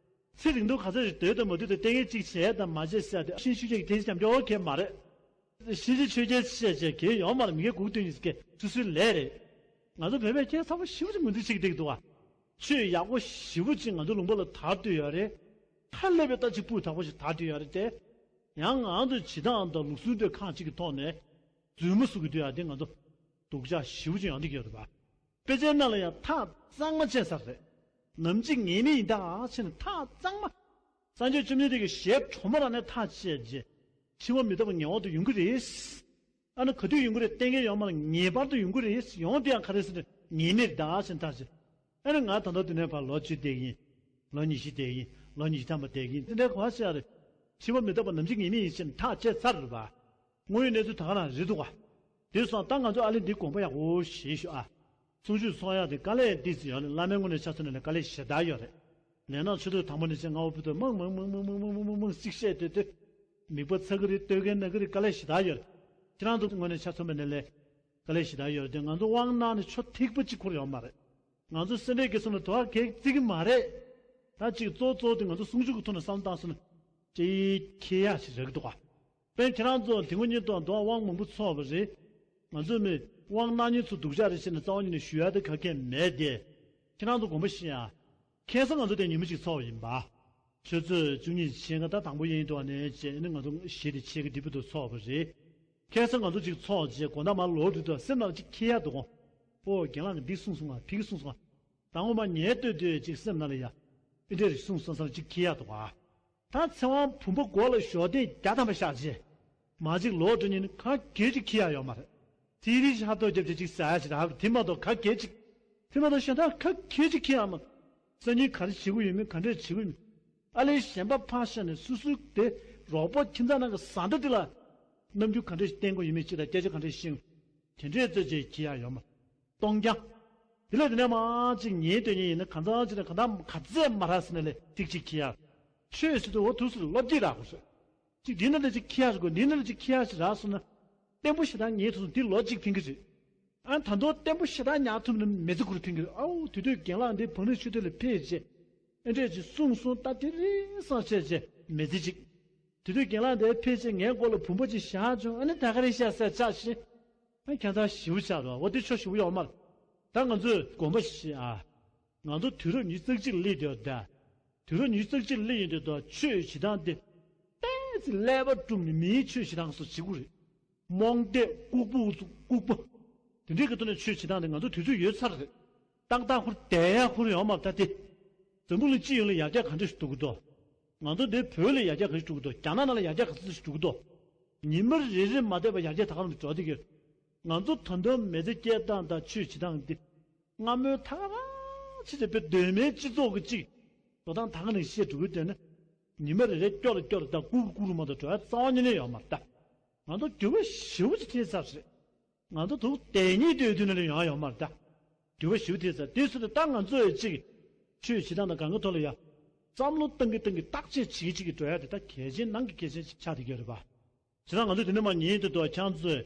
ཚེ་རིང་དུས་ག་ཚོད་ཅིག་སྡོད་དང་མ་སྡོད་དང་གཏན་འཁེལ་ཅིག་བྱས་དང་མ་བྱས་ཟེར་ཡ་དེ་ཤེས་ཤུགས་ཅན་གྱི་འཐེན་འཛིན་རྒྱབ་མཁན་ཡོད་མཁན་མ་རེད། ཤེས་བྱའི་ཆོས་རྒྱལ་ཆེ་ཆེ་གལ་ཡོད་མ་རེད། མི་སྒེར་དགུ་བདུན་ཉི་ཤུ་སྐད་སོ་སོའི་ལས་རེད། ང་ཚོ་བོད་པས་ཁྱད་མཚར་པོ་ཞེ་པོ་ཅིག་ངོས་འཛིན་བྱེད་ཀྱི་བསྡད་ཀྱི་འདུག་བ། ཆོས་ཡག་པོ་ཞེ་པོ་ཅིག་ང་ཚོ་ལུང་པ་ལ་དར་སྡོད་ཡོད་རེད། ཧ་ལས་པའི་ལྟ་ཅིག་སྤུས་དག་པོ་ཞིག་དར་སྡོད་ཡོད་རེད་དེ། ཡང་ང་ཚོས་བྱེད་སྟངས་དང་ལུགས་སྲོལ་དེ་ཁག་ཅིག་གི་ཐོག་ནས་རྫུན་མ་བཟོ་གི་འདུག་ཡ་དེ་ང་ཚོ་སྡུག་ཅག་ཞེ་པོ་ཅིག་ཡོང་བསྡད་ཀྱི་ཡོད་རེད་པ། དཔེ་ཆའི་ནང་ལ་ཡང་ཐག་གཙང་མ་བཅད་ཚར་རེད། ནམ་འཆི་ངེས་མེད་ཡིན་ད་ཟེར་ནས་ཐག་གཙང་མ། སངས་རྒྱས་བཅོམ་ལྡན་འདས་ཀྱི་ཞལ་དྲོ་མོ་རང་ནས་ཐག་བཅད་རྗེས། འཆི་བ་མི་རྟག་པ་ངེས་པར་དུ་ཡོང་གི་རེད། ཨ་ནི་ག་དུས་ཡོང་གི་རེད། གཏན་འཁེལ་ཡོད་མ་རེད། ངེས་པར་དུ་ཡོང་གི་རེད། ཡོང་དེ་ཡང་ག་རེ་ཟེར་ན་ངེས་མེད་རེད་ད་ཟེར་ནས་ཐག་བཅད། ཨ་ནི་ང་ད་ལྟ་དེ་ནས་ཕར་ལོ་བཅུ་བསྡད་ཀྱི་ཡིན། ལོ་ཉི་ཤུ་བསྡད་ཀྱི་ཡིན། ལོ་ཉི་ཤུ་ཐམ་པ་བསྡད་ཀྱི་ཡིན། དེ་འདྲའི་གོ་བ་བཤད་རེད། འཆི་བ་མི་རྟག་པ་ནམ་འཆི་ངེས་མེད་ཡིན་ཟེར་ནས་ཐག་བཅད་ཚར་རེད་པ། དངོས་ཡོད་གནས་ཚུལ་ད་ག་རང་རེད་འདུག་ག་དེ་སོང་ཙང་ད་ང་ཚོ་ཨ་ལེ་འདི་དགོངས་པ་ཡག་པོ་བཞེས་ཤོག་ཨ། གསུང་ཆོས་གསུང་ཡག་དེ་དཀའ་ལས་ཏོག་ཙམ་ཡོད་རེད། བླ་མའི་ངོས་ནས་ཆ་མཚོན་ན་ལས་དཀའ་ལས་ཞེ་དྲག་ཡོད་རེད། ལས་ནག་ཆུ་ཚོད་དང་པོ་ནས་བྱས་སྔ་པོ་བར་དུ་མང་མང་མང་ཅིག་བཤད་སྡོད་དུས། མིག་པ་ཚ་གི་རེད། ལྟོས་མཁན་ན་གི་རེད། དཀའ་ལས་ཞེ་དྲག་ཡོད་རེད། ཁྱེད་རང་ཚོ་ངོས་ནས་ཆ་མཚོན་པ་ནས་ལས་དཀའ་ལས་ཞེ་དྲག་ཡོད་རེད་དེ། ང་ཚོ་དབང་གནང་ནས་ཆུ་ཐིགས་པ་གཅིག་འཁོར་ཡོད་མ་རེད། ང་ཚོ་སེ་འབྲས་དགེ་གསུམ་ལ་དོ་བ་གེགས་བརྩི་གི་མ་རེད། ད་ཅིག་གཙོ་གཙོ་དེ་ང་ཚོ་གསུང་ཆོས་ཀྱི་ཐོག་ནས་བསམ་བློ་བཏང་སོང་ན། ཅིག་ཁྱེད་ཡག་ཞིག་རག་གི་འདུག་ག་དཔེར་ཁྱེད་རང་ཚོ་དེ་སྔོན་ཉིན་ཐོག་འདུག་དབང་མང་པོ་ཚོགས་པ་རེད། ང་ཚོ་མི་དབང་གནང་མཁན་ཚོ་སྡུག་ཅག་རེད་ཟེར་ནས་རྩ་བ་ཉིད་ནས་ཞུ་ཡག་དེ་ག་གེ་མེད་དེ། ཁྱེད་རང་ཚོ་དགོངས་པ་བཞེས་ཨ། ཁ་སང་ང་ཚོ་དེ་ཉིན་མོ་གཅིག་ཚོགས་པ་ཡིན་པ། ཆུ་ཚོད་བཅུ་གཉིས་ཕྱེད་ཀ་ད་དང་པོ་ཡིན་འདུག་ནས་བྱས་ནས་ང་ཚོ་གཞི་དེ་ཕྱེད་ཀ་དེ་བར་དུ་ཚོགས་པ་རེད། ཁ་སང་ང་ཚོ་གཅིག་ཚོགས་རྗེས་དགོང་དག་མར་ལོག་དུས་དུ་སེམས་ནང་གཅིག་འཁྱེར་ཡག་འདུག་གོ་ཨོ་རྒན་ལགས་ཀྱིས་འདི་གསུངས་སོང་ང་། ཕ་གི་གསུངས་སོང་ང་། དང་པོ་མར་ཉལ་སྡོད་དུས་གཅིག་སེམས་ནང་ལ་ཡ། ཨེ་འདྲས་རེད་གསུངས་སོང་བསམ་གཅིག་འཁྱེར་ཡག་འདུག་ག་ད་ཚེ་དབང་བུམ་པ་མགོ་ལ་ཞོགས་ལྡན་བརྒྱ་ཐམ་པ་བཞག་རྗེས། མར་གཅིག་ལོག་འགྲོ་ཉིན་ཁ་གྱེས་གཅིག་འཁྱེར་ཡག་ཡོད་མ་རེད། ཚིག་རིས་ཤ་སྟག་རྒྱབ་བྱས་གཅིག་ཟ་ཡག་ཅིག་རག་རེད། དེ་མ་གཏོགས་ཁ་གྱེས་གཅིག་དེ་མ་གཏོགས་གཞན་དག་ཁ་གྱེས་གཅིག་འཁྱེར་ཡག་མ། སང་ཉིན་ག་རེ་བྱེད་དགོས་ཡོད་མེད། ག་འདྲས་བྱེད་དགོས་ཡོད་མེད། ཨ་ལས་གཞན་པ་ཕར་བཞག་ནས་སོ་སོའི་དེ་རོགས་པ་ཁྱིམ་ཚང་ནང་གི་བཟའ་ཟླ་དེ་ལ། རྣམ་འགྱུར་ག་འདྲས་ཤིག་བསྟན་དགོས་ཡོད་མེད་ཅིག་དང་སྐད་ཆ་ག་འདྲས་ཤིག་དེ་འདྲས་ཚོད་ཅིག་འཁྱེར་ཡག་ཡོད་མ། གཏོང་རྐྱང་། དེ་ལས་དེ་ནས་མར་གཅིག་ཉལ་སྡོད་མཁན་ཡིན་ན་གང་ཚང་ཅིག་དང་གང་ལྟར་ག་ཚད་མ་རག་ཟེར་ནས་ལས་ཐིག་གཅིག་འཁྱེར་ཡག་ཆོས་ཟེར་དུས་འོ་ཐུགས་སུ་བློ་སྐྱེད་རག་དགོས་ཟེར། གཅིག་འདི་ན་ལས་གཅིག་འཁྱེར་ཡག་དགོས། འདི་ན་ལས་གཅིག་འཁྱེར་ཡག་ཅིག་རག་སོང་ན། བརྟན་པོ་ཞེ་དྲག་ཉལ་ཐུབ་སོང་། འདི་ལོ་གཅིག་ཕན་གི་རེད། ཨ་ད་དུང་བརྟན་པོ་ཞེ་དྲག་ཉལ་ཐུབ་ན་མི་ཚེ་ཁོ་རང་ཕན་གི་རེད། ཨའུ་དེ་དུས་རྒན་ལགས་འདི་བང་རིམ་ཆུ་ཐིགས་ལ་ཕེབས་རྗེས། ཨེ་འདྲས་ཅིག་གསུངས་སོང་། ད་དེ་རིང་སང་བྱས་རྗེས་མི་ཚེ་གཅིག་དེ་དུས་རྒན་ལགས་འདིར་ཕེབས་རྗེས་ངའི་མགོ་ལ་བུམ་པ་ཅིག་བཞག་བྱུང་། ཨ་ནི་ད་ག་རེ་བཞག་ཟེར་ཆགས་ཤིང་། ཨ་ཁྱད་མཚར་ཞེ་པོ་ཆགས་འདུག་འོ་དེ་ཆོ་ཞེ་པོ་ཡོད་མ་རེད། ད་ང་ཚོས་དགོངས་པ་བཞེས་ཨ། ང་ཚོ་དུས་རབས་ཉི་ཤུ་རྩ་གཅིག་སླེབས་དུས་ད། དུས་རབས་ཉི་ཤུ་རྩ་གཅིག་སླེབས་ཡོང་དུས་ད་ཆོས་བྱེད་སྟངས་འདི། ཏོག་ཙམ་ཀླད་པ་བཀྲུས་ནས་མིའི་ཆོས་བྱེད་སྟངས་སུ་བྱེད་དགོས་རེད། རྨོངས་དད་ལྐུགས་པ་ལྐུགས་པ། དེ་འདྲའི་གི་ཐོག་ནས་ཆོས་བྱེད་སྟངས་དེ་ང་ཚོ་དུས་ཚོད་ཡོལ་ཚར་རེད། ཏག་ཏག་ཁོ་བསྡད་ཡག་ཁོ་ཡོད་མ་རེད་ད་དེ། འཛམ་བུ་གླིང་སྤྱི་ཡོངས་ལ་ཡར་རྒྱས་ག་འདྲ་ཞིག་འགྲོ་གི་འདུག་ང་ཚོ་འདིར་བོད་ལ་ཡར་རྒྱས་ག་འདྲ་ཞིག་འགྲོ་གི་འདུག་རྒྱ་ནག་ནང་ལ་ཡར་རྒྱས་ག་ཚོད་ཞིག་འགྲོ་གི་འདུག་ཉི་མ་རེ་རེ་མ་བསྡད་པར་ཡར་རྒྱས་ད་ག་རང་དུ་འགྲོ་བསྡད་ཀྱི་ཡོད། ང་ཚོ་ད་ལྟ་མི་ཚེ་སྐྱེལ་སྟངས་དང་ཆོས་བྱེད་སྟངས་འདི། སྔ་མོའི་ཐག་རང་ཆེ་ཆེ་བའི་གདོད་མའི་སྤྱི་ཚོགས་ཀྱི་གཅིག་འགྲོ་སྟངས་ད་ག་ནས་བཤད་འགྲོ་གི་འདོད་ན། ཉི་མ་རེ་རེ་སྐྱོ་རུ་སྐྱོ་རུ་དང་ཀུ་རུ་ཀུ་རུ་མ་གཏོགས་འགྲོ་ཡ་རྩ་བ་ཉིད་ནས་ཡོད་མ་རེད་ད། ང་ཚོ་འགྱུར་བ་ཞེ་པོ་ཅིག་ཐེབས་ཚར་རེད། ང་ཚོ་དུག་དེ་ཉིད་དུ་དུས་ནས་ཡོང་ཡ་ཡོད་མ་རེད་ད། འགྱུར་བ་ཞེ་པོ་ཐེབས་ཚར། དེ་སུ་དེ་ད་ང་ཚོ་ཡི་གཅིག་ཆོས་བྱེད་སྟངས་དང་གང་གི་ཐོག་ལ་ཡ། བསམ་བློ་བཏང་གི་བཏང་གི་བརྟག་དཔྱད་བྱེད་ཀྱི་བྱེད་ཀྱི་འགྲོ་ཡ་དེ་ད་གལ་ཆེན་ནང་གི་གལ་ཆེན་ཆགས་བསྡད་ཀྱི་ཡོད་རེད་པ། བྱས་ཙང་ང་ཚོ་དེ་ནས་མར་ཉིན་དུ་དུ་ཁྱེད་ཚོས།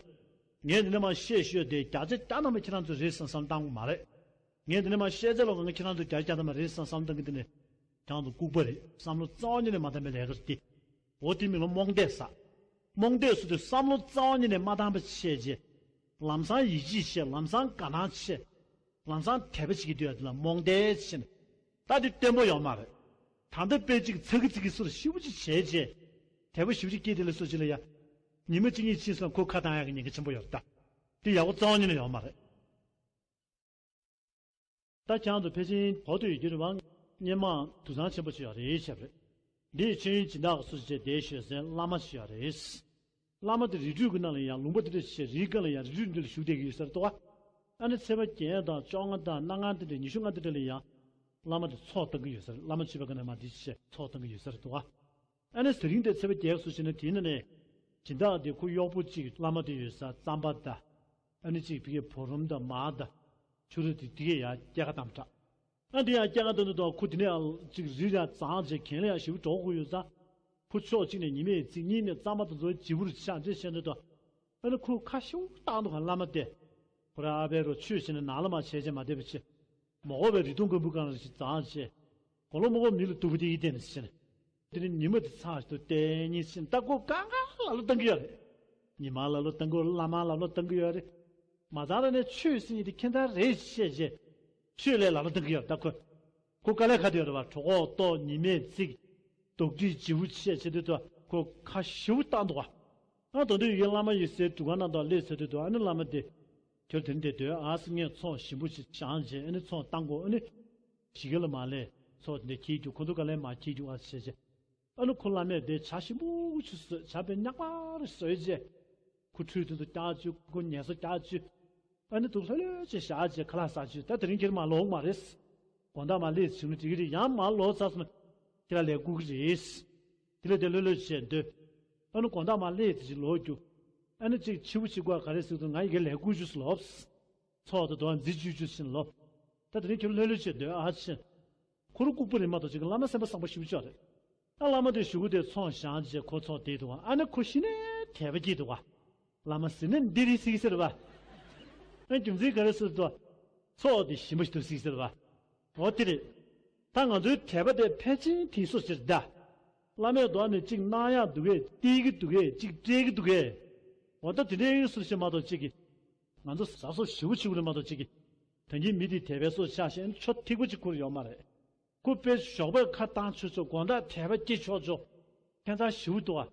ངས་འདི་ནས་མར་བཤད་ཤོད་དེ་བརྒྱ་ཆ་བརྒྱ་ཐམ་པ་ཁྱེད་རང་ཚོས་རེད་བསམ་བསམ་བཏང་གི་མ་རེད། ངས་འདི་ནས་མར་བཤད་ཚད་ལོ་གང་ཁྱེད་རང་ཚོས་བརྒྱ་ཆ་བརྒྱ་ཐམ་པ་རེད་བསམ་བསམ་བཏང་གི་འདི་ནས། ཁྱེད་རང་ཚོ་ལྐུགས་པ་རེད། བསམ་བློ་རྩ་བ་ཉིད་ནས་མ་བཏང་པའི་ལས་ཀ་རེད་དེ། འོ་དེ་མིང་ལ་རྨོངས་དད་ཟེར། རྨོངས་དད་ཟེར་དུས་བསམ་བློ་རྩ་བ་ཉིད་ནས་མ་བཏང་པ་བྱས་རྗེས། ལམ་སང་ཡིད་ཆེས་བྱས། ལམ་སང་དགའ་སྣང་བྱས། ལམ་སང་དད་པ་བྱེད་ཀྱི་འདུག་ཡ། དེ་ལ་རྨོངས་དད་ཟེར་ནས། ད་དེ་བརྟན་པོ་ཡོད་མ་རེད། ད་ལྟ་དཔེ་གཅིག་ཚ་གི་ཚིག་གི་སོར་ཞིབ་པོ་ཅིག་བྱས་རྗེས། དད་པ་ཞིབ་ཅིག་སྐྱེས་དེ་ལ་སོ་ཅིག་ལ་ཡ། ཉི་མ་གཅིག་གཉིས་ཕྱིན་སོང་ཁོ་ཁ་བཏང་ཡག་གི་ཉེན་ཁ་ཆེན་པོ་ཡོད་རེད་ད། དེ་ཡག་པོ་རྩ་བ་ཉིད་ནས་ཡོད་མ་རེད། ད་ཁྱེད་རང་ཚོ་ཕལ་ཆེར་གོ་ཐོས་ཡོད་རྒྱུ་རེད་བ། སྔོན་མ་དུད་ཚང་ཆེན་པོ་ཞིག་ཡོད་རེད་བྱས་པ་རེད། འདིའི་མཆོད་ཡོན་སྦྱིན་བདག་སུ་བྱས་དེ་ཞོལ་སའི་བླ་མ་ཞིག་ཡོད་རེད། བླ་མ་དེ་རི་ཁྲོད་ཀྱི་ནང་ལ་ཡང་ལུང་པ་དེ་འདྲ་ཞིག་རིའི་སྒང་ལ་ཡང་རི་ཁྲོད་འདི་ལ་བཞུགས་བསྡད་ཀྱི་ཡོད་ས་རེད་དོ། ཨ་ནི་ཚེས་པ་བརྒྱད་དང་བཅོ་ལྔ་དང་གནངས་ཚེ་དེ་ཉི་ཤུ་ལྔ་དེ་འདྲ་ལ་ཡང་བླ་མ་དེ་ཚོགས་གཏང་གི་ཡོད་ས་རེད། བླ་མ་མཆོད་པའི་སྒང་ནས་མ་དེ་ཞིག་ཚོགས་གཏང་གི་ཡོད་ས་རེད་དོ། ཨ་ནི་དེ་རིང་དེ་ཚེས་པ་བརྒྱད་སུ་བྱས་ན་དེའི་ནང་ནས་སྦྱིན་བདག་དེ་ཁོ་གཡོག་པོ་གཅིག་བླ་མ་དེ་ཡོད་ས་རྩམ་པ་དང་། ཨ་ནི་གཅིག་ཕ་གིའི་བུ་རམ་དང་མར་དང་། ཕྱུ་ར་དེ་དེ་གས་ཡར་སྐྱེལ་ཁ་བཏང་དྲག་ཨ་དེ་ཡང་སྐྱེལ་ཁ་བཏང་དུས་དང་ཁོ་དེ་ནས་ཡང་གཅིག་རི་ཡར་འཛེགས་བྱས་གྱེན་ལ་ཡང་ཞེ་པོ་འགྲོ་དགོས་ཡོད་ཙང་། ཁོ་ཕྱོགས་གཅིག་ནས་ཉི་མའི་རྩིག་གཉིས་ནས་རྩམ་པ་དང་བཟོ་བྱིའུ་རུ་ཆགས་འདྲེ་བྱས་དུས་དང་། ཨ་ནི་ཁོ་ཁ་ཤུགས་བཏང་འདུག་ག་བླ་མ་དེ། ཁོ་རང་ཨ་ཕའི་རོ་ཆོས་བྱས་ནས་ནང་ལ་མ་བྱས་བྱས་མ་བསྡད་པ་བྱས། མ་གོ་བའི་རི་དུང་སྐམ་པོའི་སྒང་ལ་ཞིག་འཛེགས་བྱས། གོ་ལོ་མ་གོ་མི་ལ་སྡུག་པོ་དེ་ཡིན་བསྡད་ནས་ཟེར་ནས། དེ་ནས་ཉི་མ་དེ་ཚར་ཞིག་ཏུ་བལྟས་ཉིན་ཕྱིན་ད་ཁོ་གང་ག་ལ་ལོ་བཏང་གི་ཡོད་རེད། ཉི་མ་ལ་ལོ་བཏང་གི་ཡོད་རེད། བླ་མ་ལ་ལོ་བཏང་གི་ཡོད་རེད། མ་ཚང་ར་ནས་ཆོས་ཟེར་མཁན་དེ་ཁྱད་མཚར་རེད་བཤད་བྱས། ཆོས་ལས་ལ་ལོ་བཏང་གི་ཡོད་རེད་ད་ཁོ། ཁོ་དཀའ་ལས་ཁག་དེ་ཡོད་རེད་བ། གྲོད་ཁོག་ལྟོགས། ཉི་མའི་རྩིག་དུག་སྦྲུལ་བྱིའུ་བྱས་བྱེད་དུས་དུ་ཁོ་ཁ་ཞེ་པོ་བཏང་འདུག་བ། ཨ་དོན་དུ་ཡི་གེ་བླ་མ་ཡི་སའི་སྒྲུབ་ཁང་ནང་དུ་སླེབས་ཚར་དུས་དུ་ཨ་ནི་བླ་མ་དེ། ཁྱོད་དེ་རིང་དེ་སྡོད་ཨ་སི་ངས་ཚོགས་ཞིམ་པོ་ཞིག་བཞེངས་བྱས་ཨ་ནི་ཚོགས་བཏང་གོ་ཨ་ནི། ཞི་གེ་ལ་མ་ལས་ཚོགས་དེ་འདྲ་འཁྱེར་རྒྱུ་ཁོ་ཚོ་ག་ལས་མ་འཁྱེར་རྒྱུ་ཨ་བྱས་བྱས། ཨ་ནི་ཁོ་བླ་མས་དེ་ཇ་ཞིམ་པོ་ཞིག་བཟོས་ཇ་དཔེ་ཉག་པ་རེ་བཟོས་བྱས། ཁོ་ཁྲུས་དེ་ཚོ་རྒྱག་བཅུག་ཁོ་ངལ་གསོ་རྒྱག་བཅུག་ཨ་ནི་དུ་ལྷོད་ལྷོད་བྱས་བཞག་བྱས་ཁ་ལག་ཟ་བཅུག་ད་དེ་རིང་ཁྱེད་མ་ལོག་མ་རེད། དགོང་དག་མ་སླེབས་བྱུང་ན་འགྲིག་གི་རེད། ཡང་མ་ལོག་ཚར་སོང་ན་ཁྱེད་རང་ལས་སྐུག་གི་རེད། དེ་ལས་དེ་ལྷོད་ལྷོད་བྱས་སྡོད། ཨ་ནི་དགོང་དག་མ་སླེབས་ཚེ་ཅིག་ལོག་རྒྱུ། ཨ་ནི་ཅིག་ཕྱི་པོ་ཕྱི་སྐོར་ག་རེ་ཟེར་དུས་ང་ཡི་གེ་ལས་སྐུག་རྒྱུ་སུ་ལོབས། ཚོགས་དང་དོ་འཛི་བཅུག་རྒྱུ་ཕྱིན་ལོ། ད་དེ་རིང་ཁྱོད་ལྷོད་ལྷོད་བྱས་སྡོད་ཨ་ཕྱིན། ཁོ་རང་ལྐུགས་པ་རེད་མ་གཏོགས་ཅིག་བླ་མ་སེམས་པ་བཟང་པོ་ཞེ་པོ་ཅིག་རེད། ད་བླ་མ་དེ་གཞུག་གུ་དེ་ཚོང་བཞག་རྗེས་ཁོ་ཚོགས་བསྡད་འདུག་ག་ཨ་ནི་ཁོ་གཞི་ནས་དད་པ་སྐྱེས་འདུག་ག་བླ་མ་ཟེར་ན་འདི་རེད་ཟེར་གྱི་ཟེར་བ། ཨ་རྒྱུ་མཚན་ག་རེ་ཟེར་དུས། ཚོགས་དེ་ཞིམ་པོ་ཞིག་འདུག་ཟེར་གྱི་ཟེར་བ། འོ་དེ་རེད། ད་ང་ཚོའི་དད་པ་དེ་ཕལ་ཆེར་དེ་སོ་ཟེར་ད། བླ་མས་འདོགས་ནས་གཅིག་གནང་ཡག་འདུག་གས་སྟེར་གྱི་འདུག་གས་གཅིག་སྤྲད་ཀྱི་འདུག་གས། འོ་ད་དེ་འདྲའི་སུ་ཞིག་མ་གཏོགས་གཅིག་གིས། ང་ཚོ་ཟ་སོགས་ཞེ་པོ་ཞེ་པོ་རེད་མ་གཏོགས་གཅིག་གིས། ད་གིན་མི་དེ་དད་པའི་སོ་ཆགས་ཤེས་ཆོ་ཐིག་པ་གཅིག་ཁུར་ཡོད་མ་རེད། ཁོ་དཔེ་ཞོགས་པའི་ཁ་བཏང་ཆོག་ཆོག་དགོང་དག་དད་པ་སྐྱེ་ཆོག་ཆོག་ཁྱད་མཚར་ཞེ་པོ་འདུག་ཨ།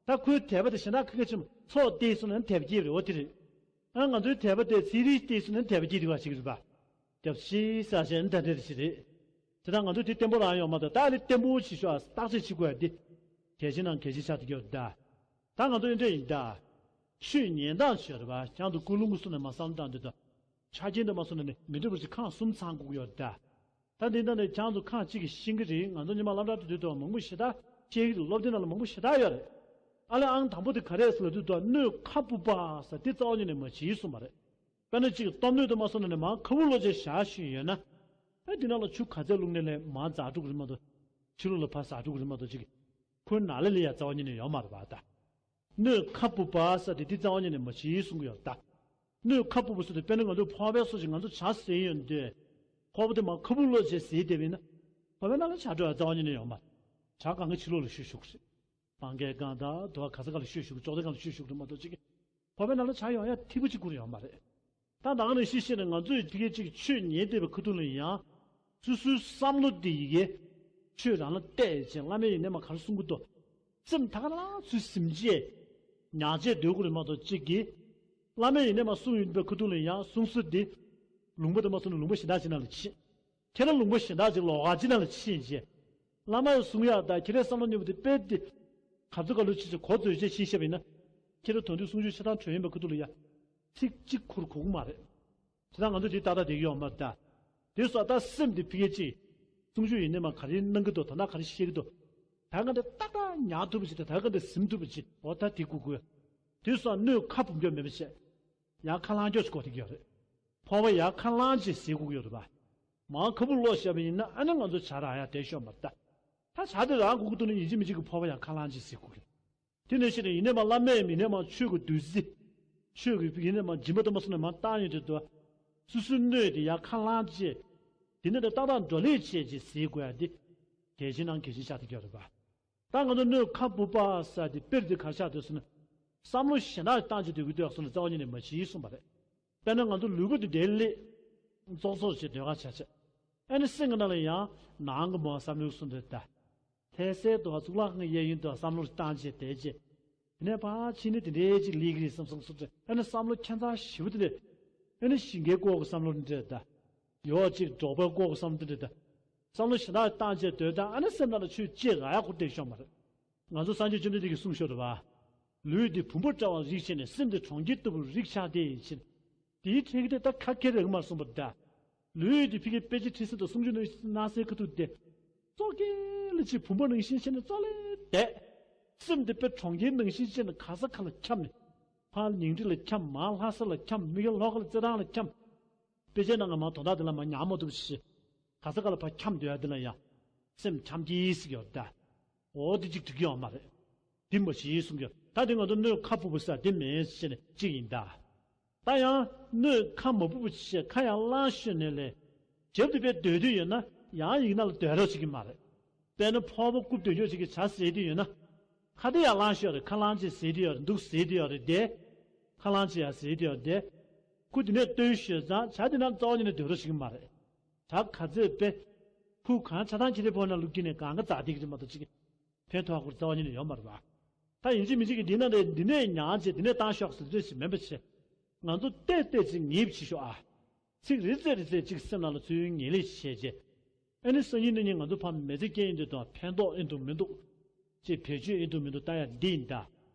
ད་ཁོའི་དད་པ་དེ་གཞན་དག་ཁ་ཁ་ཆེམ་ཚོགས་བལྟས་སོང་ན་དད་པ་སྐྱེ་བ་རེད། འོ་དེ་རེད། ཨ་ང་ཚོའི་དད་པ་དེ་ཚན་རིག་བལྟས་སོང་ན་དད་པ་སྐྱེ་འདུག་བ་ཞིག་རེད་པ། རྒྱབ་ཤི་ས་ཞེས་ད་འདྲ་ཞིག་རེད། དེ་དག་ང་ཚོས་དེ་བརྟན་པོ་རང་ཡོང་མ་ཐག་ད་ལས་བརྟན་པོ་ཞིག་ཤོག་ཨ་བརྟག་དཔྱད་བྱེད་དགོས་ཡ་དེ། གལ་ཆེ་ནང་གལ་ཆེ་ཆགས་ཏེ་ཡོད་ད། ད་ང་ཚོ་ཨེ་འདྲ་ཡིན་ད། ཆོས་ཉན་སྟངས་ཆོས་རེད་པ་ཁྱང་དུ་ཀུན་སློང་གི་སོ་ནས་མ་བསམ་བློ་བཏང་དུས་ད། ཆ་རྐྱེན་དུ་མ་སོང་ནས་མི་འདྲ་བ་ཞིག་ཁང་གསུམ་ཚང་དགོས་ཀྱི་ཡོད་རེད་ད། ད་འདི་ནང་ནས་ཁྱང་ཚོ་ཁང་གཅིག་གིས་ཤེས་ཀྱི་རེད། ང་ཚོ་ཉི་མ་སློབ་གྲྭ་དུ་དུས་དུ་མང་པོ་ཞེ་དྲག་ཤེས་ཀྱི་རེད། སློབ་དེབ་ནང་ལ་མང་པོ་ཞེ་དྲག་ཡོད་རེད། ཨ་ལས་ཨང་དང་པོ་དེ་ག་རེ་ཟེར་ལབ་དུས་དུ་སྣོད་ཁ་སྤུབ་པ་ཟེར་དེ་རྩ་བ་ཉིད་ནས་མ་བྱེད་གསུངས་པ་རེད། དཔེར་ན་གཅིག་གཏོར་སྣོད་དུ་མ་སོང་ནས་མར་ཁ་སྤུ་ལོག་བྱས་བཞག་བཞིན་ཡོད་ན། ཨ་འདི་ནང་ལ་ཆུ་ག་ཚད་བླུགས་ནས་ལས་མར་འཛག་འགྲོ་གི་རེད་མ་གཏོགས་ཕྱི་ལོགས་ལ་ཕར་འཛག་འགྲོ་གི་རེད་མ་གཏོགས་གཅིག་ཁོའི་ནང་ལ་ལས་ཡ་རྩ་བ་ཉིད་ནས་ཡོད་མ་རེད་པ་ད། སྣོད་ཁ་སྤུབ་པ་ཟེར་དེ་འདི་རྩ་བ་ཉིད་ནས་མ་བྱེད་གསུང་གི་ཡོད་ད། སྣོད་ཁ་སྤུབ་པ་ཟེར་དེ་དཔེར་ན་ང་ཚོ་ཕོར་པའི་སོ་ཞིག་ང་ཚོ་ཇ་ཟས་ཡོང་དུས། ཕོར་པ་དེ་མར་ཁ་སྤུ་ལོག་བྱས་ཟས་བསྡད་པ་ཡིན་ན། ཕོར་པའི་ནང་ལ་ཇ་འགྲོ་ཡ་རྩ་བ་ཉིད་ནས་ཡོད་མ་རེད། ཇ་གང་ག་ཕྱི་ལོགས་ལ་བཤུས་བཞག་གི་རེད། སྤང་ཁའི་སྒང་དང་དུ་བ་ག་ས་ག་ལ་བཤུས་བཞག་གི་ཅོག་ཙེ་སྒང་ལ་བཤུས་བཞག་གི་རེད་མ་གཏོགས་གཅིག་གིས། ཕོར་པའི་ནང་ལ་ཇ་ཡོང་ཡ་ཐིགས་པ་གཅིག་ཁུར་ཡོད་མ་རེད། ད་ད་ག་ནས་ཤེས་ཤེས་ནས་ང་ཚོས་ཕ་གི་གཅིག་ཆོས་ཉན་བསྡད་པའི་ཁ་ཐུག་ལ་ཡང་། སོ་སོའི་བསམ་བློ་དེ་ཡི་གེ་ཆོས་རང་ལ་གཏད་བྱས་བླ་མས་ཡིན་ནའི་མ་ག་རེ་གསུང་གི་འདུག་སེམས་ད་ག་རང་ཚུར་ཟིན་བྱས་ཉར་བྱས་སྡོད་དགོས་རེད་མ་གཏོགས་གཅིག་གིས། བླ་མས་ཡིན་ནའི་མ་གསུང་ཡོང་བའི་ཁ་ཐུག་ལ་ཡང་གསུང་ས་དེ་ལུང་པ་དུ་མ་སོང་ན་ལུང་པ་གཞན་དག་ཅིག་ནང་ལ་ཕྱིན། ཁྱེད་རང་ལུང་པ་གཞན་དག་ཅིག་ལོགས་ཀ་ཅིག་ནང་ལ་ཕྱིན་བྱས། བླ་མ་ཡིས་གསུང་ཡག་དང་ཁྱེད་རའི་བསམ་བློ་ཉོབ་དེ་དཔེ་དེ། གབ་ཚོ་ག་ལུ་ཕྱིན་བྱས་གོ་འཛོལ་བྱས་ཕྱིན་བཤད་པ་ཡིན་ན། ཁྱེད་རང་དོན་དུ་གསུང་ཆོས་ཆ་ཚང་གྲོལ་ཡིན་པའི་ཁ་ཐུག་ལ་ཡ། ཚིག་གཅིག་ཁུར་གོ་གི་མ་རེད། དེ་དག་ང་ཚོ་དེ་ཏག་ཏག་བསྡད་ཀྱི་ཡོད་མ་རེད་ད། དེ་སོགས་ད་སེམས་དེ་ཕ་གི་གཅིག་གསུང་ཆོས་ཡིན་ནའི་མ་ག་རེ་གནང་གི་འདུག་ད་ལྟ་ག་རེ་བཤད་ཀྱི་འདུག་ད་ག་འདྲ་ཏག་ཏག་ཉར་ཐུབ་པ་ཅིག་དང་ད་ག་འདྲ་ཟིན་ཐུབ་པ་ཅིག་འོ་ད་དེ་དགོས་དགོས། དེ་སོགས་སྣོད་ཁ་སྦུབ་རྒྱུ་མེད་པ་བྱས། ཡར་ཁ་ལངས་རྒྱུ་ཞིག་དགོས་བསྡད་ཀྱི་ཡོད་རེད། ཕོར་པ་ཡར་ཁ་ལངས་བྱས་ཟས་དགོས་ཀྱི་ཡོད་རེད་པ། མར་ཁ་སྦུབ་ལོག་བཞག་པ་ཡིན་ན་ཨ་ནི་ང་ཚོ་ཇ་རག་ཡ་དེ་ཤོར་མ་རེད་ད། ད་ཇ་དེ་རག་དགོས་ཀྱི་འདུག་ན་ཡིན་གཅིག་མིན་གཅིག་གི་ཕོར་པ་ཡར་ཁ་ལངས་བྱས་ཟས་དགོས་ཀྱི་རེད། དེ་ནང་བཞིན་ཡིན་ནའི་མ་བླ་མས་མིན་ནའི་མ་ཆོས་ཀྱི་བདུད་རྩི། ཆོས་ཀྱི་ཡིན་ནའི་མ་སྦྱིན་པ་དུ་མ་སོང་ནས་མ་བཏང་ཡོང་དུས་དུ། སོ་སོའི་སྣོད་དེ་ཡར་ཁ་ལངས་བྱས། དེ་ནས་ད་ཏག་ཏག་བགྲོ་གླེང་བྱས་རྗེས་ཟས་དགོས་ཡ་དེ། གལ་ཆེ་ནང་གལ་ཆེ་ཆགས་བསྡད་ཀྱི་ཡོད་རེད་པ། ད་ང་ཚོ་སྣོད་ཁ་སྦུབ་པ་ཟེར་དེ་དཔེར་དེ་ག་རེ་ཆགས་འདུག་ཟེར་ན། བསམ་བློ་གཞན་དག་བཏང་བྱས་སྡོད་ཀྱི་འདུག་ཟེར་ན་རྩ་བ་ཉིད་ནས་མ་བྱེད་གསུངས་པ་རེད། དཔེར་ན་ང་ཚོ་ལུས་པོ་དེ་འདྲའི་སླེབས། ཙོག་ཙོག་བྱས་སྡོད་ག་བྱ་བྱས། ཨ་ནི་སེམས་ཀྱི་ནང་ལ་ཡང་ནང་གི་མོ་བསམ་བློའི་གསུང་འདོད་ད། ལྷ་སའི་དུ་བ་གཙུག་ལག་ཁང་གི་གཡས་གཡོན་དུ་བསམ་བློ་བཏང་བྱས་བསྡད་བྱས། དེ་ནས་ཕར་ཕྱིན་ནས་དེ་འདྲའི་ཅིག་ལས་ཀྱི་རེད་བསམ་བསམ་བསམ་བྱས། ཨ་ནི་བསམ་བློ་ཁྱད་མཚར་ཞེ་པོ་དེ་འདྲ། ཨ་ནི་ཞིང་ཁའི་སྐོར་གྱི་བསམ་བློ་འདྲ་ད། ཡོག་ཅིག་འབྲོག་པའི་སྐོར་གྱི་བསམ་བློ་འདྲ་ད། བསམ་བློ་གཞན་དག་བཏང་བྱས་སྡོད་ད། ཨ་ནི་སེམས་ནང་ལ་ཆོས་ཅི་ག་ཡང་འཁོར་བསྡད་ཤོག་མ་རེད། ང་ཚོ་སངས་རྒྱས་བཅོམ་ལྡན་འདས་ཀྱིས་གསུངས་ཤོག་རེད་བ། ལུས་འདི་བུམ་པ་འདྲ་བར་རིག་བྱས་ནས། སེམས་འདི་གྲོང་ཁྱེར་ལྟ་བུར་རིག་བྱ་སྟེ་ཞེས། དེའི་ཕྲད་ཀྱི་དེ་ད་ཁ་ཁེར་རེ་མར་གསུངས་པ་འདྲ། ལུས་འདི་ཕ་གིའི་དཔེ་ཆ་ཁྲིད་ས་དང་གསུང་ཆོས་གནང་སའི་ཁ་ཐུག་དེ། ཙོག་གེ་ལ་ཅིག་བུམ་པ་ནང་བཞིན་བྱས་ནས་ཙོག་ལེ་བསྡད། སེམས་འདི་དཔེ་གྲོང་ཁྱེར་ནང་བཞིན་བྱས་ནས་ག་ས་ག་ལ་འཁྱམས་ནས། ཕར་ཉིང་ཁྲི་ལ་འཁྱམས། མར་ལྷ་ས་ལ་འཁྱམས། མི་སྒེར་ལྷོ་ཁ་ལ་རྩེད་ཐང་ལ་འཁྱམས། དཔེ་ཆའི་ནང་ང་མར་དོན་དག་དེ་ལ་མར་ཉར་མ་ཐུབ་ཞེས། ག་ས་ག་ལ་ཕར་འཁྱམས་སྡོད་ཡ་དེ་ལ་ཡང་། སེམས་འཁྱམས་ཀྱིས་ཟེར་གྱི་ཡོད་ད། འོ་དེ་གཅིག་འགྲིག་གི་ཡོད་མ་རེད། དེ་མ་གཞི་གསུང་གི་ཡོད། ད་དེ་ང་ཚོ་སྣོད་ཁ་ཕུབ་པ་ཟེར་དེ་མེད་ཟེར་ནས་གཅིག་ཡིན་ད། ད་ཡང་སྣོད་ཁ་མ་ཕུབ་པ་ཞེས་ཁ་ཡང་བླངས་ཤོར་ནས་ལས། རྒྱབ་ཏུ་དཔེ་སྡོད་དུས་ཡོད་ན་ཡང་ཡིག་ནང་ལ་སྡོད་རོགས་བྱེད་ཀྱི་མ་རེད། དཔེར་ན་ཕོར་པ་རྐུབ་སྡོད་འཇོག་བྱེད་ཀྱི་བྱ་ཟེར་དུས་ཡོད་ན། ཁ་དེ་ཡང་བླངས་ཤོར་རེད། ཁ་བླངས་བྱས་ཟེར་དུས་ཡོད་རེད། འདུག་ཟེར་དུས་ཡོད་རེད་དེ། ཁ་བླངས་བྱས་ཡང་ཟེར་དུས་ཡོད་རེད་དེ། ཁུ་དེ་ནས་བཏོན་ཤོར་ཙང་བྱ་དེ་ནང་རྩ་བ་ཉིད་ནས་སྡོད་རོགས་བྱེད་ཀྱི་མ་རེད། བྱ་ག་ཚོད་དཔེ། ཕུ་གང་ཆ་ཚང་ཁྱེར་ཏེ་ཕོར་ནང་བླུགས་ཀྱི་ནས་གང་ག་འཛག་བསྡད་ཀྱི་རེད་མ་གཏོགས་ཅིག་ཕན་ཐོགས་ཁུར་རྩ་བ་ཉིད་ནས་ཡོད་མ་རེད་པ། ད་ཡིན་གཅིག་མིན་གཅིག་གིས་འདི་ན་རེད། འདི་ནས་ཉར་བྱས་འདི་ནས་བཏང་ཤོག་ཟེར་རེ་ཞིག་མིན་པ་བྱས། ང་ཚོ་བལྟས་བལྟས་ཅིག་ངེས་པ་བྱེད་ཤོག་ཨ། ཚིག་རེ་ཚེ་རེ་ཚེ་ཅིག་སེམས་ནང་ལ་ཚུར་ངེས་ལེན་བྱས་རྗེས། ཨ་ནི་སང་ཉིན་གནངས་ཉིན་ང་ཚོ་ཕར་མི་ཚེ་སྐྱེལ་ཡིན་དུས་དང་ཕན་ཐོགས་ཡིན་འདུག་མི་འདུག་ཅེས་བེད་སྤྱོད་ཡིན་འདུག་མི་འདུག་ལྟ་ཡ་འདི་ཡིན་ད།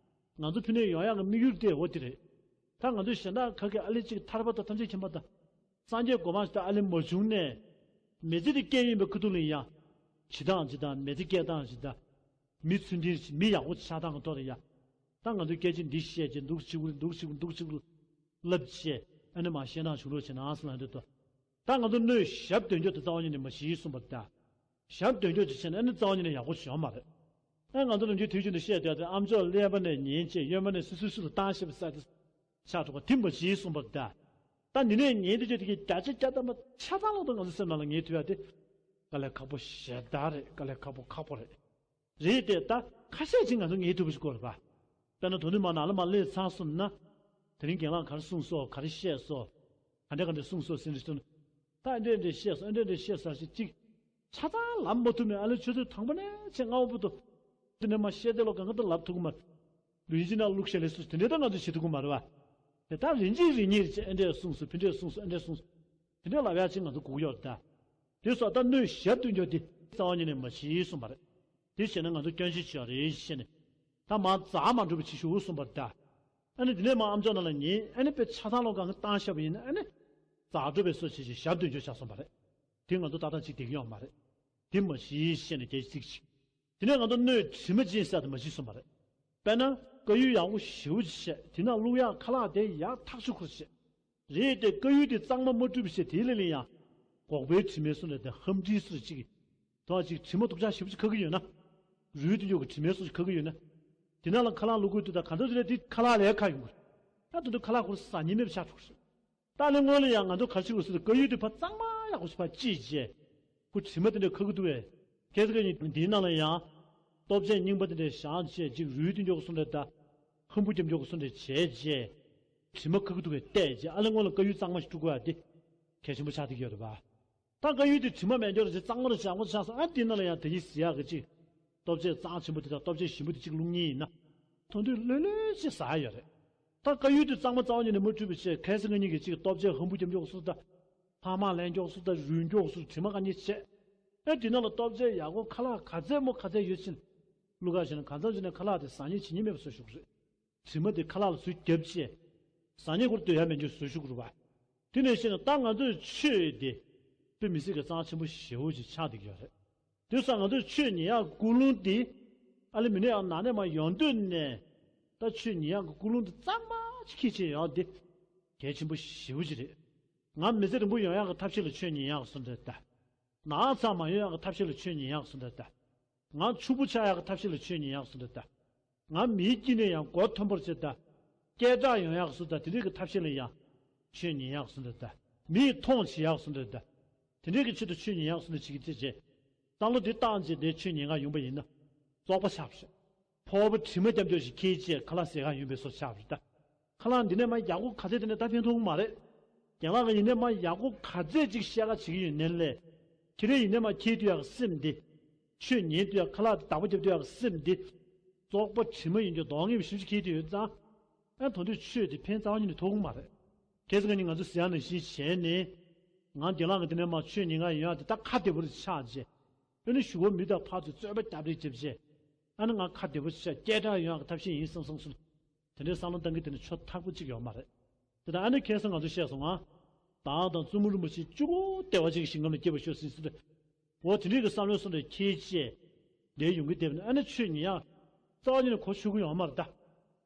ང་ཚོ་ཕ་ནས་ཡོང་ཡག་གི་དམིགས་ཡུལ་དེ་འོ་དེ་རེད། ད་ང་ཚོ་གཞན་དག་ཁ་གི་ཨ་ལེ་གཅིག་ཐར་པ་དང་ཐམས་ཅད་མཁྱེན་པ་དང་། སངས་རྒྱས་གོ་འཕང་ཞིག་ད་ཨ་ལེ་མ་བྱུང་ནས། མི་ཚེ་འདི་སྐྱེལ་ཡིན་པའི་ཁ་ཐུག་ལ་ཡང་། བྱེད་སྟངས་ཅིག་དང་མི་ཚེ་སྐྱེལ་སྟངས་ཅིག་དང་། མི་ཚུལ་ལྡན་ཞིག་མི་ཡག་པོ་ཆགས་སྟངས་ཀྱི་ཐོག་ལ་ཡང་། ད་ང་ཚོས་སྐད་ཆ་འདི་བཤད་ཅིག་འདུག་ཅིག་འདུག་ཅིག་འདུག་ཅིག་ལབ་བྱས། ཨ་ནི་མ་བཤད་སྟངས་བྱུང་རོགས་བྱེད་ན་ཟེར་ལབ་འདོད་དོ། ད་ང་ཚོ་སྣོད་ཞབས་འདོན་རྒྱུ་དེ་རྩ་བ་ཉིད་ནས་མ་གཞི་གསུངས་པ་ད། ཞབས་འདོན་རྒྱུ་དེ་བྱས་ན་ཨ་ནི་རྩ་བ་ཉིད་ནས་ཡག་པོ་ཞིག་ཡོང་མ་རེད། ཨ་ང་ཚོ་ནམ་རྒྱུན་དུས་རྒྱུན་དུ་བཤད་བསྡད་དེ་ཨ་མཆོག་ཀླད་པ་ནས་ཉན་བྱས་གཡོན་པ་ནས་སུ་སུ་སུ་ལ་བཏང་ཤེས་པ་ས་དེ་ཆགས་འགྲོ་བ་དེ་མ་གཞི་གསུངས་པ་ད། ད་འདི་ནས་ཉན་དུས་ཀྱི་དེ་གི་བརྒྱ་ཆ་བརྒྱ་ཐམ་པ་ཆ་ཚང་ལོག་ཏུ་ང་ཚོ་སེམས་ནང་ལ་ངེས་ཐུབ་ཡ་དེ། དཀའ་ལས་ཁག་པོ་ཞེ་དྲག་རེད། དཀའ་ལས་ཁག་པོ་ཁག་པོ་རེད། རེད་དེ་ད་ཁ་ཤས་ཅིག་ང་ཚོ་ངེས་ཐུབ་པ་ཞིག་དགོས་རེད་པ། དཔེར་ན་དོ་ནུས་མ་ནང་ལ་མ་སླེབས་ཚར་སོང་ན། དེ་རིང་རྒན་ལགས་ག་རེ་གསུངས་སོ། ག་རེ་བཤད་སོ། ག་འདྲ་ག་འདྲ་གསུངས་སོ་ཟེར་ནས་སོང་ན། ད་ཨ་འདྲ་འདྲ་བཤད་སོ། ཨ་འདྲ་འདྲ་བཤད་ས་ཞིག་ཅིག་ཆ་ཚང་ལབ་མ་ཐུབ་ནས་ཨ་ལེ་ཆུ་ཚོད་དང་པོ་ནས་ཆེ་སྔ་བོ་བར་དུ། དེ་ནས་མ་བཤད་དེ་ལོ་གང་ག་ད་ལབ་ཐུབ་ཀྱི་མ་རེད། ལུས་ཡིན་ཅི་ན་བླུགས་བཤད་ལས་སུ་དེ་འདྲ་ད་ང་ཚོ་བྱེད་ཐུབ་ཀྱི་མ་རེད་བ། དེ་ད་རིན་གཅིག་རིན་གཉིས་རེད་ཅེས་ཨ་འདྲས་གསུངས་སོ། ཕི་འདྲས་གསུངས་སོ། ཨ་འདྲས་གསུངས་སོ། དེ་འདྲས་ལབ་ཡ་ཅིག་ང་ཚོ་སྒུག་ཡོད་རེད་ད། དེ་སོགས་ད་སྣོད་ཞབས་འདོན་རྒྱུ་དེ་རྩ་བ་ཉིད་ནས་མ་གཞི་གསུངས་པ་རེད། དེ་བྱས་ན་ང་ཚོ་སྐྱོན་ཅི་ཆེ་བ་རེད་ཞེས་ནས། ད་མར་འཛག་མ་འགྲོ་བའི་ཕྱི་ཤུགས་གསུངས་པ་རེད་ད། ཨ་ནི་དེ་ནས་མར་ཨ་མཆོག་ནང་ལ་ཉན། ཨ་ནི་དཔེ་ཆ་ཚང་ལོ་གང་གི་བཏང་བཞག་པ་ཡིན་ན་ཨ་ནི། འཛག་འགྲོ་བའི་སོ་བྱེད་ཅིག་ཞབས་འདོན་རྒྱུ་ཆགས་སོང་བ་རེད། དེ་ང་ཚོ་ཏག་ཏག་ཅིག་བསྡད་ཀྱི་ཡོད་མ་རེད། དེ་མ་གཞི་ཞེས་ནས་རྒྱལ་སྲིད་ཅིག་དེ་ནས་ང་ཚོ་སྣོད་དྲི་མ་ཅན་ཟེར་དེ་མ་གཞི་གསུངས་པ་རེད། དཔེར་ན་དཀར་ཡོལ་ཡག་པོ་ཞེ་པོ་ཅིག་བྱས། དེ་ན་བླུགས་ཡག་ཁ་ལག་དེ་ཡག་ཐག་ཆོད་ཁུར་བྱས། རེད་དེ་དཀར་ཡོལ་དེ་གཙང་མ་མ་བཀྲུས་པ་བྱས་དེའི་ལས་ལ་ཡང་། སྒོག་པའི་དྲི་མའི་སོ་ནས་དེ་ཧམ་དྲིའི་སོ་ཅིག་ཐོག་ཅིག་དྲི་མ་སྡུག་ཅག་ཞེ་པོ་ཅིག་ཁ་གི་ཡོད་ན། རུལ་དུ་འཇུག་གི་དྲི་མའི་སོ་ཅིག་ཁ་གི་ཡོད་ན། དེ་ན་ལ་ཁ་ལག་བླུགས་དགོས་དུས་ད་ག་འདྲ་ཅིག་རེད། དེ་ཁ་ལག་ལས་ཁ་ཡོང་གི་རེད། ད་དུང་དུ་ཁ་ལག་ཁུར་ཟ་ཉན་མེད་པ་ཆགས་འགྲོ་གི་རེད། ད་ལས་སྔོན་ལ་ཡང་ང་ཚོ་ག་རེ་བྱེད་དགོས་ཟེར་ན། དཀར་ཡོལ་དེ་ཕར་གཙང་མ་ཡག་པོ་ཞིག་ཕར་བཅད་བྱས། ཁོ་དྲི་མ་དེ་འདྲ་ཁ་གི་འདུག་བས། ཁྱེད་ཚོ་གི་འདིའི་ནང་ལ་ཡང་། ལྟོ་ཆས་རྙིང་པ་དེ་འདྲ་བཞག་བྱས་ཅིག་རུལ་དུ་འཇུག་གི་སོ་འདྲ་ད། ཧམ་པོ་རྒྱབ་འཇུག་གི་སོ་འདྲ་བྱས་བྱས། དྲི་མ་ཁ་གི་འདུག་བས་བལྟས་བྱས། ཨ་ལས་སྔོན་ལ་དཀར་ཡོལ་གཙང་མ་ཞིག་བཀྲུ་དགོས་ཡ་དེ། གལ་ཆེན་པོ་ཆགས་བསྡད་ཀྱི་ཡོད་རེད་པ། ད་དཀར་ཡོལ་དེ་དྲི་མ་མེད་འཇོག་རེ་བྱས་གཙང་མ་རེ་བྱས་ཡག་པོ་ཆགས་སོང་། ཨ་དེ་ནང་ལ་ཡང་དེ་གཉིས་ཟེར་ཡག་གི་ཅིག་ལྟོ་ཆས་གཙང་ཆེན་པོ་དེ་དང་ལྟོ་ཆས་ཞིམ་པོ་དེ་གཅིག་བླུགས་ཉན་ཡིན་ན། ཐོན་དུས་ལྷོད་ལྷོད་ཅིག་ཟ་ཡ་ཡོད་རེད། ད་དཀར་ཡོལ་དེ་གཙང་མ་རྩ་བ་ཉིད་ནས་མ་བཀྲུས་པ་བྱས། ཁ་སང་ང་གཉིས་ཀྱིས་ཅིག་ལྟོ་ཆས་ཧམ་པོ་རྒྱབ་འཇུག་སོ་ད། ཕར་མར་ལེན་འཇུག་སོ་ད། རུལ་འཇུག་སོ། དྲི་མ་ག་ཉིས་བྱས། ཨ་དེ་ནང་ལ་ལྟོ་ཆས་ཡག་པོ་ཁ་ལག་ག་ཚད་མོ་ག་ཚད་ཡོད་ཕྱིན། བླུགས་ག་བྱས་ན་གང་འཚམ་བྱས་ན་ཁ་ལག་དེ་ཟ་ཉན་བྱེད་ཉན་མེད་པ་བཟོ་ཞུགས་རེད། དྲི་མ་དེ་ཁ་ལག་ལ་ཚུར་རྒྱབ་བྱས། ཟ་ཉན་ཁུར་སྡོད་ཡ་མེད་འཇུག་བཟོ་ཞུགས་རེད་པ། དེ་ནས་བཤད་ན་ད་ང་ཚོའི་ཆོས་དེ། དཔེ་མི་སྲིད་ཀྱི་གཙང་ཆེན་པོ་ཞེ་པོ་ཅིག་ཆགས་བསྡད་ཀྱི་ཡོད་རེད། དེ་སོགས་ང་ཚོས་ཆོས་ཉན་ཡག་གི་ཀུན་སློང་དེ། ཨ་ལེ་མི་ནས་ཡང་ནང་ནས་མར་ཡོང་དུས་ནས། ད་ཆོས་ཉན་ཡག་གི་ཀུན་སློང་དེ་གཙང་མ་ཅིག་འཁྱེར་བྱས་ཡོང་དེ། གལ་ཆེན་པོ་ཞེ་པོ་ཅིག་རེད། ང་མི་ཚེ་རིང་པོ་ཡོང་ཡག་གི་ཐབས་ཤེས་ལ་ཆོས་ཉན་ཡག་གི་སོ་འདྲ་ད། ན་ཚ་མ་ཡོང་ཡག་གི་ཐབས་ཤེས་ལ་ཆོས་ཉན་ཡག་གི་སོ་འདྲ་ད། ང་ཕྱུག་པོ་ཆགས་ཡག་གི་ཐབས་ཤེས་ལ་ཆོས་ཉན་ཡག་གི་སོ་འདྲ་ད། ང་མིའི་དཀྱིལ་ནས་ཡང་མགོ་མཐོན་པོར་བྱེད་ད། སྐད་གྲགས་ཡོང་ཡག་སུ་ད། དེ་འདྲའི་གི་ཐབས་ཤེས་ལ་ཡང་ཆོས་ཉན་ཡག་སུ་འདྲ་ད། མིས་མཐོང་བྱེད་ཡག་སུ་འདྲ་ད། དེ་འདྲའི་གི་ཆེད་དུ་ཆོས་ཉན་ཡག་སུ་འདྲ་བྱེད་ཀྱི་ཚེ་རྗེས། བསམ་བློ་འདི་བཏང་རྗེས་དེ་ཆོས་ཉན་ག་ཡོང་པ་ཡིན་ན། བཙོག་པ་ཆགས་པ་རེད། ཕོར་པ་དྲི་མ་རྒྱབ་འཇོག་ཞིག་འཁྱེར་རྗེས་ཁ་ལག་ཟས་ག་ཡོང་པའི་བཟོ་ཆགས་པ་རེད་ད། ཁ་ལག་འདི་ནས་མར་ཡག་པོ་ག་ཚད་དེ་ནས་ད་ཕན་ཐོགས་མ་རེད། རྒན་ལགས་ཀྱིས་ཡིན་ནའི་མ་ཡག་པོ་ག་ཚད་ཅིག་བཤད་ག་བྱེད་ཀྱི་ཡོད་ནའི་ལས། ཁྱེད་རང་ཡིན་ནའི་མ་ཁྱེད་དུས་ཡག་སེམས་འདི། ཆོས་ཉན་དུས་ཡག་ཁ་ལག་དེ་བདག་པོ་རྒྱབ་དུས་ཡག་སེམས་འདི། བཙོག་པ་དྲི་མ་ཡིན་རྒྱུ་གདོང་ངེས་ཞིབ་ཅིག་ཁྱེད་དུས་ཡོད་ཙང་། ཨ་ད་དུང་ཆོས་དེ་ཕན་རྩ་བ་ཉིད་ནས་ཐོགས་ཀྱི་མ་རེད། ཁ་སང་ཉིན་ང་ཚོ་ཟེར་ཡག་ནང་བཞིན་བྱས་ནས། ང་རྒན་ལགས་ཀྱི་དེ་ནས་མ་ཆོས་ཉན་ག་ཡོང་ཡག་དེ་ད་ཁ་བདེ་པོ་རེད་ཆགས་རྗེས། ཨ་ནི་གཞུག་གུ་མི་དང་ཕར་ཚུར་རྩོད་པ་རྒྱབ་རེས་བྱེད་བྱས། ཨ་ནི་ང་ཁ་བདེ་པོ་ཆགས་སྐད་གྲགས་ཡོང་ཡག་གི་ཐབས་ཤེས་ཡིན་བསམ་བསམ་སོང་། དེ་འདྲའི་བསམ་བློ་བཏང་གི་དེ་ནི་ཆོ་ཐག་པོ་གཅིག་ཡོད་མ་རེད། དེ་དང་ཨ་ནི་ཁ་སང་ང་ཚོ་བཤད་སོང་ང་། བདག་དང་བཙུན་མོ་རིན་པོ་ཆེ་གཅིག་པོ་བདེ་བ་ཅན་གྱི་ཞིང་ཁམས་ལ་སྐྱེ་བར་ཤོག་ཟེར་ཟེར་ཏེ། འོ་དེ་འདྲའི་གི་བསམ་བློའི་སོང་དེ་ཁྱེད་ཅེས། དེ་ཡོང་གི་བསྡད་པ་ནི་ཨ་ནི་ཆོས་ཉན་ཡག་རྩ་བ་ཉིད་ནས་གོ་ཆོད་གི་ཡོད་མ་རེད་ད།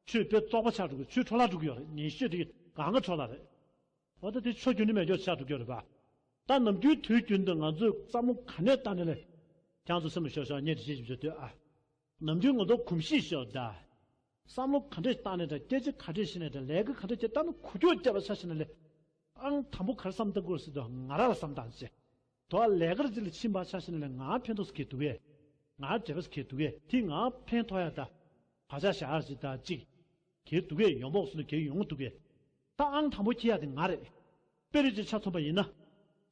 ཆོས་དཔེ་བཙོག་པ་ཆགས་འགྲོ་གི། ཆོས་འཕྲོ་བརླག་འགྲོ་གི་ཡོད་རེད། ཉན་ཤོས་དེ་གི་གང་ག་འཕྲོ་བརླག་རེད། འོ་ད་དེ་ཆོ་རྒྱུན་ནི་མེད་སྐྱོ་ཆགས་འགྲོ་གི་ཡོད་རེད་པ། ད་ནམ་རྒྱུན་དུས་རྒྱུན་དུ་ང་ཚོས་བསམ་བློ་ག་ནས་བཏང་ནས་ལས། ཁྱེད་ཚོ་སེམས་ལ་ཤོར་ཤོར་བརྙས་བཅོས་བྱེད་བྱེད་དུས་ཨ། ནམ་རྒྱུན་ང་ཚོ་གོམས་གཤིས་ཤོར་ད། བསམ་བློ་ག་འདྲས་བཏང་ནས་དང་སྐད་ཆ་ག་འདྲས་བཤད་ནས་དང་ལས་ཀ་ག་འདྲས་བྱས་ད་ནི་འགུལ་སྐྱོད་བརྒྱབ་པ་ཆ་བཞག་ན་ལས། ཨང་དང་པོ་ག་རེ་བསམ་བཏང་དགོས་རེད་ཟེར་དུས་ང་རང་ལ་བསམ་བཏང་ཟེར། དོ་ལས་ཀར་ཅིག་ལ་ཕྱིན་པ་ཆ་བཞག་ན་ལས་ང་ཕན་ཐོགས་སུ་གྱེས་འདུག་གས། ང་འབྲས་བུ་སུ་གྱེས་འདུག་གས། དེ་ང་ཕན་ཐོགས་ཡ་ད། བག་ཆགས་བཞག་ཡ་ཅིག་ད་ཅིག་གྱེས་འདུག་གས། ཡོང་འབོག་སུ་ནས་གྱེས་ཡོང་གི་འདུག་གས། ད་ཨང་དང་པོ་འཁྱེར་ཡ་དེ་ང་རེད། དཔེ་རིས་ཅིག་ཆ་མཚོན་པ་ཡིན་ན།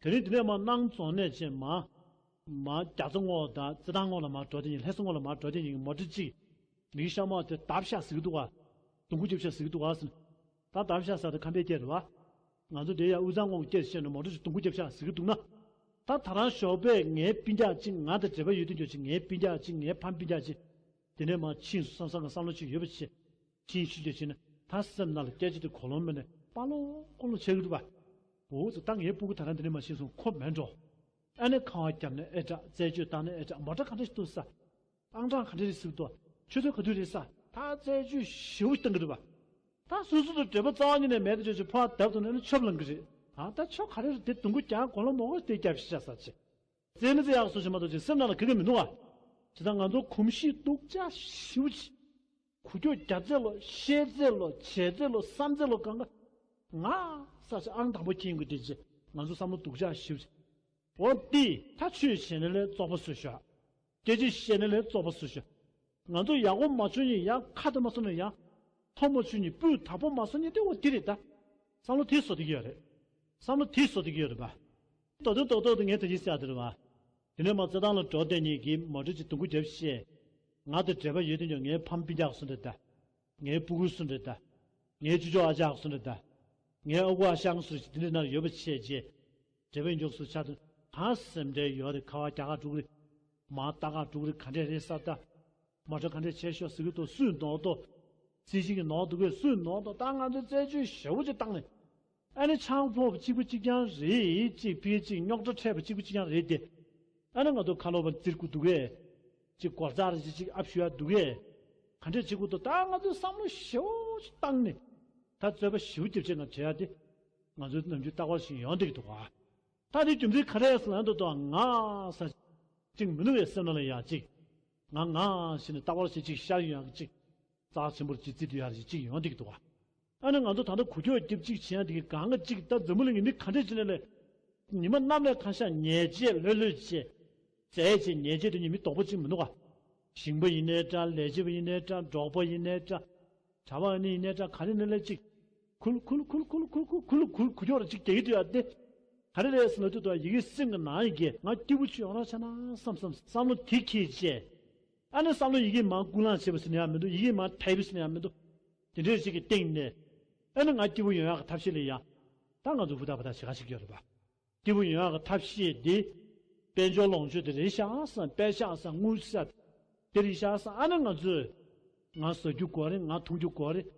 དེ་རིང་འདི་ནས་མར་སྣང་རྫོང་ནས་བྱས་མར། མར་རྒྱ་མཚོ་ངོགས་དང་རྩེད་ཐང་ངོགས་ལ་མར་འགྲོ་དེ་ཡིན། ལྷ་ས་ངོགས་ལ་མར་འགྲོ་དེ་ཡིན། མོ་ཊ་གཅིག་མིག་ཤ་མོག་དེ་བརྡབ་ཤག་ཟེར་གི་འདུག་ག། རྡུང་རྒྱབ་ཤག་ཟེར་གི་འདུག་ག་ཟེར། ད་བརྡབ་ཤག་ཟེར་དེ་ཁམས་པའི་སྐད་རེད་བ། ང་ཚོ་དེ་ཡང་དབུས་གཙང་ངོགས་ཀྱི་སྐད་བཤད་ན་མོ་ཊ་གཅིག་རྡུང་རྒྱབ་ཤག་ཟེར་གི་འདུག་ན། ད་ད་རང་ཞོགས་པས་ངའི་སྤུན་ཀྱག་གཅིག་ང་དང་འབྲེལ་བ་ཡོད་དུས་འགྱོ་ཅིག་ངའི་སྤུན་ཀྱག་གཅིག་ངའི་ཕམ་སྤུན་ཀྱག་གཅིག་དེ་ནས་མར་ཕྱིན་སོང་བསམ་བསམ་གི་བསམ་བློ་ཅིག་ཡོད་པ་བྱས། ཕྱིན་ཤུལ་དེ་བྱས་ན་ད་སེམས་ནང་ལ་སྐད་ཆ་དེ་གོ་ལོང་མེད་ནས་སྤ་ལོ་ཀོ་ལོ་བྱེད་གི་འདུག་པ། འོ་ཙི་ད་ངའི་སྤུ་གུ་ད་རང་འདི་ནས་མར་ཕྱིན་སོང་ཁོ་མེད་འགྲོ། ཨ་ནི་ཁང་བ་བརྒྱབ་ནས་ཨེ་དྲག་རྩད་གཅོད་བཏང་ནས་ཨེ་དྲག་མོ་ཊ་ག་འདྲ་ཞིག་འདུག་ས། ཨང་གྲངས་ག་འདྲ་རེད་ཟེར་གི་འདུག་ཆུ་ཚོད་ག་དུས་རེད་ས། ད་རྩད་གཅོད་ཞེ་པོ་ཞིག་བཏང་གི་འདུག་པ། ད་སོ་སོ་དང་འབྲེལ་པ་རྩ་བ་ཉིད་ནས་མེད་དུ་བྱོས་ཆེ་ཕོ་བ་བརྡབ་ཐུབ་ན་ནི་ཆོབ་ལང་གི་རེད། ཨ་ད་ཆོ་ག་རེ་རེད་དེ་དུང་གུ་རྒྱག་གོ་ལོ་མོ་གོ་དེ་རྒྱབ་ཤི་ཤ་ས་ཆེ། རྩེ་ནི་རྩེ་ཡག་སོ་ཞིག་མ་གཏོགས་ཅིག་སེམས་ནང་ལ་གི་གི་མི་འདུག་ཨ། ཇི་ལྟར་ང་ཚོ་གོམས་གཤིས་སྡུག་ཅག་ཞེ་པོ་ཅིག་འགུལ་སྐྱོད་རྒྱབ་རྩེ་ལོ་བཤད་རྩེ་ལོ་བྱེད་རྩེ་ལོ་བསམ་རྩེ་ལོ་གང་ག་ང་ས་ཆ་ཨང་དང་པོ་ཁྱེར་ཡོང་གི་དེ་ཅི་ང་ཚོ་བསམ་བློ་སྡུག་ཅག་ཞེ་པོ་ཅིག་འོ་ཏི་ད་ཆོས་བྱེད་ནི་ལས་བཙོག་པ་བཟོས་ཤག་སྐད་ཆ་བཤད་ནི་ལས་བཙོག་པ་བཟོས་ཤག་ང་ཚོ་ཡག་པོ་མ་བྱུང་ནི་ཡང་ཁ་དུ་མ་སོང་ནི་ཡང་ཐོ་མ་ཆུ་ནི་སྤུས་དག་པོ་མ་སོང་ནི་དེ་འོ་དེ་རེད་ད། བསམ་བློ་དེ་བཟོ་དེ་གི་ཡོད་རེད། བསམ་བློ་དེ་བཟོ་དེ་གི་ཡོད་རེད་པ། ཏོག་ཏོག་ཏོག་ཏོག་ཏུ་ངས་ད་ཅི་ཟེར་ཡ་དེ་རེད་པ། དེ་ནས་མ་རྩེད་ཐང་ལ་འགྲོ་བསྡད་ཉིན་གྱི་མོ་ཊ་ཅིག་དུང་གུ་རྒྱབ་བཤད། ང་དང་འབྲེལ་བ་ཡོད་དུས་ཀྱང་ངའི་ཕམ་སྤུན་ཀྱག་སུ་འདྲ་ད། ངའི་སྤུ་གུ་སུ་འདྲ་ད། ངའི་ཅོ་ཅོ་ཨ་ཅག་སུ་འདྲ་ད། ངའི་ཨ་ཁུ་ཨ་ཞང་སུ་འདྲ་ཞིག་དེ་འདྲ་ན་ཡོད་པ་བྱས་རྗེས། འབྲེལ་བའི་མགྱོགས་སུ་ཆགས་དུས་གང་སེམས་ཁྲལ་ཡོད་རེད། ཁ་བ་རྒྱག་ག་འགྲོ་གི་རེད། མར་ལྟ་ག་འགྲོ་གི་རེད། ག་འདྲས་རེད་ས་ད། མོ་ཊ་ག་འདྲས་བྱས་ཤོག་ཟེར་གི་འདུག་སུས་ནོར་འདུག་རྩིས་གཞི་གི་ནོར་འདུག་གས་སུས་ནོར་འདུག་ད་ང་ཚོས་རྩད་གཅོད་ཞེ་པོ་ཅིག་བཏང་ནས། ཨ་ནི་ཆང་ཕོར་པ་གཅིག་པ་གཅིག་རྐྱང་རེད། གཅིག་ཕི་གཅིག་རྙོག་དྲ་འཕྲད་པ་གཅིག་པ་གཅིག་རྐྱང་རེད་དེ། ཨ་ནི་ང་ཚོ་ཁ་ལོ་པ་བཙིར་དགོས་འདུག་གས། གཅིག་སྒོར་རྩར་གཅིག་གཅིག་ཨབ་ཞུ་ཡ་འདུག་གས། ག་འདྲས་བྱེད་དགོས་འདུག་ད་ང་ཚོས་བསམ་བློ་ཞེ་པོ་ཅིག་བཏང་ནས། ད་རྩོད་པ་ཞེ་པོ་རྒྱབ་བྱས་ང་བྱེད་ཡ་དེ། ང་ཚོའི་ནམ་རྒྱུན་རྟག་པར་བཞིན་ཡོང་བསྡད་ཀྱི་འདུག་ག་ད་དེ་རྒྱུ་མཚན་ག་རེ་ཟེར་ན་འདུག་དོ་ང་ས་ཅིག་མི་ནུས་པའི་སེམས་ནང་ལ་ཡ་གཅིག་ང་ང་ཞེས་ནས་རྟག་པར་ཞེ་གཅིག་ཤར་ཡོང་ཡག་གཅིག་རྩ་ཆེན་པོར་ཅིག་བརྩི་དུ་ཡག་ཅིག་ཡོང་བསྡད་ཀྱི་འདུག་ག་ཨ་ནི་ང་ཚོ་ད་ལྟ་འགུལ་སྐྱོད་རྒྱབ་གཅིག་བྱེད་ཡག་དེ་གི་གང་ག་གཅིག་ད་འཛམ་བུ་གླིང་གི་མི་ག་འདྲས་བྱས་ནས་ལས། ཉི་མ་གནམ་ལས་གང་ཤར་ཉལ་བྱས་ལྷོད་ལྷོད་བྱས། རྩེད་བྱས་ཉལ་བྱས་དེ་ཉིད་མི་དོག་པོ་གཅིག་མི་འདུག་ག་ཞིང་པ་ཡིན་ནའི་འདྲ། ལས་བྱེད་པ་ཡིན་ནའི་འདྲ། འབྲོག་པ་ཡིན་ནའི་འདྲ། གྲྭ་པ་ཨ་ནི་ཡིན་ནའི་འདྲ། ག་རེ་ནས་ལས་གཅིག་ཁུལ་ཁུལ་ཁུལ་ཁུལ་ཁུལ་ཁུལ་ཁུལ་ཁུལ་ཁུལ་ཁུལ་ཁྱོག་ར་གཅིག་རྒྱག་གི་འདུག་ཡ་དེ། ག་རེ་རེད་ཟེར་ན་དུས་དང་ཡི་གེ་སེམས་ཀྱི་ནང་ཡི་གེ་ང་སྐྱིད་པོ་ཅིག་ཡོང་རོགས་བྱས་ན་བསམ་བསམ་བསམ་བློ་དེ་འཁྱེར་བྱས། ཨ་ནི་བསམ་བློ་ཡི་གེ་མར་ཀུན་སློང་བྱེད་པ་ཟེར་ན་ཡང་མི་འདུག་ཡི་གེ་མར་ཐེབས་པ་ཟེར་ན་ཡང་མི་འདུག་དེ་འདྲའི་ཞིག་གི་སྟེང་ནས། ཨ་ནི་ང་སྐྱིད་པོ་ཡོང་ཡག་གི་ཐབས་ཤེས་ལ་ཡ། ད་ང་ཚོ་ཧུར་ཐག་འབད་ཐག་བྱེད་ག་ཞིག་ཡོད་རེད་པ། སྐྱིད་པོ་ཡོང་ཡག་གི་ཐབས་ཤེས་འདི། དཔལ་འབྱོར་ལོངས་སྤྱོད་དེ་རེད་ཤག་བསམ། པད་ཤག་བསམ། དངུལ་ཤག་དེ་རེད་ཤག་བསམ། ཨ་ནི་ང་ཚོས། ང་ཟ་རྒྱུ་དགོས་རེད། ང་འཐུང་རྒྱུ་དགོས་རེད།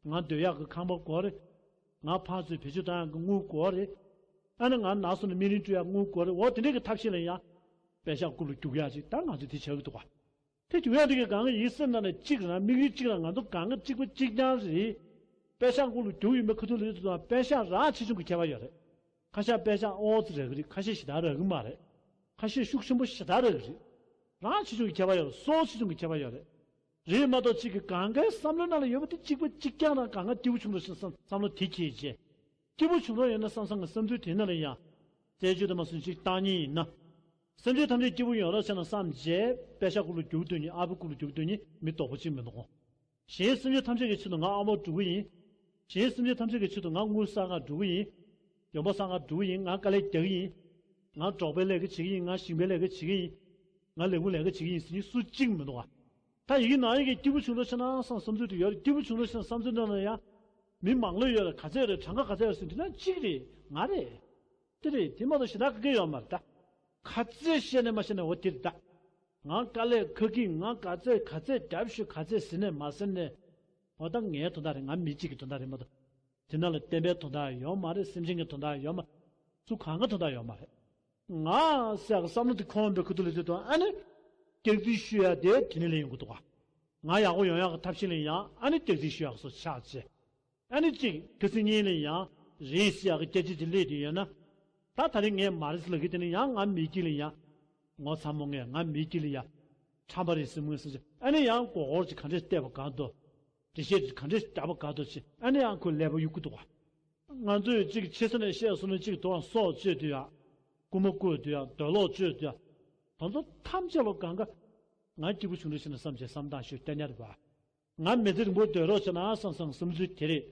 ང་སྡོད་ཡག་གི་ཁང་པ་དགོས་རེད། ང་ཕར་ཚུར་བེད་སྤྱོད་བཏང་ཡག་གི་དངུལ་དགོས་རེད། ཨ་ནི་ང་ན་སོང་ནས་སྨན་རིན་སྤྲོད་ཡག་དངུལ་དགོས་རེད། འོ་དེ་འདྲའི་གི་ཐབས་ཤེས་ལ་ཡང་། པད་ཤག་སྐུ་ལ་རྒྱུག་ཡག་ཅིག་ད་ང་ཚོས་དེ་བྱ་གི་འདུག་ག་དེ་རྒྱུག་ཡག་དེ་གི་གང་གི་ཡིན་སེམས་ནང་ནས་གཅིག་རང་དམིགས་ཡུལ་གཅིག་རང་ང་ཚོ་གང་གི་གཅིག་པ་གཅིག་རྐྱང་རེད། པད་ཤག་སྐུ་ལ་རྒྱུག་ཡོད་མེད་ཁ་ཐུག་ལ་ཡོད་དུས་པད་ཤག་རང་ཆེ་ཆུང་གི་ཁྱད་པར་ཡོད་རེད། ཁ་ཤས་པད་ཤག་ཨོ་ཙི་རག་གི་རེད། ཁ་ཤས་ཞེ་དྲག་རག་གི་མ་རེད། ཁ་ཤས་ཤུགས་ཆེན་པོ་ཞེ་དྲག་རག་གི་རེད། རང་ཆེ་ཆུང་གི་ཁྱད་པར་ཡོད་རེད། སོ་ཆེ་ཆུང་གི་ཁྱད་པར་ཡོད་རེད། རེད་མ་གཏོགས་གཅིག་གི་གང་གའི་བསམ་བློའི་ནང་ལ་ཡོད་པ་དེ་གཅིག་པ་གཅིག་རྐྱང་རང་གང་ག་སྐྱིད་པོ་བྱུང་འགྲོ་ཞེས་བསམ་བསམ་བློ་དེ་འཁྱེར་བྱས། སྐྱིད་པོ་བྱུང་རོགས་ཡོད་ན་བསམ་བསམ་གི་བསམ་ཚུལ་དེ་ནང་ལ་ཡང་། རྩད་གཅོད་དུ་མ་སོང་ཞིག་བཏང་ཉིན་ཡིན་ན། སེམས་ཅན་ཐམས་ཅད་སྐྱིད་པོ་ཡོང་རོགས་བྱས་ན་བསམ་བྱས་པད་ཤག་སྐུ་ལ་རྒྱུག་འདོད་ཉིན་ཨ་ཕའི་སྐུ་ལ་རྒྱུག་འདོད་ཉིན་མི་དོག་པོ་གཅིག་མི་འདུག་གཞན་སེམས་ཅན་ཐམས་ཅད་ཀྱི་ཆེད་དུ་ང་ཨ་མོ་འགྲོ་གི་ཡིན། གཞན་སེམས་ཅན་ཐམས་ཅད་ཀྱི་ཆེད་དུ་ང་དངུལ་བསགས་ག་འགྲོ་གི་ཡིན། ཡོང་འབབ་གསར་པ་འགྲོ་གི་ཡིན། ང་དཀའ་ལས་རྒྱག་གི་ཡིན། ང་འབྲོག་པའི་ལས་ཀ་བྱེད་ཀྱི་ཡིན། ང་ཞིང་པའི་ལས་ཀ་བྱེད་ཀྱི་ཡིན། ང་ལས་ཁུངས་ལས་ཀ་བྱེད་ཀྱི་ཡིན་ཟེར་མཁན་སུ་གཅིག་མི་འདུག་ག་ད་ཡིན་ན་ཡང་གི་སྐྱིད་པོ་བྱུང་འགྲོ་ཤག་ན་བསམ་བསམ་ཚུལ་དེ་ཡོད་རེད། སྐྱིད་པོ་བྱུང་འགྲོ་ཤག་བསམ་ཚུལ་འདྲ་ན་ཡང་མི་མང་ལོས་ཡོད་རེད། ག་ཚད་རེད། གྲངས་ཀ་ག་ཚད་རེད་ཟེར་དུས་ན་གཅིག་རེད། ང་རེད། དེ་རེད། དེ་མ་གཏོགས་གཞན་དག་ག་གེ་ཡོད་མ་རེད་ད། ག་ཚད་བཤད་ནས་མ་བཤད་ནས་འོ་དེ་རེད་ད། ང་དཀའ་ལས་ཁག་གི། ང་ག་ཚད་ག་ཚད་རྒྱབ་ཤོག་ག་ཚད་ཟེར་ནས་མ་ཟེར་ནས། འོ་ད་ངའི་དོན་དག་རེད། ང་མི་གཅིག་གི་དོན་དག་རེད་མ་གཏོགས། དེ་ནང་ལ་བསྟན་པའི་དོན་དག་ཡོད་མ་རེད། སེམས་ཅན་གྱི་དོན་དག་ཡོད་མ། སུ་གང་གི་དོན་དག་ཡོད་མ་རེད། ང་ཟེར་ཡག་བསམ་བློ་དེ་འཁོར་བའི་ཁུ་ཐུ་ལ་ཚུད་དང་ཨ་ནི། སྐྱག་རྫུན་ཤོད་ཡག་དེ་དེ་ནས་ལས་ཡོང་གི་འདུག་ག་ང་ཡག་པོ་ཡོང་ཡག་གི་ཐབས་ཤེས་ལ་ཡང་ཨ་ནི་སྐྱག་རྫུན་ཤོད་ཡག་སོ་ཆགས་བྱས། ཨ་ནི་གཅིག་ཁ་སང་གཉིས་ལ་ཡང་རེད་ཟེར་ཡག་གི་སྐད་ཆ་དེ་སླེབས་དུས་ཡོད་ན། ད་ད་རེས་ངས་མ་རེད་ཟེར་ལབ་གི། དེ་ནས་ཡང་ང་མི་དཀྱིལ་ལ་ཡང་། ངོ་ཚ་མོ་ངས་ང་མི་དཀྱིལ་ལ་ཡང་། ཁྲམ་པ་རེད་ཟེར་མོ་ཟེར་ཅིག་ཨ་ནི་ཡང་མགོ་སྐོར་ཅིག་ག་འདྲས་བལྟས་པ་ག་འདུག་འགྲེལ་བཤད་ཅིག་ག་འདྲས་རྒྱབ་པ་ག་འདུག་ཅིག་ཨ་ནི་ཡང་ཁོས་ཀླད་པ་གཡུག་གི་འདུག་ག་ང་ཚོས་གཅིག་ཆེ་ས་ནས་བཤད་སོང་ན་གཅིག་དོ་སྲོག་གཅོད་དུས་ཡང་། རྐུ་མ་རྐུ་དུས་ཡང་། འདོད་ལོག་གཅོད་དུས་ཡང་། དེ་ཚོ་ཐམས་ཅད་ལོ་གང་ག་ང་སྐྱིད་པོ་བྱུང་འདྲ་ཤི་ན་བསམ་བྱས་བསམ་སྟངས་ཤོད་སྟེ་ཉར་བ། ང་མི་ཚེ་རིང་པོ་སྡོད་རོགས་བྱས་ན་བསམ་བསམ་བསམ་ཚུལ་དེ་རེད།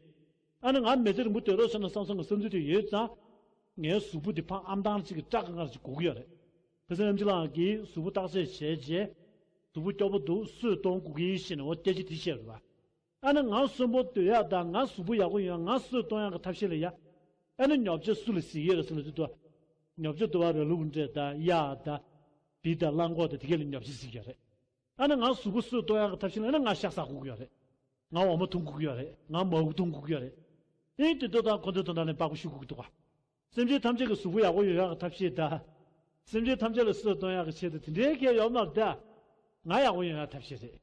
ཨ་ནི་ང་མི་ཚེ་རིང་པོ་སྡོད་རོགས་བྱས་ན་བསམ་བསམ་གི་བསམ་ཚུལ་དེ་ཡོད་ཙང་། ངའི་གཟུགས་པོ་འདི་ཕར་ཨམ་ཐང་གཅིག་གི་སྐྲ་གང་ག་ཅིག་འགུག་གི་ཡོད་རེད། ཁ་སང་ཨེམ་ཆི་ལགས་ཀྱིས་གཟུགས་པོ་བརྟག་དཔྱད་བྱས་རྗེས། གཟུགས་པོ་སྐྱོ་པོ་འདུག་སུས་གཏོང་དགོས་ཀྱི་ཡིན་ཞེས་ནས་འོ་སྐད་ཆ་དེ་བཤད་རེད་བ། ཨ་ནི་ང་གསོན་པོ་སྡོད་ཡག་དང་ང་གཟུགས་པོ་ཡག་པོ་ཡོང་ཡག་ང་སུས་གཏོང་ཡག་གི་ཐབས་ཤེས་ལ་ཡ། ཨ་ནི་ཉོ་ཆ་སུ་ལ་གཟིགས་ཡོད་རེད་ཟེར་ལབ་དུས། ཉོ་ཆ་དུ་བ་ར་ལུག་འདྲེ་དང་གཡག་དང་། བི་དང་གླང་གོག་དང་དེ་གས་ལ་ཉོ་ཆ་གཟིགས་ཡོད་རེད། ཨ་ནི་ང་གཟུགས་པོ་སུས་གཏོང་ཡག་གི་ཐབས་ཤེས་ལ་ཨ་ནི་ང་ཤ་ཟ་དགོས་ཀྱི་ཡོད་རེད། ང་འོ་མ་འཐུང་དགོས་ཀྱི་ཡོད་རེད། ང་མར་ཁུ་འཐུང་དགོས་ཀྱི་ཡོད་རེད། ཨེ་དེ་ཚོ་དང་ཁོ་ཚོའི་དོན་དག་ལ་པགས་པ་བཤུ་དགོས་ཀྱི་འདུག་ག་སེམས་ཅན་ཐམས་ཅད་ཀྱི་གཟུགས་པོ་ཡག་པོ་ཡོང་ཡག་གི་ཐབས་ཤེས་དང་། སེམས་ཅན་ཐམས་ཅད་ལ་སུས་གཏོང་ཡག་གི་ཆེད་དུ་དེ་འདྲའི་གལ་ཡོད་མ་རེད་ད། ང་ཡག་པོ་ཡོང་ཡག་ཐབས་ཤེས་རེད།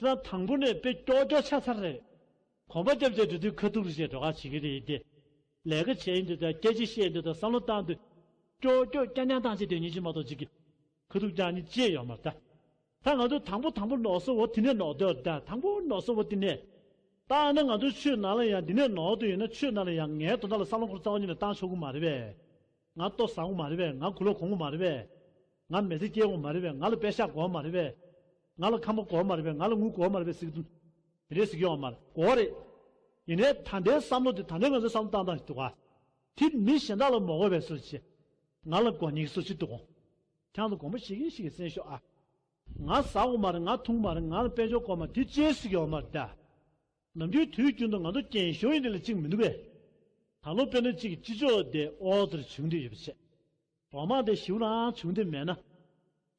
དེ་དང་དང་པོ་ནས་དཔེ་སྐྱོ་སྐྱོ་ཆགས་ཚར་རེད། གོམ་པ་རྒྱབ་བྱས་འགྲོ་དུས་ཁ་ཐུག་རེ་བྱས་འགྲོ་ག་བྱེད་ཀྱི་རེད་དེ། ལས་ཀ་བྱས་ཡིན་དུས་དང་སྐད་ཆ་བཤད་ཡིན་དུས་དང་བསམ་བློ་བཏང་དུས། སྐྱོ་སྐྱོ་རྐྱང་རྐྱང་བཏང་བྱས་སྡོད་མཁན་ཅིག་མ་གཏོགས་ཅིག་གི་ཁ་ཐུག་རྒྱག་མཁན་ཅིག་ཡོད་མ་རེད་ད། ད་ང་ཚོ་དང་པོ་དང་པོ་ནོར་ས་འོ་དེ་ནས་ནོར་འདོད་རེད་ད། དང་པོ་ནོར་ས་འོ་དེ་ནས། ད་ཨ་ནི་ང་ཚོ་ཆོས་ནང་ལ་ཡང་འདི་ནས་ནོར་འདོད་ཡོད་ན་ཆོས་ནང་ལ་ཡང་ངའི་དོན་དག་ལ་བསམ་བློ་འཁོར་རྩ་བ་ཉིད་ནས་བཏང་ཆོག་གི་མ་རེད་པས། ང་ལྟོ་ཟ་དགོས་མ་རེད་པས། ང་གོས་ལོག་གོན་དགོས་མ་རེད་པས། ང་མི་ཚེ་སྐྱེལ་དགོས་མ་རེད་པས། ང་ལ་པད་ཤག་དགོས་མ་རེད་པས། ང་ལ་ཁང་པ་དགོས་མ་རེད་པས། ང་ལ་དངུལ་དགོས་མ་རེད་པས་ཟེར་གྱི་འདུག་དེ་འདྲས་ཟེར་གྱི་ཡོད་མ་རེད། དགོས་རེད། ཡིན་ནའི་ད་ལྟའི་བསམ་བློ་དེ་ད་ལྟའི་ང་ཚོའི་བསམ་བློ་བཏང་སྟངས་ཤིག་འདུག་ག་དེ་མི་གཞན་དག་ལ་མ་དགོས་པའི་བཟོ་ཅིག་ང་ལ་དགོས་མཁན་གྱི་བཟོ་ཅིག་འདུག་གོ་ཁྱེད་ཚོ་དགོངས་པ་བཞེས་མཁན་ཞིག་གི་གསན་ཤོག་ཨ། ང་ཟ་དགོས་མ་རེད། ང་འཐུང་མ་རེད། ང་ལ་དཔལ་འབྱོར་དགོས་མ་རེད། དེ་ཅི་ཟེར་གྱི་ཡོད་མ་རེད་ད། ནམ་རྒྱུན་དུས་རྒྱུན་དུ་ང་ཚོ་རྒན་གཞོན་ཡིན་དེ་ལ་གཅིག་མི་འདུག་གས། ད་ལོ་དཔེར་ན་གཅིག་སྤྱི་ཚོགས་དེ་ཨོ་ཙེར་བྱུང་བསྡད་ཡོད་པ་བྱས། འོ་མ་དེ་ཞིབ་ལའང་བྱུང་བསྡད་མེད་ན།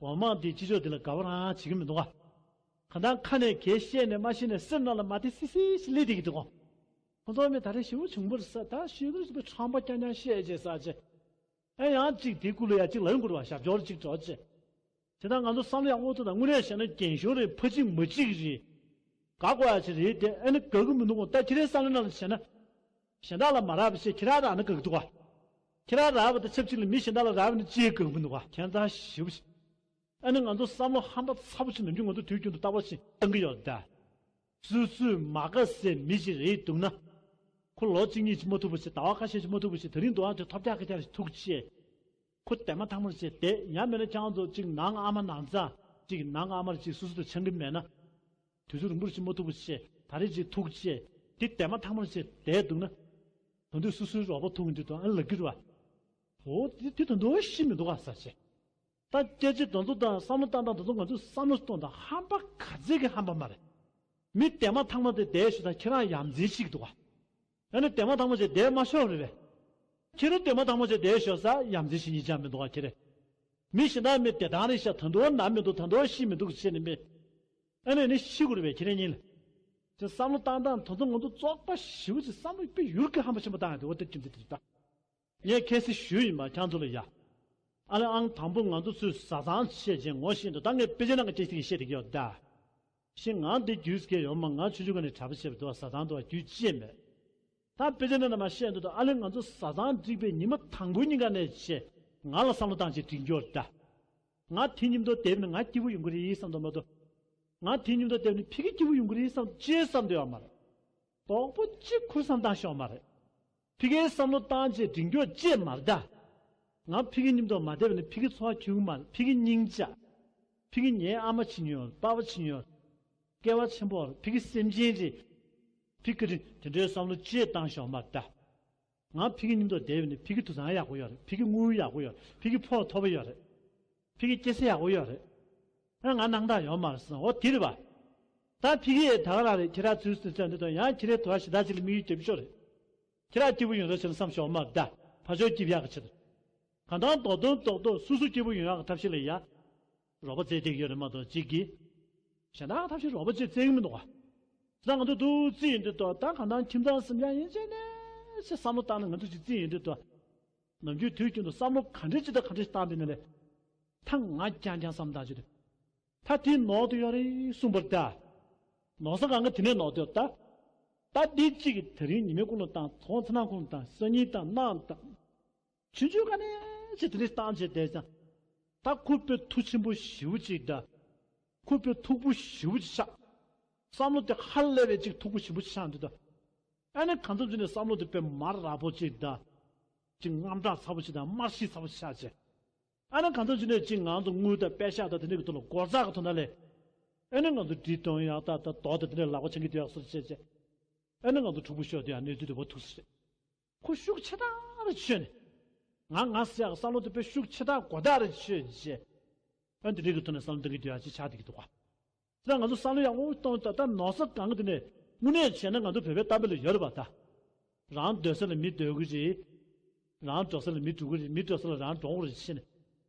འོ་མ་དེ་སྤྱི་ཚོགས་དེ་ལ་དགའ་བ་རང་བྱེད་ཀྱི་མི་འདུག་ག་གང་ལྟར་ཁ་ནས་གས་བཤད་ནས་མ་བཤད་ནས་སེམས་ནང་ལ་མ་བདེ་སི་སི་ཞིག་སླེབས་བསྡད་ཀྱི་འདུག་གོ་ཁོ་ཚོ་མི་ད་རེས་ཞིབ་བྱུང་བར་ས་ད་ཞིབ་ཏུ་ཞིབ་ཏུ་ཁྲམ་པ་རྐྱང་རྐྱང་བཤད་བྱས་ས་བྱས། ཨེ་ཡང་གཅིག་དེ་ཀུ་ལུ་ཡ་གཅིག་ལ་ཡོང་དགོས་རེད་བ། ཞབས་ཕྱི་གཅིག་འགྲོ་ཅེས། དེ་དག་ང་ཚོ་བསམ་བློ་ཡག་པོ་ཐུབ་དང་། དངོས་གནས་བཤད་ན་རྒན་གཞོན་རེད། ཕ་གཅིག་མ་གཅིག་རེད། དགའ་དགོས་ཡ་ཅིག་རེད་དེ། ཨེ་ནི་དགའ་གི་མི་འདུག་གོ་ད་ཁྱེད་རའི་བསམ་བློ་ནང་ལ་བྱས་ན། གཞན་དག་ལ་མ་རག་པ་བྱས་ཁྱེད་རང་རག་ན་དགའ་གི་འདུག་ག་ཁྱེད་རང་རག་པ་དང་ཆབས་ཅིག་ལ་མི་གཞན་དག་ལ་རག་པ་ནི་ཅིའི་དགའ་གི་མི་འདུག་ག་ཁྱད་མཚར་ཞེ་པོ་ཞིག་ཨ་ནི་ང་ཚོ་བསམ་བློ་ཧམ་པ་ཚ་པོ་ཞིག་ནམ་རྒྱུན་ང་ཚོ་དུས་རྒྱུན་དུ་ལྟ་བ་ཞིག་བཏང་གི་ཡོད་ད། སུད་སུད་མ་དགའ་སའི་མི་ཞིག་རེད་འདུག་ན། ཁོ་ལོ་གཅིག་གཉིས་ཅིག་མ་ཐུག་པ་ཞིག་ཟླ་བ་ཁ་ཤས་ཅིག་མ་ཐུག་པ་ཞིག་ད་རིང་འདུག་ཨ་དེ་ཐོབ་རྒྱག་གི་ཐལ་ཞིག་ཐུག་ཅེས། ཁོ་དེ་མ་ཐག་མར་ཅིག་བསྡད། ཡང་མིན་ན་ཁྱེད་རང་ཚོ་ཅིག་ནང་ཨ་མ་ནང་ཚ་ཅིག་ནང་ཨ་མར་ཅིག་སུད་སུད་དུ་འཆང་གི་མེད་ན། དུས་ཚོད་རིང་པོར་ཅིག་མ་ཐུག་པ་ཞིག་ད་རེས་ཅིག་ཐུག་ཅེས། དེ་དེ་མ་ཐག་མར་ཅིག་བསྡད་འདུག་ན། ད་དུང་སུད་སུའི་རོགས་པ་ཐུག་གི་འདུག་དང་ཨ་ལབ་ཀྱི་རེད་བ། འོ་དེ་དེ་ད་དུང་ཤི་མི་འདུག་ག་ཟེར་ཅེས། ད་སྐད་ཆ་དེ་ཚོ་དང་བསམ་བློ་བཏང་སྟངས་དེ་ཚོ་ང་ཚོས་བསམ་བློ་གཏོང་དང་ཧམ་པ་ག་ཚད་ཀྱི་ཧམ་པ་མ་རེད། མི་དེ་མ་ཐག་མ་དེ་བསྡད་ཞུ་དང་ཁྱེད་རང་ཡ་མཚན་ཞིག་འདུག་ག་ཨ་ནི་དེ་མ་ཐག་མ་ཞིག་བསྡད་མ་ཤོག་རེད་པས། ཁྱེད་རང་དེ་མ་ཐག་མ་ཞིག་བསྡད་ཞོག་ས་ཡ་མཚན་ཞིག་ཉིད་ཅང་མི་འདུག་ག་ཁྱེད་རེ། མི་གཞན་དག་མི་དེ་དང་རེད་ཤག་ད་དུང་ན་མི་འདུག་ད་དུང་ཤི་མི་འདུག་ཟེར་ནས་མི། ཨ་ནི་ནི་ཤི་དགོས་རེད་པས་ཁྱེད་རང་གཉིས་ལ། ཅེས་བསམ་བློ་བཏང་སྟངས་དེ་ཚོ་ང་ཚོ་བཙོག་པ་ཞེ་པོ་ཅིག་བསམ་བློ་དཔེ་ཡུར་གི་ཧམ་པ་ཆེན་པོ་བཏང་ཡ་དེ་འོ་དེ་རྒྱུ་མཚན་དེ་རེད་ད། ངས་ཁ་སང་ཞུས་ཡིན་པ་ཁྱེད་ཚོ་ལ་ཡ། ཨ་ལེ་ཨང་དང་པོ་ང་ཚོ་ཚོས་བཟའ་ཚང་བྱས་རྗེས་ངོ་ཤེས་འདུག་ད་ངས་དཔེ་ཆ་ནང་གི་སྐད་ཆ་དེ་བཤད་བསྡད་ཀྱི་ཡོད་ད། ཤི་ང་འདི་རྒྱུས་སྐལ་ཡོད་མ་ང་ཆུང་ཆུང་ག་ནས་གྲྭ་པ་བྱས་པ་འདུག་བཟའ་ཚང་འདུག་རྒྱུས་ཅི་མེད། ད་དཔེ་ཆ་ནང་ནས་མ་བཤད་འདུག་ད་ཨ་ལེ་ང་ཚོ་བཟའ་ཚང་འགྲིག་པའི་ཉི་མ་དང་པོ་ཉིན་ག་ནས་བྱས་ང་ལ་བསམ་བློ་བཏང་བྱས་འགྲིག་འགྱོ་ད། ང་དེ་མཉམ་དུ་བསྡེབས་ནས་ང་སྐྱིད་པོ་ཡོང་གི་རེད་བསམ་འདུག་མ་གཏོགས། ང་དེ་མཉམ་དུ་བསྡེབས་ནས་ཕ་གི་སྐྱིད་པོ་ཡོང་གི་རེད་བསམ་ཅེས་བསམ་འདོད་ཡོད་མ་རེད། དོག་པོ་གཅིག་ཁུར་བསམ་བཏང་ཤོག་མ་རེད། ཕ་གིའི་བསམ་བློ་བཏང་བྱས་འགྲིག་འགྱོ་ཅེས་མ་རེད་ད། ང་ཕ་གི་མཉམ་དུ་མ་བསྡད་པ་ནི་ཕ་གི་འཚོ་བ་འཁྱོལ་གི་མ་རེད། ཕ་གི་སྙིང་རྗེ། ཕ་གི་ངའི་ཨ་མ་བྱེད་མྱོང་པ་པ་བྱེད་མྱོང་། སྐལ་བ་ཆེན་པོ་ཕ་གི་སེམས་ཅན་རེད། ཕ་གི་རེད་དེ་འདྲའི་བསམ་བློ་ཅེས་བཏང་ཤོག་མ་རེད་ད། ང་ཕ་གི་མཉམ་དུ་བསྡད་པ་ཡིན་ན་ཕ་གི་དུད་ཚང་ཡག་པོ་ཡོད་རེད། ཕ་གི་དངུལ་ཡག་པོ་ཡོད་རེད། ཕ་གི་ཕོགས་མཐོ་པོ་ཡོད་རེད། ཕ་གི་སྐྱེ་ས་ཡག་པོ་ཡོད་རེད། ཨ་ང་སྣང་དག་ཡོད་མ་རེད་ཟེར། འོ་དེ་རེད་པ། ད་ཕ་གི་ད་ག་རང་རེད། ཁྱེད་རང་ཚོའི་སུ་ཚོད་འདི་དང་ཡང་ཁྱེད་རའི་དུ་བ་ཞེ་དྲག་ཅིག་ལ་དམིགས་ཡུལ་རྒྱབ་ཤོག་རེད། ཁྱེད་རང་སྐྱིད་པོ་ཡོང་རོགས་བྱས་ན་བསམ་ཤོག་མ་རེད་ད། ཕར་ཕྱོགས་སྐྱིད་པོ་ཡག་གི་ཆེད་དུ། གང་ལྟར་མདོར་དོན་རྡོག་རྡོག་སོ་སོ་སྐྱིད་པོ་ཡོང་ཡག་གི་ཐབས་ཤེས་ལ་ཡ། རོགས་པ་བཙལ་བསྡད་ཀྱི་ཡོད་རེད་མ་གཏོགས་གཅིག་གིས། གཞན་དག་ཐབས་ཤེས་རོགས་པ་བཙལ་བཙལ་གྱི་མི་འདུག་ག་ད་ང་ཚོ་འདུག་རྩིས་ཡིན་དུས་ད་ད་གང་ལྟར་ཁྱིམ་ཚང་གསུམ་ཡང་ཡིན་ཆེ་ནས་ཆེ་བསམ་བློ་བཏང་ནས་ང་ཚོ་ཅིག་རྩིས་ཡིན་དུས་ད། ནམ་རྒྱུན་དུས་རྒྱུན་དུ་བསམ་བློ་ག་འདྲ་ཅིག་དང་ག་འདྲ་ཞིག་བཏང་བསྡད་ན་ལས། ད་ང་རྐྱང་རྐྱང་བསམ་བཏང་ཅིག་དུས། ད་དེ་ནོར་དུ་ཡོད་རེད་གསུངས་པར་ད། ནོར་ས་གང་ག་དེ་ནས་ནོར་དུ་ཡོད་ད། ད་འདི་གཅིག་གིས་དེ་རིང་ཉི་མའི་ཀུན་ལ་བཏང་ཚོང་ཚེ་ནང་ཀུན་ལ་བཏང་སང་ཉིན་བཏང་གནངས་བཏང་། ཆུང་ཆུང་ག་ནས་ཅི་དེ་འདྲ་བཏང་བྱས་བསྡད་ཙང་། ད་ཁོ་དཔེ་མཐུ་ཆེན་པོ་ཞེ་པོ་ཅིག་ད། ཁོ་དཔེ་མཐུག་པོ་ཞེ་པོ་ཅིག་ཆགས། བསམ་བློ་དེ་ཧ་ལས་པའི་ཅིག་མཐུག་པོ་ཞེ་པོ་ཆགས་འདུག་ད། ཨ་ནི་གང་འཚམ་ཅིག་ནས་བསམ་བློ་དེ་དཔེ་མར་རགས་པོ་ཅིག་ད། ཅིག་དངངས་སྐྲག་ཚ་པོ་ཅིག་དང་དམར་ཤིང་ཚ་པོ་ཆགས་བྱས། ཨ་ནི་གང་འཚམ་ཅིག་ནས་ཅིག་ང་ཚོ་དངུལ་དང་པད་ཤག་དང་དེ་འདྲ་གི་ཐོག་ལ་སྒོར་རྩ་གི་ཐོག་ན་ལས། ཨ་ནི་ང་ཚོ་འབྲི་གཏོང་ཡག་ད་ད་རྡོ་དང་དེ་འདྲ་ལག་པ་འཆང་གི་སྡོད་ཡག་སོར་བྱས་བྱས། ཨ་ནི་ང་ཚོ་འཁྲུག་པོ་ཤོར་དུས་ཡང་གནས་ཚུལ་དེ་བ་ཐུག་སོང་རེད། ཁོ་ཤུགས་ཆེ་དྲགས་རེ་ཆོད་ནས། ང་ང་ཟེར་ཡག་བསམ་བློ་དེ་དཔེ་ཤུགས་ཆེ་དྲགས་གོ་ཐག་རེ་ཆོད་བྱས། ཨ་འདི་འདྲའི་གི་ཐོག་ནས་བསམ་བློ་གཏོང་གི་སྡོད་ཡག་ཅིག་ཆགས་བསྡད་ཀྱི་འདུག་ག་ད་ང་ཚོ་བསམ་བློ་ཡག་པོ་གཏོང་ད་ད་ནོར་ས་གང་གི་དེ་ནས་དངོས་གནས་བྱས་ན་ང་ཚོ་བོད་པའི་གཏམ་དཔེ་ལ་ཡོད་རེད་པ་ད། རང་སྡོད་ས་ལ་མི་སྡོད་ཀྱི་རེད། རང་འགྲོ་ས་ལ་མི་འགྲོ་གི་རེད། མི་འགྲོ་ས་ལ་རང་འགྲོ་གི་རེད་ཟེར་ནས།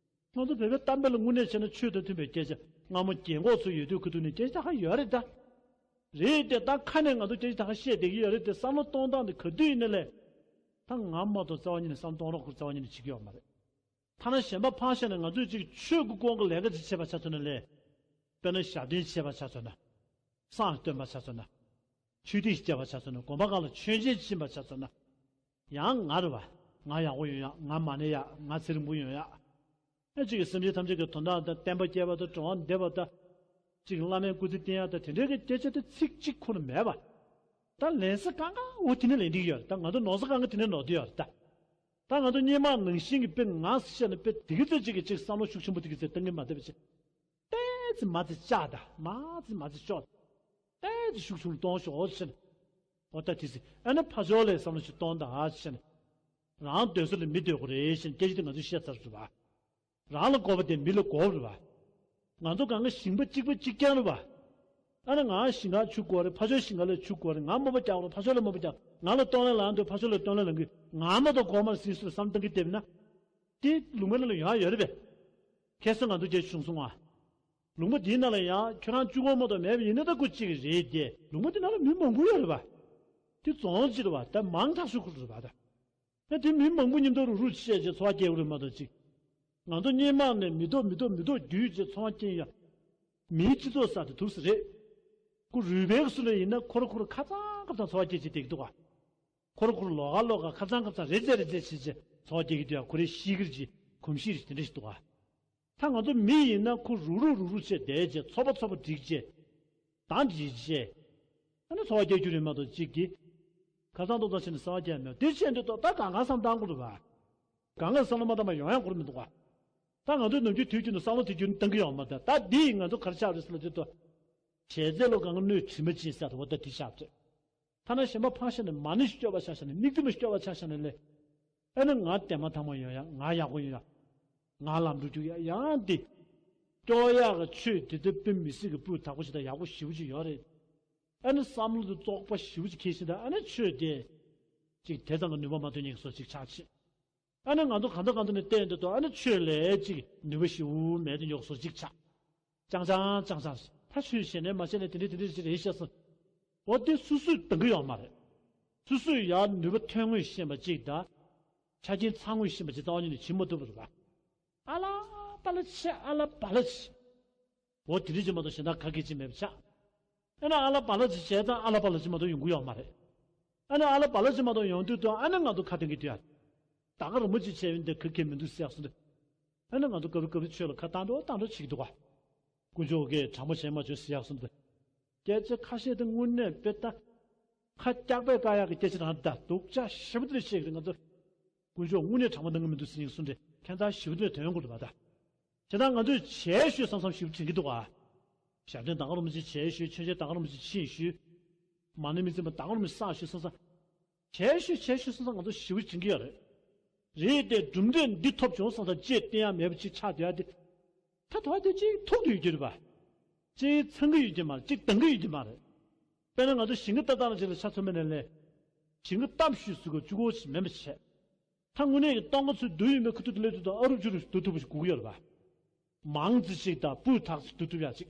ང་ཚོ་བོད་པའི་གཏམ་དཔེ་ལ་དངོས་གནས་བྱས་ན་ཆོས་དང་མཐུན་པའི་སྐད་ཆ་སྔ་མོ་རྒན་གོག་ཚོ་ཡོད་དུས་ཁུ་ཐུག་ནས་སྐད་ཆ་ཧ་ཡོད་རེད་ད། རེད་དེ་ད་ཁ་ནས་ང་ཚོ་སྐད་ཆ་ད་ཧ་བཤད་བསྡད་ཀྱི་ཡོད་རེད་དེ་བསམ་བློ་གཏོང་སྟངས་དེ་ག་དུས་ཡིན་ན་ལས། ད་ང་མ་གཏོགས་རྩ་བ་ཉིད་ནས་བསམ་གཏོང་རོགས་ཁུར་རྩ་བ་ཉིད་ནས་བྱེད་ཀྱི་ཡོད་མ་རེད། ཐ་ན་གཞན་པ་ཕར་བཞག་ནས་ང་ཚོས་ཅིག་ཆོས་ཀྱི་སྐོར་གྱི་ལས་ཀ་ཅིག་བྱེད་པ་ཆ་མཚོན་ན་ལས། དཔེར་ན་ཞབས་བརྟན་བྱེད་པ་ཆ་མཚོན་ན། བསང་སྟོན་པ་ཆ་མཚོན་ན། ཆོས་སྡིངས་ཤིག་བཅག་པ་ཆ་མཚོན་ན། དགོན་པ་ཁག་ལ་མཆོད་མཇལ་ཕྱིན་པ་ཆ་མཚོན་ན། ཡང་ང་རེད་བ། ང་ཡག་པོ་ཡོང་ཡག་ང་མ་ནས་ཡག་ང་ཚེ་རིང་པོ་ཡོང་ཡག་ཨ་ཅིག་གིས་སེམས་ཅན་ཐམས་ཅད་ཀྱི་དོན་དག་དང་བསྟན་པ་སྐྱེལ་བ་དང་འགྲོ་བ་འདེབས་པ་དང་། ཅིག་བླ་མའི་སྐུ་ཚེ་བརྟན་ཡག་དང་དེ་འདྲའི་གི་སྐད་ཆ་དེ་ཚིག་གཅིག་ཁོ་ན་མེད་པ། ད་ལེན་ས་གང་ག་འོ་དེ་ནས་ལེན་འགྲིག་ཡོད་རེད་ད། ང་ཚོ་ནོར་ས་གང་ག་དེ་ནས་ནོར་བསྡད་ཡོད་རེད་ད། ད་ང་ཚོ་སྔོན་མ་ནང་བཞིན་གྱི་དཔེ་ང་བཤད་ན་དཔེ་དེ་གི་ཚོད་ཅིག་གི་ཅིག་བསམ་བློ་ཤུགས་ཆེན་པོ་དེ་གི་ཚོད་གཏང་གི་མ་བསྡད་པ་ཅིག་ཏོག་ཙམ་མ་ཙི་བཅག་ད། མ་ཙི་མ་ཙི་ཤོག་ཏོག་ཙམ་ཤུགས་ཆུང་གཏོང་ཤོག་ཟེར་ནས། འོ་ད་དེ་ཟེར་ཨ་ནི་ཕར་ཕྱོགས་ལ་བསམ་བློ་ཞིག་གཏོང་ད་ཟེར་ནས། རང་སྡོད་ས་ལ་མི་སྡོད་དགོས་རེད་ཟེར་ནས་སྐད་ཆ་དེ་ང་ཚོས་བཤད་ཚར་ཟེར་བ། རང་ལ་དགོས་པ་དེ་མི་ལ་དགོས་རེད་བ། ང་ཚོ་གང་ག་ཞིང་པ་གཅིག་པ་གཅིག་རྐྱང་རེད་བ། ཨ་ནི་ང་ཞིང་ཁར་ཆུ་དགོས་རེད། ཕར་ཕྱོགས་ཞིང་ཁ་ལ་ཆུ་དགོས་རེད། ང་སྨུག་པ་རྒྱག་རོགས། ཕར་ཕྱོགས་ལ་སྨུག་པ་རྒྱག་ང་ལ་གཏོང་ལེན་ལངས་འདུག་ཕར་ཕྱོགས་ལ་གཏོང་ལེན་ལངས་གི་ང་མ་གཏོགས་དགོས་མ་རེད་ཟེར་བསམ་བཏང་གི་བསྡད་པ་ན། དེ་ལུང་པ་ནང་ལ་ཡོང་ཡ་ཡོད་རེད་པས། ཁ་སང་ང་ཚོ་རྒྱ་བྱུང་སོང་ང་། ལུང་པ་འདིའི་ནང་ལ་ཡང་ཁྱོད་རང་གཅིག་པོ་མ་གཏོགས་མེད་པ་ཡིན་ན་ད་སྐུ་གཅིག་རེད་དེ། ལུང་པ་འདི་ནང་ལ་མི་མང་པོ་ཡོད་རེད་པ། དེ་རྫོང་གཅིག་རེད་པ། ད་མང་ཐག་ཆོད་ཁུལ་རེད་པ་ད། ཨ་དེ་མི་མང་པོ་མཉམ་དུ་རུག་རུག་བྱས་བྱས་འཚོ་བ་སྐྱེལ་དགོས་རེད་མ་གཏོགས་ཅིག་ང་ཚོ་སྔོན་མ་ནས་མི་ཐོག་མི་ཐོག་མི་ཐོག་བརྒྱུད་བྱས་འཚོ་བ་སྐྱེལ་ཡ། མིའི་སྤྱི་ཚོགས་ཟེར་དེ་ཐུག་ས་རེད། ཁོ་རུས་སྦལ་གྱི་སུ་ལ་ཡིན་ན་ཁོ་ར་ཁོ་ར་ཁ་ཚང་ཁ་ཚང་འཚོ་བ་སྐྱེལ་བྱས་བསྡད་ཀྱི་འདུག་ག་ཁོ་ར་ཁོ་ར་ལོགས་ཀ་ལོགས་ཀ་ཁ་ཚང་ཁ་ཚང་རེ་རྩེ་རེ་རྩེ་བྱས་བྱས་འཚོ་བ་སྐྱེལ་གྱི་འདུག་ཡ། ཁོ་རའི་གཤིས་ཀ་རེད་ཅིག་གོམས་གཤིས་རེད་ཅིག་དེ་འདྲ་ཞིག་འདུག་ག་ད་ང་ཚོ་མི་ཡིན་ན་ཁོ་རུག་རུག་རུག་རུག་བྱས་བསྡད་བྱས་ཚོགས་པ་ཚོགས་པ་སྒྲིག་བྱས། བདག་འདྲི་བྱས། ཨ་ནི་འཚོ་བ་སྐྱེལ་རྒྱུ་རེད་མ་གཏོགས་གཅིག་གིས། ཁ་སང་ཏོག་ཙམ་བྱས་ནས་འཚོ་བ་སྐྱེལ་མེད་དེ་བྱས་འདུག་ཏོ་ད་གང་ག་བསམ་བཏང་དགོས་རེད་པ། གང་ག་བསམ་བློ་མ་བཏང་བ་ཡོང་ཡག་ཁོ་རང་མི་འདུག་ག་ད་ང་ཚོའི་ནམ་རྒྱུན་དུས་རྒྱུན་དུ་བསམ་བློ་དེ་རྒྱུན་བཏང་གི་ཡོད་མ་རེད། ད་འདི་ཡིས་ང་ཚོ་ག་རེ་ཆགས་རེད་ཟེར་ལབ་དུས་ཏོ། བྱས་རྗེས་ལོ་གང་ག་སྣོད་དྲི་མ་ཅན་ཟེར་བ་ད་འདི་ཆགས་རེད། ཐ་ན་གཞན་པ་ཕར་བཞག་ནས་མ་ཎི་སྐྱོར་བ་ཆ་བཞག་ནས་མིག་རྡུམ་སྐྱོར་བ་ཆ་བཞག་ནས་ལས། ཨ་ནི་ང་དེ་མ་ཐག་མ་ཡོང་ཡ། ང་ཡག་པོ་ཡོང་ཡ། ང་ལམ་འགྲོ་རྒྱུག་ཡ་ཡང་འདི། སྐྱོར་ཡག་གི་ཆོས་དེ་ལྟར་དཔེ་མི་སྲིད་ཀྱི་སྤུས་དག་པོ་ཞིག་དང་ཡག་པོ་ཞེ་པོ་ཅིག་ཡོད་རེད། ཨ་ནི་བསམ་བློ་དེ་བཙོག་པ་ཞེ་པོ་ཅིག་འཁྱེར་བཞིན་དང་ཨ་ནི་ཆོས་དེ། ཅིག་དེ་ཙམ་གྱི་ནུས་པ་མ་ཐོན་ཉེན་ཁ་སོགས་ཅིག་ཆགས་ཆེ། ཨ་ནི་ང་ཚོ་གང་ལྟར་གང་ལྟར་ནས་བལྟས་འདུག་ཏོ། ཨ་ནི་ཆོས་ལས་ཅིག་ནུས་པ་ཞེ་པོ་མེད་དུ་ཉོག་སོགས་ཅིག་ཆགས། ཅང་ཅང་ཅང་ཅང་། ད་ཆོས་བྱས་ནས་མ་བྱས་ནས་དེ་འདྲས་དེ་འདྲས་ཅིག་རེད་ཤག་སོང་། འོ་དེ་སུ་སུས་འདང་གི་ཡོད་མ་རེད། སུ་སུས་ཡར་ནུས་པ་ཐོན་དངོས་ཤེས་པ་ཅིག་དང་། ཆ་རྐྱེན་ཚང་དངོས་ཤེས་པ་ཅིག་རྩ་བ་ཉིད་ནས་བྱེད་མ་ཐུབ་པ་རེད་པ། ཨ་ལ་པ་ལ་ཆེ། ཨ་ལ་པ་ལ་ཆེ། འོ་དེ་རིགས་ཅིག་མ་གཏོགས་གཞན་དག་ག་གེ་ཅིག་མེད་པ་ཆགས། ཨ་ནི་ཨ་ལ་པ་ལ་ཅིག་བྱས་ཙང་ཨ་ལ་པ་ལ་ཅིག་མ་གཏོགས་ཡོང་གི་ཡོད་མ་རེད། ཨ་ནི་ཨ་ལ་པ་ལ་ཅིག་མ་གཏོགས་ཡོང་དུས་དུ་ཨ་ནི་ང་ཚོ་ཁ་གཏད་ཀྱི་འདུག་ཡ། ད་ག་རིན་པོ་ཆེ་བྱས་ཡོད་འདི་ག་གེ་མི་འདུག་ཟེར་ཡག་སོང་འདི། ཨ་ནི་ང་ཚོ་སྐབས་རེ་སྐབས་རེ་ཆོས་ལ་ཁ་བཏང་འགྲོ་བཏང་འགྲོ་བྱེད་ཀྱི་འདུག་ག་དཀོན་མཆོག་གིས་དྲང་པོ་བྱས་མ་བྱུང་ཟེར་ཡག་སོང་འདི། སྐད་ཆ་ཁ་ཤས་དེ་དངོས་གནས་དཔེ་ལྟ། ཁ་སྐྱག་པས་བཀག་ཡག་གི་སྐད་ཆ་རང་ད་སྡུག་ཅག་ཞེ་པོ་དེ་འདྲ་བཤད་ཀྱི་རེད། ང་ཚོ་དཀོན་མཆོག་དངོས་གནས་དྲང་པོ་གནང་གི་མི་འདུག་ཟེར་ཡིན་གསུངས་ཏེ་ཁྱད་མཚར་ཞེ་པོ་དེ་འདྲ་ཐོན་དགོས་རེད་པ་ད། བྱས་ཙང་ང་ཚོས་བྱས་ཞུས་བསམ་བསམ་ཞེ་པོ་དྲན་གྱི་འདུག་ག་ཞབས་བརྟན་ད་ག་རིན་པོ་ཆེ་བྱས་ཞུས། མཆོད་མཇལ་ད་ག་རིན་པོ་ཆེ་ཕྱིན་ཞུས། མ་ཎི་མི་ཚིམ་པ་ད་ག་རིན་པོ་ཆེ་བསགས་ཞུས་བསམ་བསམ། བྱས་ཤོས་བྱས་ཤོས་སོང་ཙང་ང་ཚོ་ཞེ་པོ་དྲན་གྱི་ཡོད་རེད། རེད་དེ་གྲུབ་འབྲས་འདི་ཐོབ་བྱུང་སོང་ཙང་ཅེས་བསྟན་ཡ་མེད་པ་ཅིག་ཆགས་བསྡད་ཡ་དེ། ད་དོ་བ་དེ་ཅིག་ཐུག་ཏུ་ཡོད་ཀྱི་རེད་པ། ཅིག་ཚང་གི་ཡོད་ཀྱི་མ་རེད། ཅིག་འདང་གི་ཡོད་ཀྱི་མ་རེད། དཔེར་ན་ང་ཚོ་ཞིང་ཁ་ལྟ་སྟངས་ཅིག་ལ་ཆ་མཚོན་པ་ནས་ལས། ཞིང་ཁ་བཏབ་ཤུལ་ཟུར་གོ་བཅུ་གོ་ཞིག་མེད་པ་བྱས། ད་དངོས་གནས་ཀྱི་སྟོན་ཁ་ཚོའི་རྡོ་ཡོད་མེད་ཁ་ཐུག་དེ་སླེབས་དུས་ད་ཨ་རུབ་ཅུ་རུབ་ཞིག་བསྡུ་ཐུབ་པ་ཞིག་དགོས་ཀྱི་ཡོད་རེད་པ། མང་ཙི་ཞིག་དང་སྤུས་དག་ཅིག་བསྡུ་ཐུབ་ཡ་ཅིག་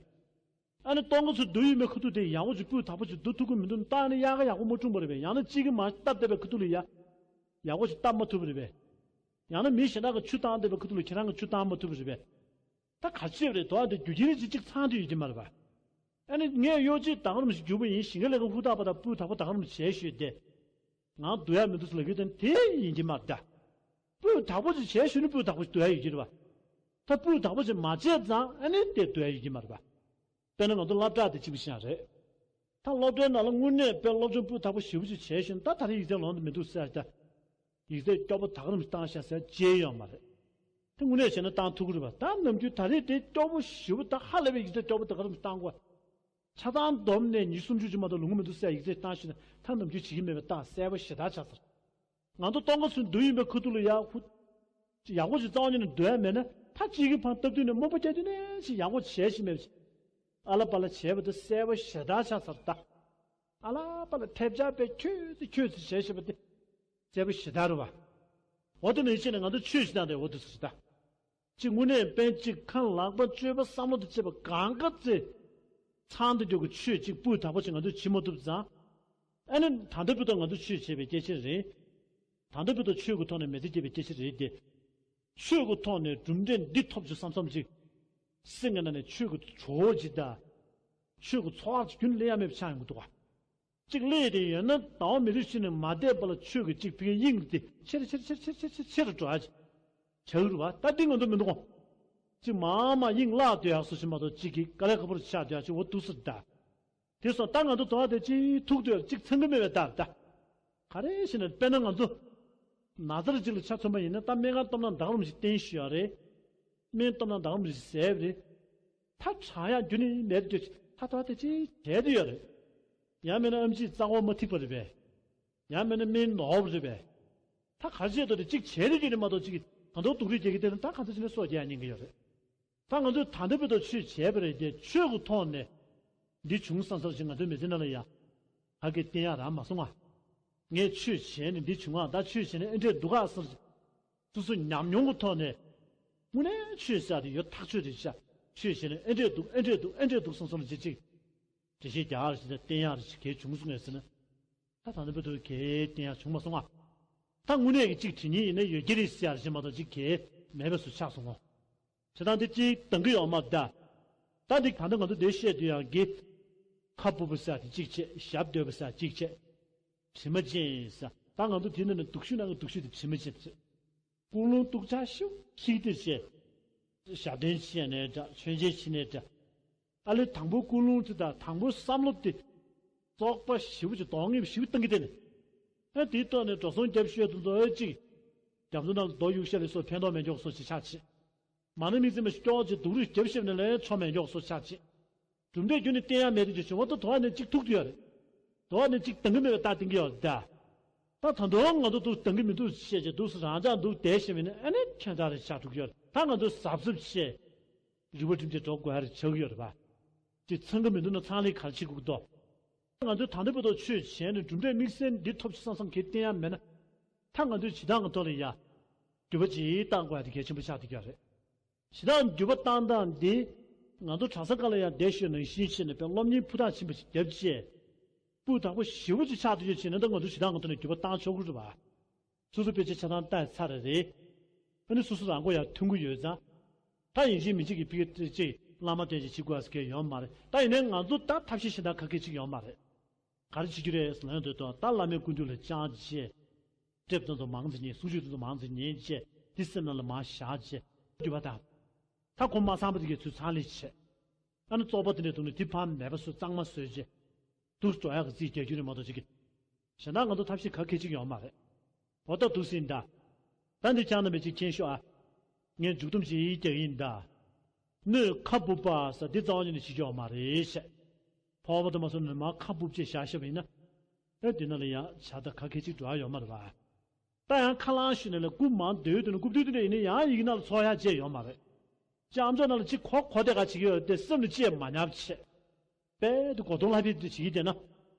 ཨ་ནི་སྟོན་ཁ་ཚོའི་རྡོ་ཡོད་མེད་ཁ་ཐུག་དེ་ཡག་པོ་ཅིག་སྤུས་དག་པོ་ཅིག་བསྡུ་ཐུབ་ཀྱི་མི་འདུག་ད་ཨ་ནི་དབྱར་ཁ་ཡག་པོ་མ་འཁྲུངས་པ་རེད་པས། ཡང་ན་གཅིག་གིས་མར་བཏབ་བསྡད་པའི་ཁ་ཐུག་ལ་ཡ། ཡག་པོ་ཅིག་བཏབ་མ་ཐུབ་པ་རེད་པས། ཡང་ན་མི་གཞན་དག་གིས་ཆུ་བཏང་བསྡད་པའི་ཁ་ཐུག་ལ་ཁྱེད་རང་གིས་ཆུ་བཏང་མ་ཐུབ་པ་རེད་པས། ད་ག་ཅི་རེད་དོ། ཨ་དེ་རྒྱུ་རྐྱེན་རེ་ཅིག་ཚང་དུ་ཡོད་ཀྱི་མ་རེད་པ། ཨ་ནི་ངས་གཡོ་ཇུས་ད་ག་རང་ཞིག་བརྒྱུད་པ་ཡིན། ཞིང་ཁའི་ལས་ཀ་ཧུར་ཐག་པ་དང་སྤུས་དག་པོ་ད་ག་རང་བྱས་ཤོད་དེ། ང་བསྡུ་ཡ་མི་འདུག་ཟེར་ལབ་ཀྱི་དེ་དེ་ཡིན་གྱི་མ་རེད་ད། སྤུས་དག་པོ་ཅིག་བྱས་ཤོད་ནི་སྤུས་དག་པོ་ཞིག་བསྡུ་ཡ་ཡོད་ཀྱི་རེད་པ། ད་སྤུས་དག་པོ་ཅིག་མ་བྱས་ཙང་ཨ་ནི་དེ་བསྡུ་ཡ་ཡོད་ཀྱི་མ་རེད་པ། དཔེར་ན་ང་ཚོ་སློབ་གྲྭ་དེ་གཅིག་པ་ཤེས་ཡ་རེད། ད་སློབ་གྲྭའི་ནང་ལ་དངོས་གནས་དཔེ་སློབ་སྦྱོང་སྤུས་དག་པོ་ཞེ་པོ་ཅིག་བྱས་ཤིང་། ད་ད་རེས་ཡིག་ཚད་ལོན་དུ་མི་འདུག་ཟེར་ད། ཡིག་ཚད་སྐྱོ་པོ་ད་ག་རང་བཏང་ཤག་ཟེར་བྱས་ཡོད་མ་རེད། དེ་དངོས་གནས་བྱས་ན་བཏང་ཐུབ་ཀྱི་རེད་པ། ད་ནམ་རྒྱུན་ད་རེས་དེ་སྐྱོ་པོ་ཞེ་པོ་ད་ཧ་ལས་པའི་ཡིག་ཚད་སྐྱོ་པོ་ད་ག་རང་བཏང་དགོས། ཆ་ཚང་བསྡོམས་ནས་ཉི་ཤུ་སུམ་ཅུ་ཅིག་མ་གཏོགས་ལོན་གྱི་མི་འདུག་ཟེར་ཡིག་ཚད་བཏང་ཤེད་ན། ད་ནམ་རྒྱུན་བྱེད་ཀྱི་མེད་པའི་རྟགས་གསལ་པོ་ཞེ་དྲག་ཆགས་ཚར། ང་ཚོ་སྟོན་ཁ་ཚོའི་རྡོ་ཡོད་མེད་ཁ་ཐུག་ལ་ཡག་ཧུ། ཡག་པོ་ཞིག་རྩ་བ་ཉིད་ནས་བསྡུ་ཡ་མེད་ན། ད་གཅིག་གིས་ཕར་བཏབ་དུས་ནས་རྨོངས་པ་རྒྱག་དུས་ནས་ཞིག་ཡག་པོ་བྱས་ཤིག་མེད་པ་ཞིག་ཨ་ལ་པ་ལ་བྱས་པ་དེ་གསལ་པོ་ཞེ་དྲག་ཆགས་ཚར་ད། ཨ་ལ་པ་ལ་ཐེབས་ཆག་པས་ཁྱོད་ཚོ་ཁྱོད་ཚོ་བྱས་ཤེས་པ་དེ་གསལ་པོ་ཞེ་དྲག་རེད་པ། འོ་དེ་ནས་ཕྱིན་ནས་ང་ཚོ་ཆོས་ཞིག་བཏང་སྟེ་འོ་དེ་ཚོ་ཞིག་ད། གཅིག་དངོས་གནས་དཔེ་གཅིག་ཁ་ལག་པ་སྤྱོད་པ་བསམ་བློ་དང་བཅས་པ་གང་ག་ཚེ་ཚང་དུ་འཇོག་གི་ཆོས་གཅིག་སྤུས་དག་པོ་ཅིག་ང་ཚོས་བྱེད་མ་ཐུབ་ཙང་། ཨ་ནི་ད་ལྟ་བར་དུ་ང་ཚོས་ཆོས་བྱས་པའི་སྐད་ཆ་རེད། ད་ལྟ་བར་དུ་ཆོས་ཀྱི་ཐོག་ནས་མི་ཚེ་སྐྱེལ་བའི་སྐད་ཆ་རེད་དེ། ཆོས་ཀྱི་ཐོག་ནས་གྲུབ་འབྲས་འདི་ཐོབ་བྱུང་བསམ་བསམ་ཅིག་སེམས་ཀྱི་ནང་ནས་ཆོས་ཀྱི་གྲོགས་ཅིག་དང་། ཆོས་ཀྱི་ཚོགས་ཅིག་རྒྱུན་ལས་ཡ་མེད་པ་ཆགས་ཡོང་གི་འདུག་ག་གཅིག་ལས་དེ་ཡོད་ན་ཟླ་བ་མི་རིགས་ཤིག་ནས་མ་བསྡད་པ་ལ་ཆོས་ཀྱི་གཅིག་ཕ་གིའི་དབྱིངས་དེ་ཆེར་ཆེར་ཆེར་ཆེར་ཆེར་ཆེར་ཆེར་འགྲོ་ཡ་ཅིག་ཆགས་ཀྱི་རེད་པ། ད་འདི་ང་ཚོ་མི་འདུག་གོ་གཅིག་མར་མར་དབྱིངས་བརླག་སྡོད་ཡག་བཟོ་ཞིག་མ་གཏོགས་གཅིག་གིས་དཀའ་ལས་ཁག་པོ་ཆགས་སྡོད་ཡག་ཅིག་འོ་འདུག་ཟེར་ད། དེ་སོང་ད་ང་ཚོ་དོ་བ་དེ་གཅིག་ཐུག་སྡོད་ཡག་གཅིག་ཚང་གི་མེད་པའི་རྟགས་རེད་ད། ག་རེ་ཞེ་ན་དཔེར་ན་ང་ཚོ་ན་ཚ་རེ་གཅིག་ལ་ཆ་མཚོན་པ་ཡིན་ན། ད་སྨན་ཁང་སྟོབས་ན་ད་ག་རང་ཞིག་བསྟེན་ཞུ་ཡག་རེད། སྨན་སྟོབས་ན་ད་ག་རང་ཞིག་ཟས་རེད། ད་དྲག་ཡག་རྒྱུ་ནི་མེད་དུ་ད་དོ་བ་དེ་གཅིག་བྱས་དུ་ཡོད་རེད། ཡང་མིན་ན་ཨེམ་ཆིས་རྩ་བ་མ་ཐིག་པ་རེད་པས། ཡང་མིན་ན་སྨན་ནོར་བ་རེད་པས། ད་ག་རེ་བྱས་དོ་དེ་གཅིག་བྱས་རེད་རྒྱུ་ནི་མ་གཏོགས་གཅིག་གང་ཐོག་སྡུག་རུས་རྒྱག་གི་དེ་ནི་ད་གང་ཚོད་བྱས་ནས་སྲོག་སྐྱེལ་ཡ་ཉེན་གི་ཡོད་རེད། ད་ང་ཚོས་ད་ལྟ་བར་དུ་ཆོས་བྱས་པ་རེད་དེ། ཆོས་ཀྱི་ཐོག་ནས་འདི་བྱུང་བསམ་བསམ་ཞིག་ང་ཚོའི་མི་ཚེ་ནང་ལ་ཡ་ག་གེ་བསྟན་ཡག་རག་མ་སོང་ང་། ངས་ཆོས་བྱས་ནས་འདི་བྱུང་ང་། ད་ཆོས་བྱས་ནས་ཨེ་འདྲས་འདུག་ག་བསམ་ཞིག་སོ་སོ་ཉམས་མྱོང་གི་ཐོག་ནས་དངོས་གནས་ཆོས་ཟེར་ཡག་དེ་ཡོད་ཐག་ཆོད་རེད་ཤག་ཆོས་བྱས་ནས་ཨེ་འདྲས་འདུག་ཨེ་འདྲས་འདུག་ཨེ་འདྲས་འདུག་བསམ་བསམ་ཅིག་ཅིག་འགྲེལ་བཤད་རྒྱག་ཡག་རེ་བྱས་ནས་བསྟན་ཡག་རེ་ཞིག་གལ་བྱུང་སོང་ངས་ཟེར་ན། ད་ད་ལྟ་བར་དུ་གལ་བསྟན་ཡག་བྱུང་མ་སོང་ང་། ད་དངོས་གནས་ཀྱི་གཅིག་དྲི་ཉན་ཡིན་ན་ཡོད་ཀྱི་རེད་ཟེར་ཡག་རེ་བྱས་མ་གཏོགས་གཅིག་གལ་མེད་པའི་བཟོ་ཆགས་སོང་ངོ་། བྱས་ཙང་འདི་གཅིག་འདང་གི་ཡོད་མ་རེད་ད། ད་འདི་ད་ལྟ་ང་ཚོ་འདིར་བཤད་དུས་ཡང་གི། ཁ་སྤུབས་པ་ཟེར་ཡག་དེ་གཅིག་བྱས། ཞབས་བརྡོལ་བ་ཟེར་ཡག་གཅིག་བྱས། དྲི་མ་ཅན་ཟེར། ད་ང་ཚོ་དེ་ནང་ནས་སྡུག་ཤོས་ནང་གི་སྡུག་ཤོས་དེ་དྲི་མ་ཅན་རེད། ཀུན་སློང་སྡུག་ཅག་ཤོས་གཅིག་དེ་བྱས། ཞབས་བརྟན་བྱས་ནའི་འདྲ། མཆོད་མཇལ་བྱས་ནའི་འདྲ། ཨ་ལས་དང་པོ་ཀུན་སློང་དེ་དང་དང་པོ་བསམ་བློ་དེ་བཙོག་པ་ཞེ་པོ་ཅིག་གདོང་ངན་པ་ཞེ་པོ་བཏང་གི་བསྡད་ནས། ཨ་དེའི་ཐོག་ནས་འགྲོ་སོང་རྒྱབ་ཤོད་དུ་འདུག་ཨེ་གཅིག་རྒྱ་མཚོ་ནང་རྡོ་གཡུག་བཤམས་ལ་སོགས་ཕན་ཐོགས་མེད་མགྱོགས་སོགས་ཅིག་ཆགས་བྱས། མ་ཎི་དམིགས་བརྩེ་མ་ཞིག་སྐྱོར་བྱས་སྡུག་རུས་རྒྱབ་བཤམས་ནས་ལས་ཆོ་མེད་མགྱོགས་སོགས་ཆགས་བྱས། གྲུབ་འབྲས་རྒྱུ་ནི་བསྟན་ཡག་མེད་དུ་ཅིག་བྱུང་བ་ད་དོ་བ་ནས་གཅིག་ཐུག་དུ་ཡོད་རེད། དོ་བ་ནས་གཅིག་འདང་གི་མེད་པའི་རྟགས་བསྟན་གི་ཡོད་རེད་ད། ད་ད་དུང་ང་ཚོ་འདུག་འདང་གི་མི་འདུག་བཤད་བྱས་འདུག་སེ་རང་ཅག་འདུག་བསྡད་བཞིན་པ་ཡིན་ན་ཨ་ནི་ཁྱད་མཚར་རེ་ཆགས་འགྲོ་གི་ཡོད་རེད། ད་ང་ཚོ་གཟབ་གཟབ་བྱས། རི་བོ་གྲིམ་གྱིས་འགྲོ་དགོས་ཡ་རེ་ཆགས་ཀྱི་ཡོད་རེད་པ། དེ་ཚང་གི་མི་འདུག་ན་ཚང་ལས་ག་རེ་བྱེད་དགོས་ཀྱི་འདུག་ང་ཚོས་ད་ལྟ་བར་དུ་ཆོས་བྱས་ནས་གྲུབ་འབྲས་དམིགས་བསལ་འདི་ཐོབ་ཆོག་བསམ་བསམ་གྱི་བསྟན་ཡ་མེད་ན། ད་ང་ཚོས་བྱེད་སྟངས་ཀྱི་ཐོག་ལ་ཡ། འགྱུར་བ་ཅིག་བཏང་དགོས་ཡ་དེ་གལ་ཆེན་པོ་ཆགས་བསྡད་ཀྱི་ཡོད་རེད། བྱེད་སྟངས་འགྱུར་བ་བཏང་སྟངས་འདི། ང་ཚོ་གྲྭ་ས་ཁག་ལ་ཡང་བསྡད་ཤོད་ནང་བཞིན་བྱས་ནས་དཔེ་སློབ་གཉེར་ཕུ་ཐག་ཆེན་པོ་ཞིག་བརྒྱབ་བྱས། སྤུས་དག་པོ་ཞེ་པོ་ཅིག་ཆགས་བསྡད་ཡོད་བྱས་ན་ད་ང་ཚོ་བྱེད་སྟངས་ཀྱི་ཐོག་ནས་འགྱུར་བ་བཏང་ཆོག་གི་རེད་པ། སོ་སོ་དཔེ་ཆ་ཆ་ཚང་ལྟ་ཚར་རེད། ཨ་ནི་སོ་སོ་རང་མགོ་ཡར་ཐོན་གྱི་ཡོད་ཙང་། ད་ཡིན་གཅིག་མིན་གཅིག་གི་ཕ་གི་ཅིག་བླ་མ་བསྟེན་བྱས་བྱེད་དགོས་ཟེར་མཁན་ཡོད་མ་རེད། ད་ཡིན་ནའི་ང་ཚོ་ད་ཐབས་ཤེས་གཞན་དག་ག་གེ་ཅིག་ཡོད་མ་རེད། ག་རེ་བྱེད་རྒྱུ་རེད་ཟེར་ན་འདོད་དོ། ད་བླ་མའི་སྐུ་མདུན་ལ་བཅར་བྱས། དེབ་དེ་ཚོ་མང་ཙམ་ཉན། གསུང་ཆོས་དེ་ཚོ་མང་ཙམ་ཉན་བྱས། འདི་སེམས་ནང་ལ་མར་བཞག་བྱས། འགྱུར་བ་དང་། ད་ཁོ་མ་ཚང་པ་དེ་གའི་ཚུལ་ཚང་ལས་བྱས། ཨ་ནི་བཙོག་པ་དེ་འདྲའི་འདུག་ནས་དེ་ཕར་མེད་པ་བཟོས་གཙང་མ་བཟོས་བྱས། དུ་འགྲོ་ཡག་གི་རྩིས་རྒྱག་རྒྱུ་རེད་མ་གཏོགས་ཅིག་གི། གཞན་དག་ང་ཚོ་ཐབས་ཤེས་ག་གེ་ཅིག་ཡོད་མ་རེད། འོ་ད་འདུག་སེ་ཡིན་ད། ད་འདི་ཅང་ན་མེད་ཅིག་མཁྱེན་ཤོག་ཨ། ངས་མཇུག་སྡོམ་ཞིག་རྒྱག་གི་ཡིན་ད། སྣོད་ཁ་སྦུབ་པ་ཟེར་འདི་རྩ་བ་ཉིད་ནས་བྱེད་རྒྱུ་ཡོད་མ་རེད་ཤག་ཕོར་པ་དུ་མ་སོང་ནས་མར་ཁ་སྦུབ་བྱས་བཞག་བཞག་པ་ཡིན་ན། ཨེ་དེ་ནང་ལ་ཡང་བྱ་དང་ག་གེ་གཅིག་འགྲོ་ཡ་ཡོད་མ་རེད་པ། ད་ཡང་ཁ་ལང་ཞུས་ནས་ལ་རྐུབ་མང་སྡོད་དུས་ན་རྐུབ་སྟོད་དེ་འདྲ་ཡིན་ན་ཡང་ཡི་གེ་ནང་ལ་ཚོགས་ཡ་བྱས་ཡོད་མ་རེད། ཅི་ཨམ་ཅོག་ནང་ལ་ཅི་གོ་གོ་དེ་ག་བྱེད་ཀྱི་ཡོད་དེ་སེམས་ལ་ཅི་ཡང་མ་ཉར་བྱས། དཔལ་དུ་གོ་དོན་ལྷ་བེ་དུ་བྱེད་ཀྱི་བསྡད་ན།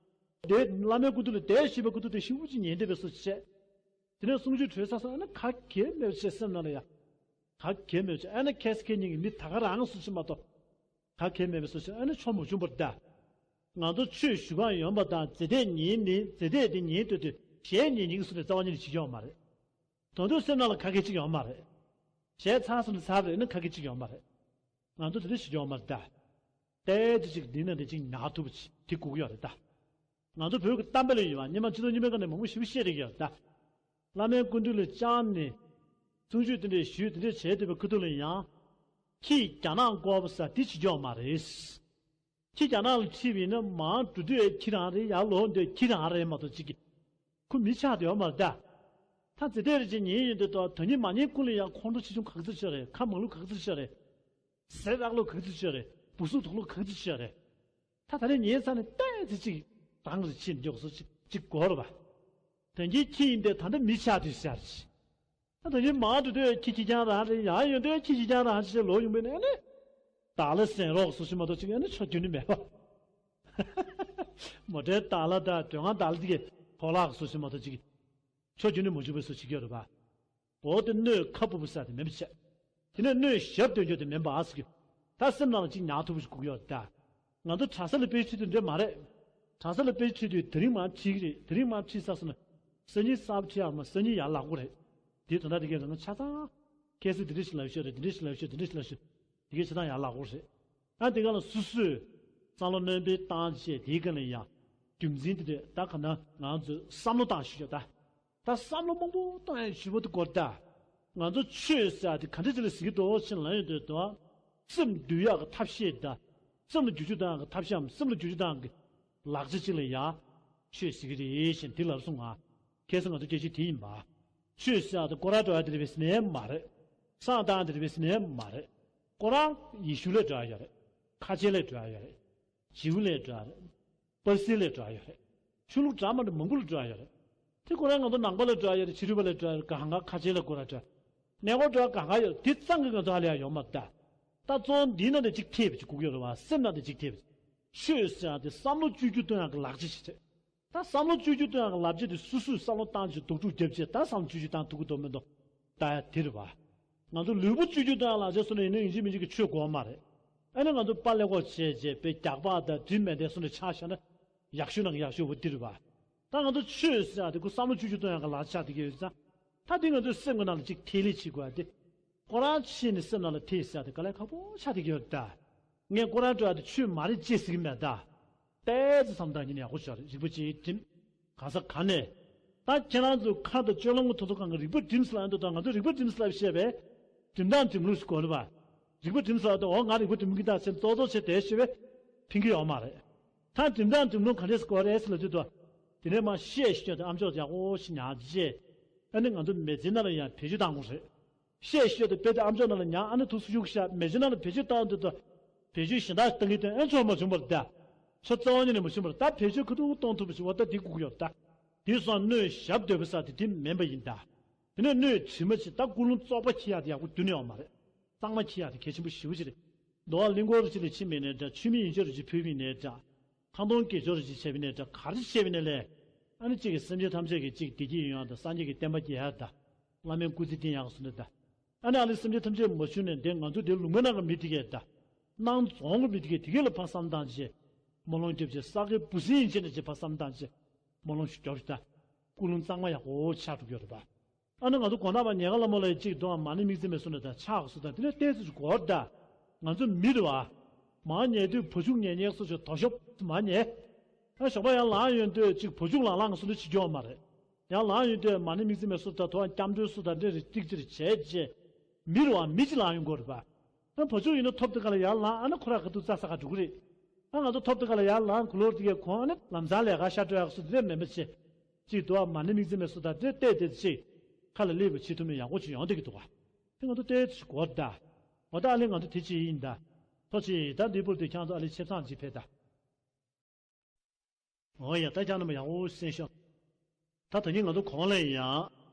དེ་བླ་མའི་སྐུ་མདུན་ལ་དེ་ཞུས་པའི་སྐུ་མདུན་དེ་ཤུགས་ཀྱིས་ཉན་བསྡད་པའི་བཟོ་བྱས། དེ་ནས་གསུང་ཆོས་གྲོལ་ཚར་སོང་ན་ག་གེ་མེད་བྱས་སེམས་ནང་ལ་ཡ། ག་གེ་མེད་བྱས་ཨ་ནི་ཁེ་སི་ཁེ་ཉིན་གྱི་མི་ད་ག་རང་སུ་ཆེ་མ་གཏོགས། ག་གེ་མེད་པའི་བཟོ་བྱས་ཨ་ནི་ཆོ་མ་བྱུང་བར་གདའ། ང་ཚོ་ཆོས་ཞུ་གང་ཡོང་པ་དང་རྫས་དེ་ཉིན་ནི་རྫས་དེ་དེ་ཉིན་དུ་དུ་གཞས་ཉིན་ཉིན་གྱི་སུ་ནས་རྩ་བ་ཉིད་ནས་བྱེད་ཀྱི་ཡོད་མ་རེད། དོན་དུ་སེམས་ནང་ལ་ག་གེ་གཅིག་ཡོད་མ་རེད། གཞས་ཚར་སོང་ན་ཚར་རེད་ན་ག་གེ་གཅིག་ཡོད་མ་རེད། ང་ཚོ་དེ་འདྲ་ཞིག་ཡོང་མ་རེད་ད། ཏའི་དེ་ཅིག་འདི་ན་དེ་ཅིག་ཉར་ཐུབ་པ་ཅིག་དེ་དགོས་ཀྱི་ཡོད་རེད་ད། ང་ཚོ་བོད་ཀྱི་གཏམ་དཔེ་ལ་ཡོད་པ་སྙེ་མ་སྤྱི་ཚོགས་རྙིང་པའི་སྒང་ནས་མང་པོ་ཞིག་བཤད་རེད་ཡོད་ད། བླ་མའི་སྐུ་མདུན་ལ་བཅར་ནས། གསུང་ཆོས་དེ་འདྲས་ཞུས་དེ་འདྲས་བྱས་བསྡད་པའི་ཁུ་ཐུག་ལ་ཡང་། ཁྱི་རྒྱ་ནག་བསྐོར་བ་ས་དེ་བྱེད་ཀྱི་ཡོད་མ་རེད། ཁྱི་རྒྱ་ནག་ལ་ཁྲིད་པ་ཡིན་ན་མར་འགྲོ་དུས་ཁྱི་རང་རེད། ཡར་ལོག་འདོད་ཁྱི་རང་རེད་མ་གཏོགས་གཅིག་གི་ཁོ་མི་ཆགས་དེ་ཡོད་མ་རེད་ད། ད་ཙི་ཏེ་རེ་ཅིག་ཉན་ཡོང་དུས་ད་ད་ཉིན་མ་ཉན་ཀུན་ལ་ཡང་ཁོང་ཁྲོ་ཆེ་ཆུང་ག་ཚོད་ཆེ་རེད། ཁ་མང་ལུགས་ག་ཚོད་ཆེ་རེད། ཟས་རག་ལུགས་ག་ཚོད་ཆེ་རེད། འབུ་སུག་དུག་ལུགས་ག་ཚོད་ཆེ་རེད། ད་ད་རེས་ཉན་ཚར་ནས་ཏོག་ཙམ་ཅིག་རང་རེ་ཕྱིན་མགྱོགས་སུ་ཅིག་ཅིག་གོ་རེད་པ། ད་ཉིན་ཁྱི་ཡིན་དེ་ད་ལྟ་མི་ཆགས་དུས་ཟེར་ཅིག་ད་ད་ཉིན་མར་འགྲོ་དུས་ཁྱི་ཁྱི་རྐྱང་རང་རེད། ཡར་ཡོང་དུས་ཁྱི་ཁྱི་རྐྱང་རང་ཞིག་ལོག་ཡོང་པས་ནས་ཨ་ནི། དར་ལ་གཟན་རོགས་སུ་ཞིག་མ་གཏོགས་ཅིག་ཨ་ནི་ཆོ་རྒྱུ་ནི་མེད་པ། མོ་ཊའི་དར་ལ་དང་མགྲོན་ཁང་དར་ལ་དེ་གི་ཕོ་ལག་སུ་ཞིག་མ་གཏོགས་ཅིག་ཆོ་རྒྱུ་ནི་མ་བྱུང་བའི་སུ་ཞིག་ཡོད་རེད་པ། འོ་དེ་སྣོད་ཁ་སྤུ་བུ་ཟེར་དེ་མིན་པ་བྱས། དེ་ནས་སྣོད་ཞབས་འདོན་རྒྱུ་དེ་མིན་པ་ཟེར་གྱི། ད་སེམས་ནང་ལ་ཅིག་ཉར་ཐུབ་པ་ཞིག་དགོས་ཀྱི་ཡོད་རེད་ད། ང་ཚོ་གྲྭ་ས་ལ་དཔེ་ཁྲིད་དུས་འདྲ་མ་རེད། གྲྭ་ས་ལ་དཔེ་ཁྲིད་དུས་དེ་རིང་མར་ཁྲིད་ཀྱི་རེད། དེ་རིང་མར་ཁྲིད་ཚར་སོང་ན། སང་ཉིན་གསར་པ་ཁྲིད་ཡག་མ་སང་ཉིན་ཡར་ལག་པ་རེད། དེའི་དོན་དག་དེ་གའི་རང་ཆ་ཚང་། ཁ་སང་དེ་འདྲ་ཞིག་ལབ་ཤོད་རེད། དེ་འདྲ་ཞིག་ལབ་ཤོད། དེ་འདྲ་ཞིག་ལབ་ཤོད། དེ་གའི་ཆ་ཚང་ཡར་ལག་པ་རེད། ཨ་དེ་ག་ལ་སོ་སོས་བསམ་བློ་ནན་པོ་བཏང་བྱས་དེའི་སྒང་ལ་ཡང་རྒྱུ་མཚན་དེ་འདྲ་ད་ག་ན་ང་ཚོས་བསམ་བློ་བཏང་ཞུ་ཡོད་ད། ད་བསམ་བློ་མང་པོ་བཏང་ཡང་ཞུ་བ་དེ་སྐོར་ད། ང་ཚོ་ཆོས་ཟེར་ཡག་དེ་ག་འདྲ་ཅིག་ལ་ཟེར་གྱི་འདུག་ཕྱིན་ལ་ཡོང་དུས་དུ། སེམས་འདུལ་ཡག་གི་ཐབས་ཤེས་ད། སེམས་ལ་བསྒྱུར་བཅོས་བཏང་ཡག་གི་ཐབས་ཤེས་སམ་སེམས་ལ་བསྒྱུར་བཅོས་བཏང་ཡག་གི་ལག་ཆ་ཅིག་ལ་ཡ། ཆོས་ཟེར་གྱི་རེད་ཞེས་དེ་ལབ་སོང་ང་། ཁ་སང་ང་ཚོ་སྐད་ཆ་དེ་ཡིན་པ། ཆོས་ཟེར་ཡག་དེ་སྐོར་ར་འགྲོ་ཡག་དེ་རེད་པས་ཟེར་ནས་མ་རེད། བསང་བཏང་དེ་རེད་པས་ཟེར་ནས་མ་རེད། སྐོར་ར་ཡེ་ཤུ་ལ་འགྲོ་ཡག་ཡོད་རེད། ཁ་ཆེ་ལ་འགྲོ་ཡག་ཡོད་རེད། བྱིའུ་ལ་འགྲོ་ཡག་རེད། པར་སི་ལ་འགྲོ་ཡག་ཡོད་རེད། ཆོས་ལུགས་འདྲ་མི་འདྲ་མང་པོ་ལ་འགྲོ་ཡག་ཡོད་རེད། དེ་ཁོ་རང་ང་ཚོ་ནང་པ་ལ་འགྲོ་ཡག་ཡོད་རེད། ཕྱི་རོལ་པ་ལ་འགྲོ་ཡག་ཡོད་རེད། གང་ག་ཁ་ཆེ་ལ་སྐོར་ར་འགྲོ་ཡག་གནས་སྐོར་འགྲོ་ཡག་གང་ག་ཡོད་རེད། དེ་ཙམ་གྱིས་ང་ཚོ་ཧ་ལས་ཡག་ཡོད་མ་རེད་ད། ད་གཙོ་བོ་འདིའི་ནང་ནས་གཅིག་ཐེབས་པ་ཅིག་དགོས་ཀྱི་ཡོད་རེད་པ། སེམས་ནང་དེ་གཅིག་ཐེབས་པ་ཅིག་ཆོས་ཟེར་ཡག་དེ་བསམ་བློ་བཅོས་བསྒྱུར་གཏོང་ཡག་གི་ལག་ཆ་ཞིག་རེད། ད་བསམ་བློ་བཅོས་བསྒྱུར་གཏོང་ཡག་གི་ལག་ཆ་དེ་སོ་སོས་བསམ་བློ་བཏང་བྱས་རྡོག་ཕྲུག་རྒྱབ་བྱས་ད་བསམ་བློ་བཅོས་བསྒྱུར་བཏང་ཐུབ་ཀྱི་འདུག་མི་འདུག་ལྟ་ཡག་དེ་རེད་པ། ང་ཚོ་ལུས་པོ་བཅོས་བསྒྱུར་གཏོང་ཡག་ལག་ཆ་སོ་ནས་ཡིན་ན་ཡིན་གཅིག་མིན་གཅིག་གི་ཆོས་དགོས་མ་རེད། ཨ་ནི་ང་ཚོ་པཱ་ལགས་སྐོར་བྱས་རྗེས་དཔེ་རྒྱགས་པ་དང་དྲི་མེད་དེ་སོ་ནས་ཆ་བཞག་ན་ཡག་ཤོས་ནང་གི་ཡག་ཤོས་བོ་འདི་རེད་པ། ད་ང་ཚོ་ཆོས་ཟེར་ཡག་དེ་ཁོ་བསམ་བློ་བཅོས་བསྒྱུར་གཏོང་ཡག་གི་ལག་ཆ་དེ་ག་ཡོད་ཙང་། ད་དེ་ང་ཚོའི་སེམས་ཀྱི་ནང་ལ་གཅིག་ཐེ་ལེ་བྱེད་དགོས་ཡག་དེ། ཁོ་རང་ཕྱིན་ནས་སེམས་ནང་ལ་ཐེ་ཟེར་ཡག་དེ་དཀའ་ལས་ཁག་པོ་ཆགས་བསྡད་ཀྱི་ཡོད་རེད་ད། ངས་ཁོ་རང་འགྲོ་ཡག་དེ་ཆོས་མ་རེད་ཅེས་ཟེར་གྱི་མེད་ད། ཏོག་ཙམ་བསམ་བཏང་ཉིན་ཡག་པོ་ཞིག་རེད། རིག་པ་ཅིག་སྒྲིམ། གང་ས་གང་ནས། ད་ཁྱེད་རང་ཚོ་ཁ་དང་སྤྱོད་ལམ་གྱི་ཐོག་ཏུ་གང་གི་རིག་པ་སྒྲིམ་ཟེར་ལབ་ཡོང་དུས་ད་ང་ཚོ་རིག་པ་སྒྲིམ་ཟེར་ལབ་བཤད་པས། སྒྲིམ་སྟངས་སྒྲིམ་ལུགས་ཤིག་དགོས་རེད་པ། རིག་པ་སྒྲིམ་ཟེར་ལབ་དུས་འོ་ང་རིག་པ་སྒྲིམ་གྱི་ད་ཟེར་ཙོག་ཙོག་བྱས་དེ་བཤད་པས། ཕན་གྱི་ཡོད་མ་རེད། ད་སྒྲིམ་སྟངས་སྒྲིམ་ལུགས་ག་འདྲས་དགོས་རེད་ཟེར་ལབ་དུས་ད། དེ་ནས་མར་གཤེད་ཤོད་དེ་ཨམ་ཅོག་ཡག་པོ་ཞིག་ཉར་རྗེས། ཨ་ནི་ང་ཚོ་མེ་ལྕེ་ནང་ལ་ཡང་བེད་སྤྱོད་བཏང་དགོས་རེད། གཤེད་ཤོད་དེ་དཔེ་དེ་ཨམ་ཅོག་ནང་ལ་ཉར་ཨ་ནི་ཐུགས་སུ་གཡུག་བཞག་མེ་ལྕེ་ནང་ལ་བེད་སྤྱོད་བཏང་དུས་ད། བེད་སྤྱོད་གཞན་དག་བཏང་གི་དོན་ཨེ་ཆོག་མ་བྱུང་བར་ད། ཆོ་རྩ་བ་ཉིད་ནས་མ་བྱུང་བར་ད་བེད་སྤྱོད་ཁ་ཐུག་གཏོང་ཐུབ་པ་ཞིག་འོ་ད་དེ་དགོས་ཀྱི་ཡོད་ད། དེ་སོང་སྣོད་ཞབས་འདོད་པ་ས་དེ་དེ་མིན་པ་ཡིན་ད། དེ་ནས་སྣོད་དྲི་མ་ཅིག་ད་ཀུན་སློང་བཙོག་པ་འཁྱེར་ཡག་དེ་ཡག་པོ་རྒྱུན་ནས་ཡོད་མ་རེད། གཙང་མ་འཁྱེར་ཡག་དེ་གལ་ཆེན་པོ་ཞེ་པོ་ཅིག་རེད། འདུལ་བ་གླིང་སྐོར་ཅིག་ལ་ཕྱིན་པ་ཡིན་ནའི་འདྲ། མཆོད་མེ་ཡིན་ཆོག་རེ་ཅིག་ཕུལ་བ་ཡིན་ནའི་འདྲ། ཁ་འདོན་དགེ་སྦྱོར་རེ་ཅིག་བྱས་པ་ཡིན་ནའི་འདྲ། ག་རེ་བྱས་པ་ཡིན་ནའི་ལས། ཨ་ནི་གཅིག་གིས་སེམས་ཅན་ཐམས་ཅད་ཀྱི་གཅིག་བདེ་སྐྱིད་ཡོང་ཡག་དང་སངས་རྒྱས་ཀྱི་བསྟན་པ་རྒྱས་ཡག་དང་། བླ་མའི་སྐུ་ཚེ་བརྟན་ཡག་གི་བཟོ་འདྲ་དང་། ཨ་ནི་ཨ་ལེ་སེམས་ཅན་ཐམས་ཅད་མ་བྱུང་ནས་འདི་ང་ཚོ་འདི་ལུང་པའི་ནང་གི་མི་དེ་གས་དང་། སྣང་རྫོང་གི་མི་དེ་གས་དེ་གས་ལ་ཕར་བསམ་བཏང་བྱས། སྨོན་ལམ་རྒྱབ་བྱས་ས་དགེ་བུ་སྲིང་ཡིན་བྱས་ནས་ཅིག་ཕར་བསམ་བཏང་བྱས། སྨོན་ལམ་ཞིག་རྒྱོབ་ཤིག་ད། ཀུན་སློང་གཙང་མ་ཡག་པོ་ཆགས་འགྲོ་གི་ཡོད་རེད་པ། ཨ་ནི་ང་ཚོ་དགོང་དག་པ་ཉལ་ཁ་ལ་མོ་ལ་ཅིག་འགྲོ་བ་མ་ཎི་དམིགས་བརྩེ་མའི་སོ་ནས་ད་ཕྱག་སུ་ད་དེ་ནས་ཏོག་ཙམ་ཞིག་གོ་བར་ད། ང་ཚོ་མི་རེད་བ། མར་ཉལ་དུས་བ་ཕྱུགས་ཉལ་ཉལ་སོ་ཞིག་དོ་ཤོབ་མར་ཉལ། ཨ་ཞོགས་པ་ཡར་ལངས་ཡོང་དུས་ཅིག་བ་ཕྱུགས་ལངས་ལངས་སོ་འདྲ་བྱེད་རྒྱུ་ཡོད་མ་རེད། ཡར་ལངས་ཡོང་དུས་མ་ཎི་དམིགས་བརྩེ་མའི་སོ་ད་དོ་སྐྱབས་འགྲོའི་སོ་ད་འདྲ་རེ་ཏིག་ཅིག་རེ་བྱས་རྗེས། མི་རེད་བ་མི་ཅིག་ལངས་ཡོང་དགོས་རེད་པ། ཨ་བ་ཕྱུགས་ཡིན་ན་ཐོབ་དེ་ག་ལ་ཡར་ལངས་ཨ་ནི་ཁོ་ར་ག་དུས་རྩྭ་ས་ག་འགྲོ་གི་རེད། ཨ་ང་ཚོ་ཐོབ་དེ་ག་ལ་ཡར་ལངས་གུ་ལོར་དེ་གའི་ཁོང་ཨ་ནི་ལམ་སང་ལས་ཀ་ཤར་འགྲོ་ཡག་སུ་དེ་མེད་མ་བྱེད། ཅིག་དུ་བ་མ་ཎི་དམིགས་བརྩེ་མའི་སུ་ད་དེ་བལྟས་དེ་ཅིག་ཁ་ལ་སླེབས་པ་བྱེད་ཐུབ་ན་ཡག་པོ་ཅིག་ཡོང་བསྡད་ཀྱི་འདུག་ག་དེ་ང་ཚོ་བལྟས་ཅིག་གོ་ད། འོ་ད་ཨ་ལེ་ང་ཚོ་དེ་ཅིག་ཡིན་ད། ཐོ་ཅིག་ད་འདི་བུར་དེ་ཁྱང་ཚོ་ཨ་ལེ་ཆེབ་སང་ཅིག་ཕེབས་ད། འོ་ཡ། ད་ཅག་རྣམ་པ་ཡག་པོ་གསན་ཤོག་ད་ད་ནི་ང་ཚོ་གོང་ལ་ཡང་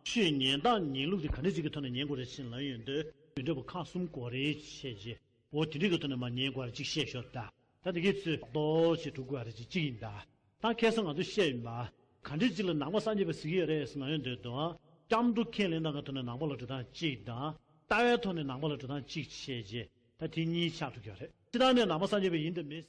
ཆོས་ཉན་སྟངས་ཉན་ལུགས་དེ་ག་འདྲ་ཅིག་གི་ཐོག་ནས་ཉན་དགོས་རེད་ཟེར་ལབ་ཡོང་དུས། དེ་འདྲ་བོ་ཁག་གསུམ་གོ་རེ་བྱས་རྗེས། འོ་དེ་འདྲ་གི་ཐོག་ནས་མར་ཉན་དགོས་རེད་ཅིག་བཤད་ཤོག་ད། ད་དེ་གའི་ཚོས་རྡོ་ཞེས་གྲུབ་དགོས་རེད་ཅིག་གཅིག་ཡིན་ད། ད་ཁ་སང་ང་ཚོ་བཤད་ཡིན་པ། ག་འདྲ་ཅིག་ལ་ནང་པ་སངས་རྒྱས་པ་ཟེར་གྱི་ཡོད་རེད་ཟེར་ལབ་ཡོང་དུས་དང་། སྐྱབས་འགྲོ་ཁས་ལེན་སྟངས་ཀྱི་ཐོག་ནས་ནང་པ་ལ་འགྲོ་སྟངས་གཅིག་དང་། ལྟ་བའི་ཐོག་ནས་ནང་པ་ལ་འགྲོ་སྟངས་གཅིག་བྱས་རྗེས། ད་དེ་གཉིས་ཆགས་འགྲོ་གི་ཡོད་རེད། སྤྱིར་བཏང་ནས་ནང་པ་སངས་རྒྱས་པ་ཡིན་དང་མིན།